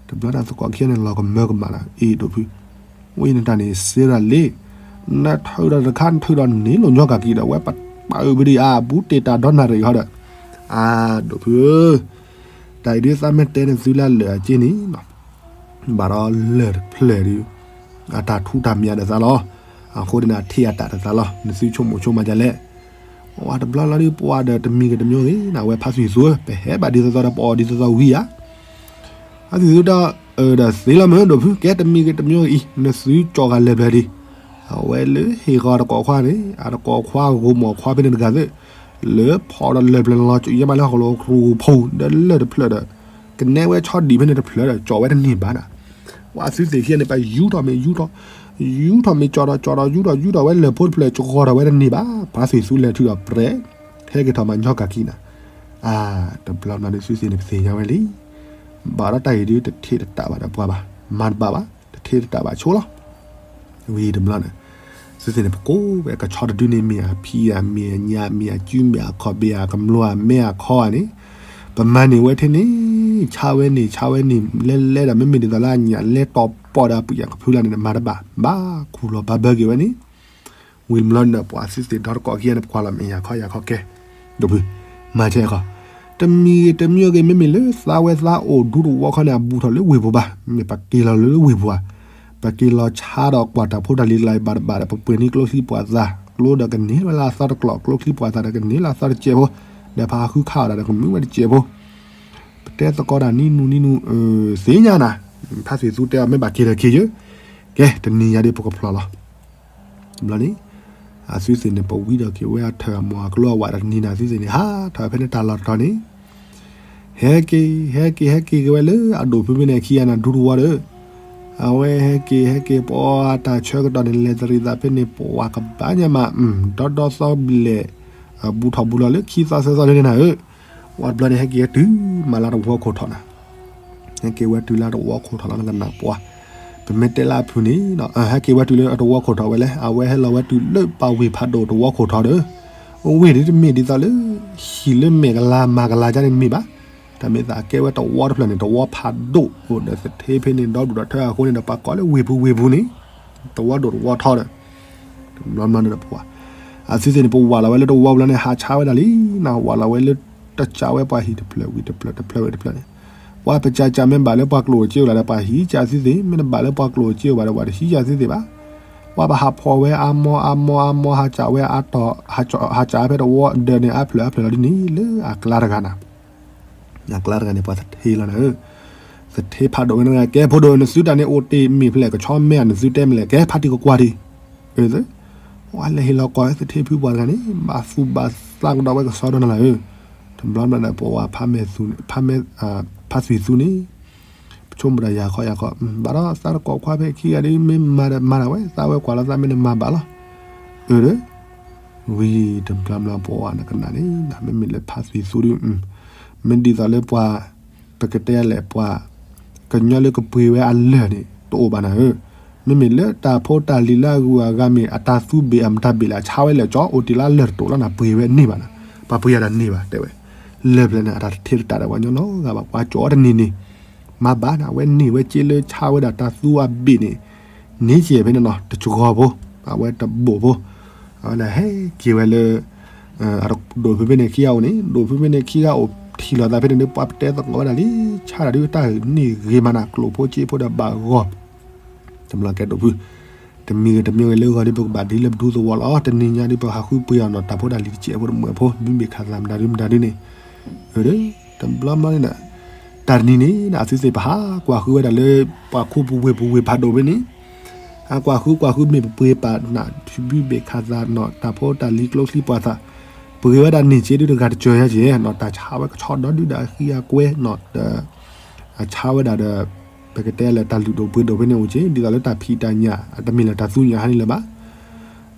တဘျီန့ၣ်သကိးခံဂၤန့ၣ် လီၤကမၢကမၣ်လီၤ အ့ၣ်ဒိၣ်ဖု ဝံနတၢ်န့ၣ်စ့ရၤလံ, နထုးဒီးတခါ နထုးဒီးန့ၢ်လိာ်ညီကၤကံဒီး ဝဲပာ်အုးပဒံးအါ ဘူးတ့ၢ်တၢ်ဒီနၣ်ရံၣ်ဟီဒီး, အၢ ဒိၣ်ဖုဧၢ, တၢ်အံၤဒ်သးမ့ၢ်တဲနသုလၢအလၢာ်အက့န့ၣ် ဘၣ်ဒီးလၢၢ်တဖျၢၣ်ဒီး အတၢ်ထူးတၢ်မံၤဒီးသးလီၤ. အဃိန့ၣ် အထံၣ်အတၢ်ဒီးသးလီၤ. နသုဆိကမိၣ်ဆိကမးဒ်လဲၣ်. ဝဲတဘျီလီၤဒ်ပှၤဒီးတမံၤဂ့ၤတမံၤဂ့ၤန့ၣ် အဝဲဖါသွံၣ်သူဧၢ ပဟဲဘၣ်ဒ်သိးသိးဒီးပအီၣ်ဒ်သိးသိးဝံၤဧါ. ဖါသွံၣ်သူဒီး အၢ ဒီးသ့လီၤမ့ၢ်ဒိၣ်ဖု ကဲတမံၤဂ့ၤတမံၤဂ့ၤအံၤ နသုကၠီၤဂၤလၢာ်ဖျၢၣ်ဒံး. အဝဲလၢဟ့ၣ်ဃီတကိးခွါန့ၣ် အတကိးခွါဂိၢ်မီၢ်ခွါဖဲန့ၣ်တဂၤသ့ၣ် လၢဖီဒီးလၢာ်ဖျၢၣ်လီၤ ကယဲၢ်မးလၢဟီၣ်ခိၣ်လိၤ ကရူၢ်ဖူၣ်ဒီးလၢာ်တဖျၢၣ်ဒီး ကနဲဝဲဆီဒံၣ်ဖဲန့ၣ်တဖျၢၣ်ဒီး ကၠီၤဝဲတန့ၢ်ဘၣ်ဒီး ပှၤသုသ့ၣ်ခံဂၤန့ၣ် ပယူထီၣ်မ့ၢ်ယူထီၣ်, ယူထီၣ်မ့ၢ်ကၠီၤဒီးကၠီၤဒီး ယူထီၣ်ယူထီၣ်ဝဲလၢာ်ဖိတဖျၢၣ် ကယဲၢ်ထီၣ်ဝဲတန့ၢ်ဘၣ်. ဖါသွံၣ်သူလဲၤထုးဒီးပြဲး ဟဲက့ၤထီၣ်မၤညီကၤကံနၤ. အၢ တဘျီဘျီဒီးသုသ့ၣ်န့ၣ် ပသ့ၣ်ညါဝဲလံ. ဘၣ်ဒီးတၢ်အံၤဒ်တထံၣ်တတၢ်ဘၣ်ဒီးပှၤဘၣ်, မၤတဘၣ်ဘၣ်, တထံၣ်တတၢ်ဘၣ်ဆိလီၤ. ဝံၤတဘျီန့ၣ် သုသ့ၣ်န့ၣ် ပကိးဝဲကဆီတဒုန့ၣ် မ့ၢ်အဖံဧါ မ့ၢ်အညါ မ့ၢ်အကု မ့ၢ်အခီၣ် မ့ၢ်အကမျိဧါ မ့ၢ်အခီဧါန့ၣ် ပမၤန့ၢ်ဝဲထဲန့ၣ် ဆါဝဲန့ၣ် ဆါဝဲန့ၣ် လဲလဲဒီး မ့မ့ၢ်ဒ်သိးလၢအညၣ်လဲတီၤပီၢ်ဒီးအပှ့ၤအကဖုလၢ်န့ၣ် မၤတဘၣ် ဘၣ်ခူၣ်လီၤဘၣ်ဘၢက့ၤဝဲန့ၣ် ဝံၤတဘျီန့ၣ် ပှၤသုသ့ၣ်ဒီတကိးခံဂၤန့ၣ် ပကွၢ်လီၤမ့ၢ်ယၤခီယၤခီကဲ ဒိၣ်ဖု မၤဆဲးခီ တမံၤဂ့ၤတမံၤဂ့ၤ မ့မ့ၢ်လၢသးဝဲသးအိၣ်ဒူသဝီခီန့ၣ် အဘူးထီၣ်လၢဝ့ၢ်ပူၤဘၣ်, မ့ၢ်ပက့ၤလီၤလၢဝ့ၢ်ပူၤဧါ, ပက့ၤလီၤဆါဒီးကွၢ်တၢ်ဖိတၢ်လံၤတကျါအံၤဘၣ်တဘၣ်ဒီး ပပှ့ၤန့ၢ်ကျိချံပှၤသး ကျိဒီးကန့ၢ်ဝဲလၢအသီတကျိာ် ကျိချံပှၤသးဒီးကန့ၢ်လၢအသီတစဲးဖိ, ဒီးဖးဟးဃုခးအီၤဒၣ်ဒီးကမုာ်ဝဲတစဲးဖိ ပတဲသကိးတၢ်နံၤနုၤနံၤနုၤ သ့ၣ်ညါနၤ, ဖါသွံၣ်သူတဲအီၤ မ့ၢ်ဘၣ်က့ၤဒီးက့ၤယၢ, ကဲ တနံၤညါဒ်ပကဖျီလီၤ. တဘျီန့ၣ် အသုသ့ၣ်န့ၣ် ပဝံဒီးက့ၤဝဲအထၢၣ်အမိၢ်အကျိအဝၤဒီးတနံၤန့ၣ် အသုသ့ၣ်န့ၣ် ဟးထီၣ်ဖဲန့ၣ်တၢ်လီၢ်တတီၤန့ၣ် ဟဲက့ၤ ဟဲက့ၤ ဟဲက့ၤက့ၤဝဲလၢအဒိၣ်ဖုဖဲန့ၣ်ခံဂၤန့ၣ် ဒူသဝီဒီး အဝဲဟဲက့ၤ ဟဲက့ၤ ပှၤတၢ်ဆၢကတီၢ်န့ၣ် လဲၤတရံးသးဖဲန့ၣ် ပှၤကဘၣ်ညါမး ဒီဒီသီဘျဲၣ် ဘူးထီၣ်ဘူးလီၤလၢခံသီသၢသီလၢန့ၣ်နၤဧၢ, ဝံၤတဘျီန့ၣ် ဟဲက့ၤဝဲတုၤမးလၢတဝီခိၣ်ထီၣ်နၤ ဟဲက့ၤဝဲတုၤလၢတဝီခိၣ်ထီၣ်လီၤ နကနၣ်ပှၤ, ပမ့ၢ်တဲလၢအဖုၣ်န့ၣ် ဟဲက့ၤဝဲတုၤလၢတဝီခိၣ်ထီၣ်ဝဲလဲၣ်, အဝဲဟဲလီၤဝဲတုၤလၢပှၤဝ့ၢ်ဖးဒိၣ်တဝီခိၣ်ထီၣ်ဒီး, အဝ့ၢ်ဒ်တမ့ၢ်ဒ်သိးလၢ ဟံၣ်လၢမဲာ်ကလၤမၤကလၤကါန့ၣ်တမ့ၢ်ဘၣ်, တၢ်မ့ၢ်သးကဲဝဲတဝီတဖျၢၣ်န့ၣ် တဝီဖးဒိၣ်အိၣ်ဒီးသထ့ဖဲန့ၣ် ဒီဒူၣ်ဒီးထၢအဃိန့ၣ်ဒီး ပှၤကိးလၢဝ့ၢ်ပူၤဝ့ၢ်ပူၤန့ၣ်, တဝီဒိၣ်တဝီထီဒီး တဘျီဘျီန့ၣ်ဒီးပှၤ, အသုသ့ၣ်န့ၣ် ပဝၤလီၤဝဲလၢတဝီဘျီန့ၣ် ဟးဆါဝဲဒၣ်လံ, နဝၤလီၤဝဲလၢတကးဝဲပှၤဟံၣ်တဖျၢၣ်ဝံၤတဖျၢၣ်တဖျၢၣ်ဝံၤတဖျၢၣ်န့ၣ်, ပှၤပကးကးမ့ၢ်ဘၣ်လၢပှၤကျိၣ်စ့အိၣ်လီၤဒီး ပှၤဟံးကးသုသ့ၣ် မ့ၢ်တဘၣ်လၢပှၤကျိၣ်စ့အိၣ်ဘၣ်ဒီး ပှၤတဟံးကးသုသ့ၣ်ဘၣ်, ပှၤပဟးဖီၣ်ဝဲအါမီအါမီအါမီ ဟးကးဝဲအါတီၢ် ဟးကးဖဲတဝီဒီးန့ၣ် အါဖျၢၣ်အါဖျၢၣ်လီၤဒ်န့ၣ် လၢအကျါတဂၤနၤ အကျါတဂၤန့ၣ် ပှၤသထ့လီၤနၤဧၢ, သထ့ဖးဒိၣ်ဝဲန့ၣ် ကဲဖိဒိၣ် နသုတၢ်န့ၣ်အိၣ်တ့ၢ်မ့ၢ်ဖဲလဲၣ် ကဆီမဲာ်နသုတဲမ့ၢ်လဲၣ် ကဲဖါတံၢ်ကကွၢ်တံၢ်, အၢ ပှၤလဲၤဟ့ၣ်လီၤကိးသထ့ဖုပှၤတဂၤန့ၣ် ဘၣ်သူၣ်ဘၣ်သးကဒီးဝဲကစီဒီနၤလၢဧၢ, တဘျီဘျီဒီးပဝၤဖးမဲာ်သူၣ်န့ၣ် ဖးမဲာ် ဖါသွံၣ်သူန့ၣ် ပဆိကမိၣ်ဒီးယၤခီယၤခီ ဘၣ်ဒီးသးတကိးခွါဖဲခံဂၤဒ်မ့ၢ်မၤဒီးမၤဒၣ်ဝဲ သးဝဲကွၢ်လီၤသးမ့ၢ်နမၤဘၣ်လီၤ, အၢ ဝံၤတဘျီဘျီပဝၤနကနၣ်န့ၣ် မ့မ့ၢ်လၢဖါသွံၣ်သူဒ် မ့ၢ်ဒ်သိးလၢပှၤ ပကတဲလဲၣ်ပှၤ ကညီလၢကပှ့ၤဝဲအလၢၢ်န့ၣ် တအိၣ်ဘၣ်နၤဧၢ, မ့မ့ၢ်လၢတၢ်ဖိတၢ်လံၤလၢအဂုၤအဂၤမ့ၢ်အတၢ်သူဘ့ၣ်အမတၤဘ့ၣ်လဲၣ် ဆါဝဲလၢာ်ကၠီ အိၣ်တ့ၢ်လၢအလၢၢ်တတိာ်လီၤနၤ ပှ့ၤဝဲန့ၢ်ဘၣ်နၤ, ပှၤပှ့ၤယၤဒီးန့ၢ်ဘၣ်တဲဝဲ, လၢၢ်ဖျၢၣ်န့ၣ် အတၢ်တထ့တတၢ်ဒီးပှၤညီလီၤဂာ်ဘၣ် ပှၤကၠီတန့ၢ်န့ၣ် မၤဘၣ်နၤ အဝဲန့ၢ်ဝဲက့လၢဆါဝဲဒၣ်တၢ်သူအဘ့ၣ်န့ၣ် န့ၢ်က့ၤဖဲန့ၣ်နီၤ တစှီၤဖိ, အဝဲတဘိၣ်ဖိ, အဝဲဒၣ်ဟဲက့ၤဝဲလၢ ဒိၣ်ဖုဖဲန့ၣ်ခံဂၤအိၣ်န့ၣ် ဒိၣ်ဖုဖဲန့ၣ်ခံဂၤအိၣ်ထံၣ်လိာ်သးဖဲန့ၣ်ဒီး ပှၤပတဲသကိးဝဲဒၣ်လံ ဆါတၢ်ဒ်တၢ်န့ၢ်ဂ့ၤမးနၤ ကျိၣ်ဖိစ့ဖိဒီးဘၣ်ဂီၢ်, တဘျီကဲဒိၣ်ဖု, တမံၤဂ့ၤတမံၤဂ့ၤလၢဂီၤဒ်ပကဘၣ်ဒ်လၢပဒူသဝီလီၤ တနံၤညါဒ်ပဟးဃုပှ့ၤအီၤနီၤ တၢ်ဖိတၢ်လံၤတစဲးဖိတမှဲၤဖိ ဘုဘ့ၣ်ခးသးမတၤဒုမတၤဒုန့ၣ်, တဘျီဘျီန့ၣ်ဒီး တၢ်တနံၤန့ၣ် အသုသ့ၣ်ပဟးကွၢ်ဃုဝဲဒၣ်လၢ ပှၤခူပူၤဝ့ၢ်ပူၤဝ့ၢ်ဖးဒိၣ်ဖဲန့ၣ် အကွၢ်ဃုကွၢ်ဃုမ့ၢ်ပပှ့ၤပာ်နၤ ဘုဘ့ၣ်ခးသးနီၤ တၢ်ဖိတၢ်လံၤကျိချံပှၤသး, ပှ့ၤဝဲဒၣ်န့ၢ်က့ဒုတဂၤတစၢၤညါက့နီၤ တၢ်ဆါဝဲကဆီဒီဒုဒီးအဃံအကွဲနီၤ ဒီး အဆါဝဲဒၣ်ဒီး ပကတဲလၢတၢ်လုၢ်ဒိၣ်ပှ့ၤဒိၣ်ဖဲန့ၣ်အိၣ်က့ ဒ်သိးလၢတၢ်ဖံးတၢ်ညၣ် အတမ့ၢ်လၢတၢ်သူညၣ်ဟါန့ၣ်လၢၤဘၣ်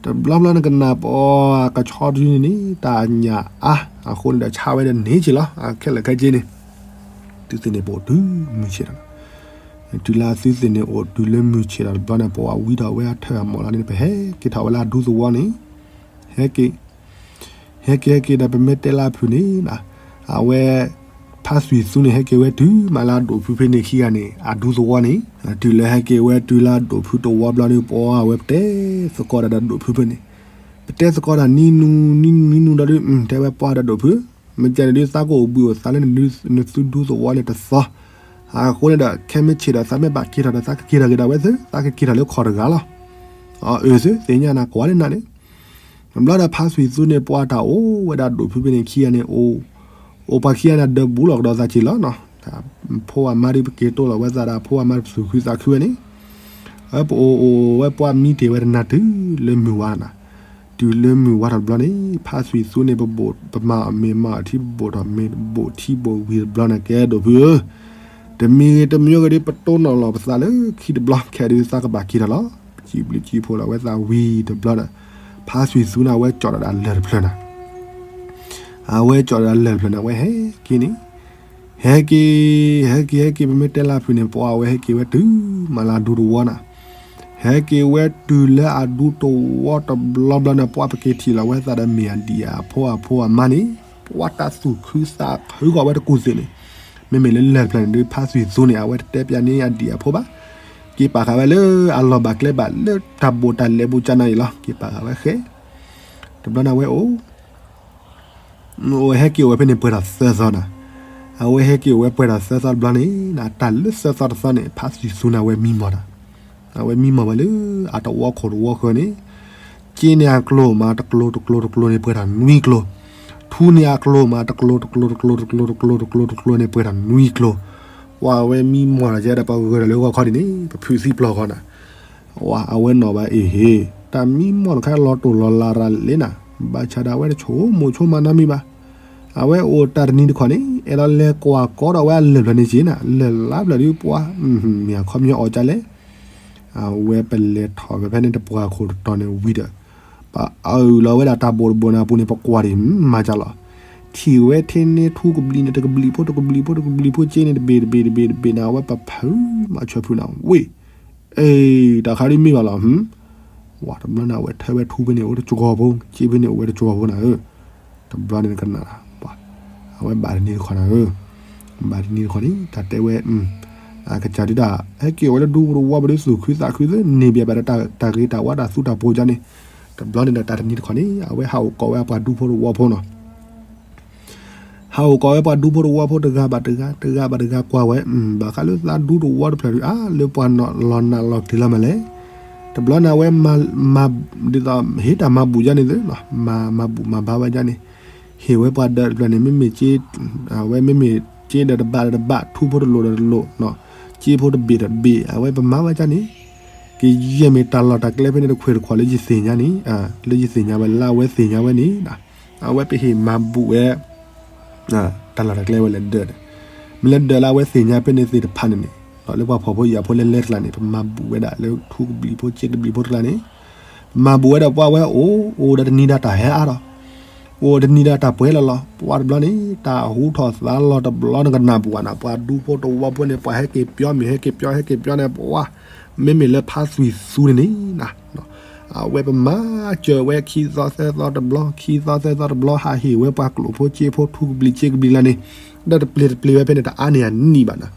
တဘျီဘျီနကနၣ်ပှၤကဆီဒုန့ၣ်န့ၣ် တၢ်ညၣ်အါ အဃိန့ၣ်ဒီးဆါဝဲဒီးန့ၢ်က့လီၤ အခဲလၢာ်ခဲဆ့န့ၣ် သုသ့ၣ်န့ၣ်ပအိၣ်တုၤမုၢ်ဆ့ၣ်ဒီး တုၤလၢအသုသ့ၣ်န့ၣ်အိၣ်တုၤလၢမုၢ်ဆ့ၣ်ထီၣ်တဘျီန့ၣ် ပှၤဝံထီၣ်ဝဲအထၢၣ်အမီၢ်လီၤန့ၣ် ပဟဲက့ၤထီၣ်ဝဲလၢအဒူသဝီန့ၣ်, ဟဲက့ၤ ဟဲက့ၤဟဲက့ၤဒီး ပမ့ၢ်တဲလၢအဖုၣ်န့ၣ် အဝဲ ဖါသွံၣ်သူန့ၣ် ဟဲက့ၤဝဲတုၤမးလၢအဒိၣ်ဖုဖဲန့ၣ်ခံဂၤန့ၣ် အဒူသဝီန့ၣ်, တုၤလၢဟဲက့ၤဝဲတုၤလၢအဒိၣ်ဖုတဝီဘျီန့ၣ် ပှၤဝဲပတဲသကိးတၢ်ဒီးဒိၣ်ဖုဖဲန့ၣ်, ပတဲသကိးတၢ်နံၤနံၤနံၤနံၤဒီးဒုး တဲဝဲပှၤဒီးဒိၣ်ဖု, မ့ၢ်ကဲန့ၣ်ဒုး သးကအိၣ်ဘှံးအိၣ်သါလၢ နသုဒူသဝီန့ၣ်တသီ, အဃိန့ၣ်ဒီး ခဲမုၢ်ဆ့ၣ်ဒီး သးမ့ၢ်ဘၣ်က့ၤထီၣ်ဒီး သးကက့ၤထီၣ်က့ၤဒၣ်ဝဲသ့, သးကက့ၤထီၣ်လၢခီၣ်တဂၤလီၤ. အၢ သ့ၣ်ညါနၤကွၢ်လၢနၤန့ၣ် တဘျီဒီးဖါသွံၣ်သူန့ၣ် ပှၤတၢ်အိၣ်ဝဲဒၣ်ဒိၣ်ဖုဖဲန့ၣ်ခံဂၤန့ၣ် အိၣ် အိၣ်ပှၤခံဂၤန့ၣ် ဒၢးဘူးလီၤကဒီးသးက့ၤလီၤနီၤ. ဖိအမါဒုး ပက့ၤတိၢ်လီၤဝဲသးဒီး ဖိအမါသူၣ်ခုသးခုဝဲန့ၣ်, ပအိၣ်အိၣ်ဝဲပှၤမံတ့ၢ်ဝဲတနၤတုၤလၢမုၢ်ဝါနီၤ. တုၤလၢမုၢ်ဝါထီၣ်တဘျီန့ၣ် ဖါသွံၣ်သူန့ၣ် ပဘိၣ်ပမၤအီၣ်မ့ၤမၤအီၣ်ထံ ပဘိၣ်ထီၣ်မ့ၤ ပဘိၣ်ထံဘိၣ်ဝံၤတဘျီန့ၣ် ကဲဒိၣ်ဖုဧၢ, တမံၤဂ့ၤတမံၤဂ့ၤဒုး ပတိၢ်နီၣ်လီၤပသးလၢခံတဘျီ ခဲဒုးသးကဘၣ်က့ၤထီၣ်လီၤ. ပစံးဘျုးစံးဖှိၣ်လီၤဝဲသးဝံၤတဘျီဒီး ဖါသွံၣ်သူန့ၣ် အဝဲကၠီၣ်ဒီးလၢၢ်တဖျၢၣ်နီၤ. အဝဲကၠီၣ်ဒီးလၢၢ်တဖျၢၣ်န့ၣ် အဝဲဟဲက့ၤန့ၣ်, ဟဲက့ၤ ဟဲက့ၤ ဟဲက့ၤ ပမ့ၢ်တဲလၢအဖုၣ်န့ၣ် ပှၤအဝဲဟဲက့ၤဝဲတုၤမးလၢအဒူသဝီနီၤ. ဟဲက့ၤဝဲတုၤလၢအဒူသဝီတဘျီဘျီန့ၣ် ပှၤပက့ၤထံၣ်လီၤဝဲသးဒီးမ့ၢ်အဒံၣ်အဖိအဖိအမါန့ၣ် ပှၤတၢ်သူၣ်ခုသးခုဂီၢ်ဝဲတကူၢ်သ့ၣ်န့ၣ်, မ့မ့ၢ်လၢလၢၢ်တဖျၢၣ်န့ၣ်ဒုး ဖါသွံၣ်သူန့ၣ် အဝဲတတဲပျးန့ၢ်အဒံၣ်အဖိဘၣ်. က့ၤပာ်ဃာ်ဝဲလၢအလီၢ်ဘၣ်ကျဲဘၣ်လၢတၢ်ဘိၣ်တၢ်လဲၤဘူးကနၤအံၤလီၤ. က့ၤပာ်ဃာ်ဝဲဃဲ တဘျီန့ၣ်ဝဲအိၣ် အိၣ်ဟဲက့ၤအိၣ်ဝဲဖဲန့ၣ် ပှဲၤထီၣ်သၢသီနီၤ. အဝဲဟဲက့ၤအိၣ်ဝဲပှဲၤထီၣ်သၢသီတဘျီန့ၣ် တၢ်လၢသၢသီတသီန့ၣ် ဖါသွံၣ်သူန့ၣ် အဝဲမံမီၢ်ဒီး အဝဲမံမီၢ်ဝဲလၢအတဝီခိၣ်တဝီဃၢၤန့ၣ်, က့န့ၣ်အကျိၤမး တကျိၤတကျိၤတကျိၤန့ၣ် ပှဲၤထီၣ်နွံကျိၤ, ထူန့ၣ်အကျိၤမး တကျိၤတကျိၤတကျိၤတကျိၤတကျိၤတကျိၤတကျိၤန့ၣ် ပှဲၤထီၣ်နွံကျိၤ, ပှၤဝဲမံမီၢ်ဒီး ကဲဒီးပဂၢၢ်ဒီးလၢဂီၢ်ခီဒ်န့ၣ် ပဖုးသံပျီၢ်ဃီနီၤ. ဝဲအဝဲနီၢ်ဘၣ်အ့ၣ်ဟ့ၣ် တၢ်မံမီၢ်တခါလီၤတိၢ်လီၤလးရၤလံနီၤ, ဘၣ်ဆၣ်ဒီးအဝဲတဆိမိၣ်ဆိမးနီတမံၤဘၣ်. အဝဲအိၣ်တၢ်တနံၤတခီန့ၣ် အဲၣ်ဒိးလဲၤကွၢ်ကီဒီးအဝဲအလၢၢ်ဖျၢၣ်န့ၣ်က့ၤနီၤ, လၢၢ်လါဖျၢၣ်ဒုးပှၤ မ့ၢ်အခီပညီအီၤကလဲၣ်. အဝဲပလဲၤထီၣ်ဖဲဖဲန့ၣ်တပှၢ်ခိၣ်တတီၤန့ၣ်ဝံၤဒီး ပအုၣ်လီၤဝဲဒၣ်တၢ်ဘိၣ်တဘိၣ်န့ၣ်အပူၤန့ၣ် ပကွၢ်ဒံးမးကလီၤ. ထံၣ်ဝဲထဲန့ၣ်ထူကဘျံးန့ၣ် တကဘျံးဖိတကဘျံးဖိတကဘျံးဖိက့န့ၣ် တဘ့ၣ်တဘ့ၣ်တဘ့ၣ်တဘ့ၣ်န့ၣ် အဝဲပဖုးမးဆၢဖုးနၤဝ့ၢ် အ့ တၢ်ခါဒ်မ့ၢ်ဘၣ်လီၤ. ဝဲတဘျီန့ၣ် အဝဲထၢဝဲထူဖဲန့ၣ် အိၣ်တကီၤဖိ, က့ဖဲန့ၣ် အိၣ်ဝဲတကီၤဖိနၤဧၢ. တဘျီန့ၣ်ကနၣ်, အဝဲဘၣ်တနံၤတခီနၤဧၢ. ဘၣ်တနံၤတခီန့ၣ် တၢ်တဲဝဲ အကစၢ်ဒုးတၢ် ဟဲက့ၤအိၣ်ဝဲလၢဒူသဝီပူၤဒုး သူၣ်ခုသးခုသ့ န့ၢ်ဘၣ်ဘၣ်ဒီးတၢ်ဂ့ၤတၢ်ဝါတၢ်သူတၢ်ပှိၤကန့ၣ်. တဘျီန့ၣ်ဒီးတၢ်တနံၤတခီန့ၣ် အဝဲဟးအိၣ်ကိးဝဲအပှၤဒူဖိတဝီဖိနီၤ. ဟးအိၣ်ကိးဝဲပှၤဒူဖိတဝီဖိတဂၤဘၣ်တဂၤ တဂၤဘၣ်တဂၤကွၢ်ဝဲ ဘၣ်ဃးလၢသးဒူသဝီတဖျၢၣ်ဒုး အါလၢပှၤနီၢ်လီၤနးလီၤက့ၤလီၤမးလဲၣ်. တဘျီန့ၣ် အဝဲမၤ ဒ်သိး ဟ့ၣ်တၢ်မၤဘူၣ်ယါန့ၣ်သ့ မၤဘူၣ်မၤဘါဝဲယါန့ၣ် ဟ့ၣ်ဝဲပှၤဒၢးတဖျၢၣ်န့ၣ် မ့မ့ၢ်က့ အဝဲမ့မ့ၢ်က့ဒီးတဘၣ်ဒီးတဘၣ် ထူဖိတလိၤဒီးတလိၤ က့ဖိတဘ့ၣ်ဒီးတဘ့ၣ် အဝဲပမၤဝဲယါန့ၣ် ကယဲၢ်မ့ၢ်တၢ်လီၢ်တၢ်ကျဲဖဲန့ၣ် တခွဲးတခွးလၢယသ့ၣ်ညါန့ၣ် လၢယသ့ၣ်ညါဝဲလၢအဝဲသ့ၣ်ညါဝဲန့ၣ် အဝဲပဟ့ၣ်မၤဘူၣ်ဝဲ တၢ်လီၢ်တၢ်ကျဲဝဲလဲၤဒၢးန့ၣ် မ့ၢ်လၢဒၢးလၢအဝဲသ့ၣ်ညါဖဲန့ၣ်သ့ၣ်တဖၣ်န့ၣ်န့ၣ် လၢပှၤဖှီၣ်ဖိယာ်ဖိလဲၤလဲၤတကျါန့ၣ် ပမၤဘူၣ်ဝဲဒၣ်လၢထူကဘျံးဖိစ့ကဘျံးဖိတကျါန့ၣ် ပမၤဘူၣ်ဝဲဒီးပှၤဝဲအိၣ် အိၣ်ဒီးတနံၤဒီးတၢ်ဟဲအါဒီး အိၣ်တနံၤဒီးတၢ်ပှဲၤလီၤလီၤ ပှၤတဘျီန့ၣ် တၢ်ဟူထီၣ်သါလီၤတဘျီန့ၣ်ကနၣ်ပူၤဘၣ်နၤ ပှၤဒူဖိတဝီဖိန့ၣ် ပှၤဟဲက့ၤပျီမ့ၢ်ဟဲက့ၤပျီဟဲက့ၤပျီန့ၣ် ပှၤ မ့မ့ၢ်လၢဖါသွံၣ်သူန့ၣ်န့ၣ် အဝဲပမၤစၢၤဝဲခံသီသၢသီတဘျီ ခံသီသၢသီတဘျီ ဟးဟ့ၣ်ဝဲပှၤကျိၣ်ဖိစ့ဖိထူကဘျံးစ့ကဘျံးလၢန့ၣ် ဒီးတပျ့ၤတပျ့ၤဝဲဖဲန့ၣ် တအါန့ၢ်အနံၣ်ဘၣ်နၤ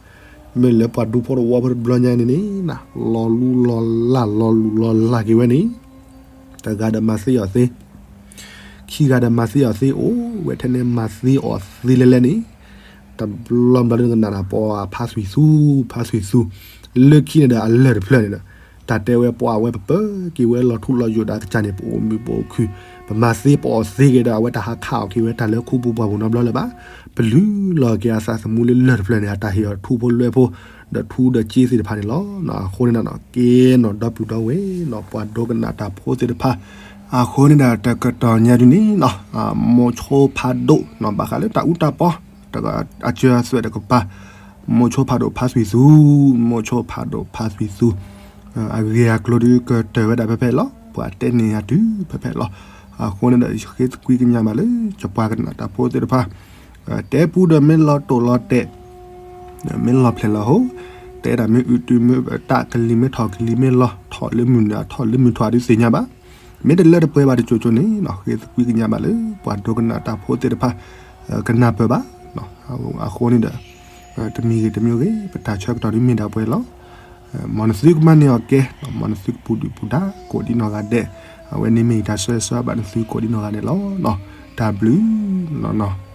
မ့ၢ်လၢပှၤဒူဖိတဝီဖိတဘျီညါန့ၣ်န့ၣ် လီၤလူလီၤလၢ်လီၤလူလီၤလၢ်က့ၤဝဲန့ၣ် တဂၤဒီးမၤသ့အီၤသ့ ခံဂၤဒီးမၤသ့အီၤသ့ အိၣ်ဝဲထဲန့ၣ်မၤသ့အီၤသ့လဲၣ်လဲၣ်န့ၣ် တဘျီဘျီဒုးနကနၣ်ဒီးပှၤဖါသွံၣ်သူ ဖါသွံၣ်သူ လၢခံန့ၣ်ဒီးအလၢၢ်တဖျၢၣ်န့ၣ်ဒီး တၢ်တဲဝဲပှၤဝဲပပၢက့ၤဝဲလီၤထူလီၤယိာ်ဒီးအကစၢ်န့ၣ် ပအိၣ်မုာ်ပအိၣ်ခုၣ် ပမၤသ့ပအီၤသ့က့ၤဒီး အဝဲတဟးခးအီၤက့ၤဝဲတၢ်လၢခူပူၤပှၢ်ပူၤနီတဘျီလၢၤဘၣ် ပလုၢ်လီၤက့ၤအသးသမူလၢလၢၢ်တဖျၢၣ်န့ၣ် အတၢ်ဟ့ၣ်အီၤထူဖိလွဲဖိ ဒီးထူဒီးစ့သ့ၣ်တဖၣ်န့ၣ်လီၤ. အဃိန့ၣ်ဒီး ကဲနီၣ်ဒီပုၢ်ဒီဝဲၢ်နီၣ် ပှၤဒိကနၣ်တၢ်ဖိသ့ၣ်တဖၣ် အဃိန့ၣ်ဒီး တကတီၢ်ညါဒ်န့ၣ်နီၣ် မိၤဆိဖးဒိၣ်နီၣ် ဘၣ်ဃးလၢတၢ်အူတၢ်ပီ အစၢၤအသွဲၣ်တကပၤ မိၤဆိဖးဒိၣ်ဖါသွံၣ်သူ မိၤဆိဖးဒိၣ်ဖါသွံၣ်သူ အဂ့ၢ်အကျိၤဒုးကတၢၢ်ဝဲဒၣ်ဖဲဖဲအံၤလီၤ. ပှၤတဲန့ၢ်ယၤတုၤဖဲဖဲအံၤလီၤ. အဃိန့ၣ်ဒီး ယဃ့သကွံာ်ကညးဘၣ်လၢ ယပှၤကနၣ်တၢ်ဖိသ့ၣ်တဖၣ် တဲပူဒီးမ့ၢ်လီၤတိၢ်လီၤတဲာ် မ့ၢ်လီၤဖျဲၣ်လီၤဟိ တဲဒၣ်မ့ၢ်အုးတုၤမ့ၢ်တၢ်ကလံၤမ့ၢ်ထီၣ်ကလံၤမ့ၢ်လီၤ ထီၣ်လၢမုၢ်နုာ် ထီၣ်လၢမုၢ်ထီၣ်ဒုးသ့ၣ်ညါဘၣ်. မ့ၢ်တလၢတပှဲၤဘၣ်တကၠိကၠိန့ၣ်နီၤ ဃ့သကွံာ်ကညးဘၣ်လၢ ပှၤဒိကနၣ်တၢ်ဖိသ့ၣ်တဖၣ် ကနၢ်ပၢၢ်ဘၣ်. အဃိန့ၣ်ဒီး တမံၤဂ့ၤတမံၤဂ့ၤ ပတၢ်ဆၢကတီၢ်ဒုးမ့ၢ်ဒၣ်ပှဲၤလီၤ. မ်နသုကမၤန့ၢ်အီၤကဲ မ်နသုကပူၤဒုၣ်ပူၤဒါ ကိးဒံနီၢ်ဂၤဒဲး အဝဲန့ၣ်မ့ၢ်ယတၢ်ဆၢဂ့ၤဆၢဝါဘၣ်နသုကိးဒံနီၢ်ဂၤဒဲးလီၤ. တၢ်ဘျုးနီၤနီၤ.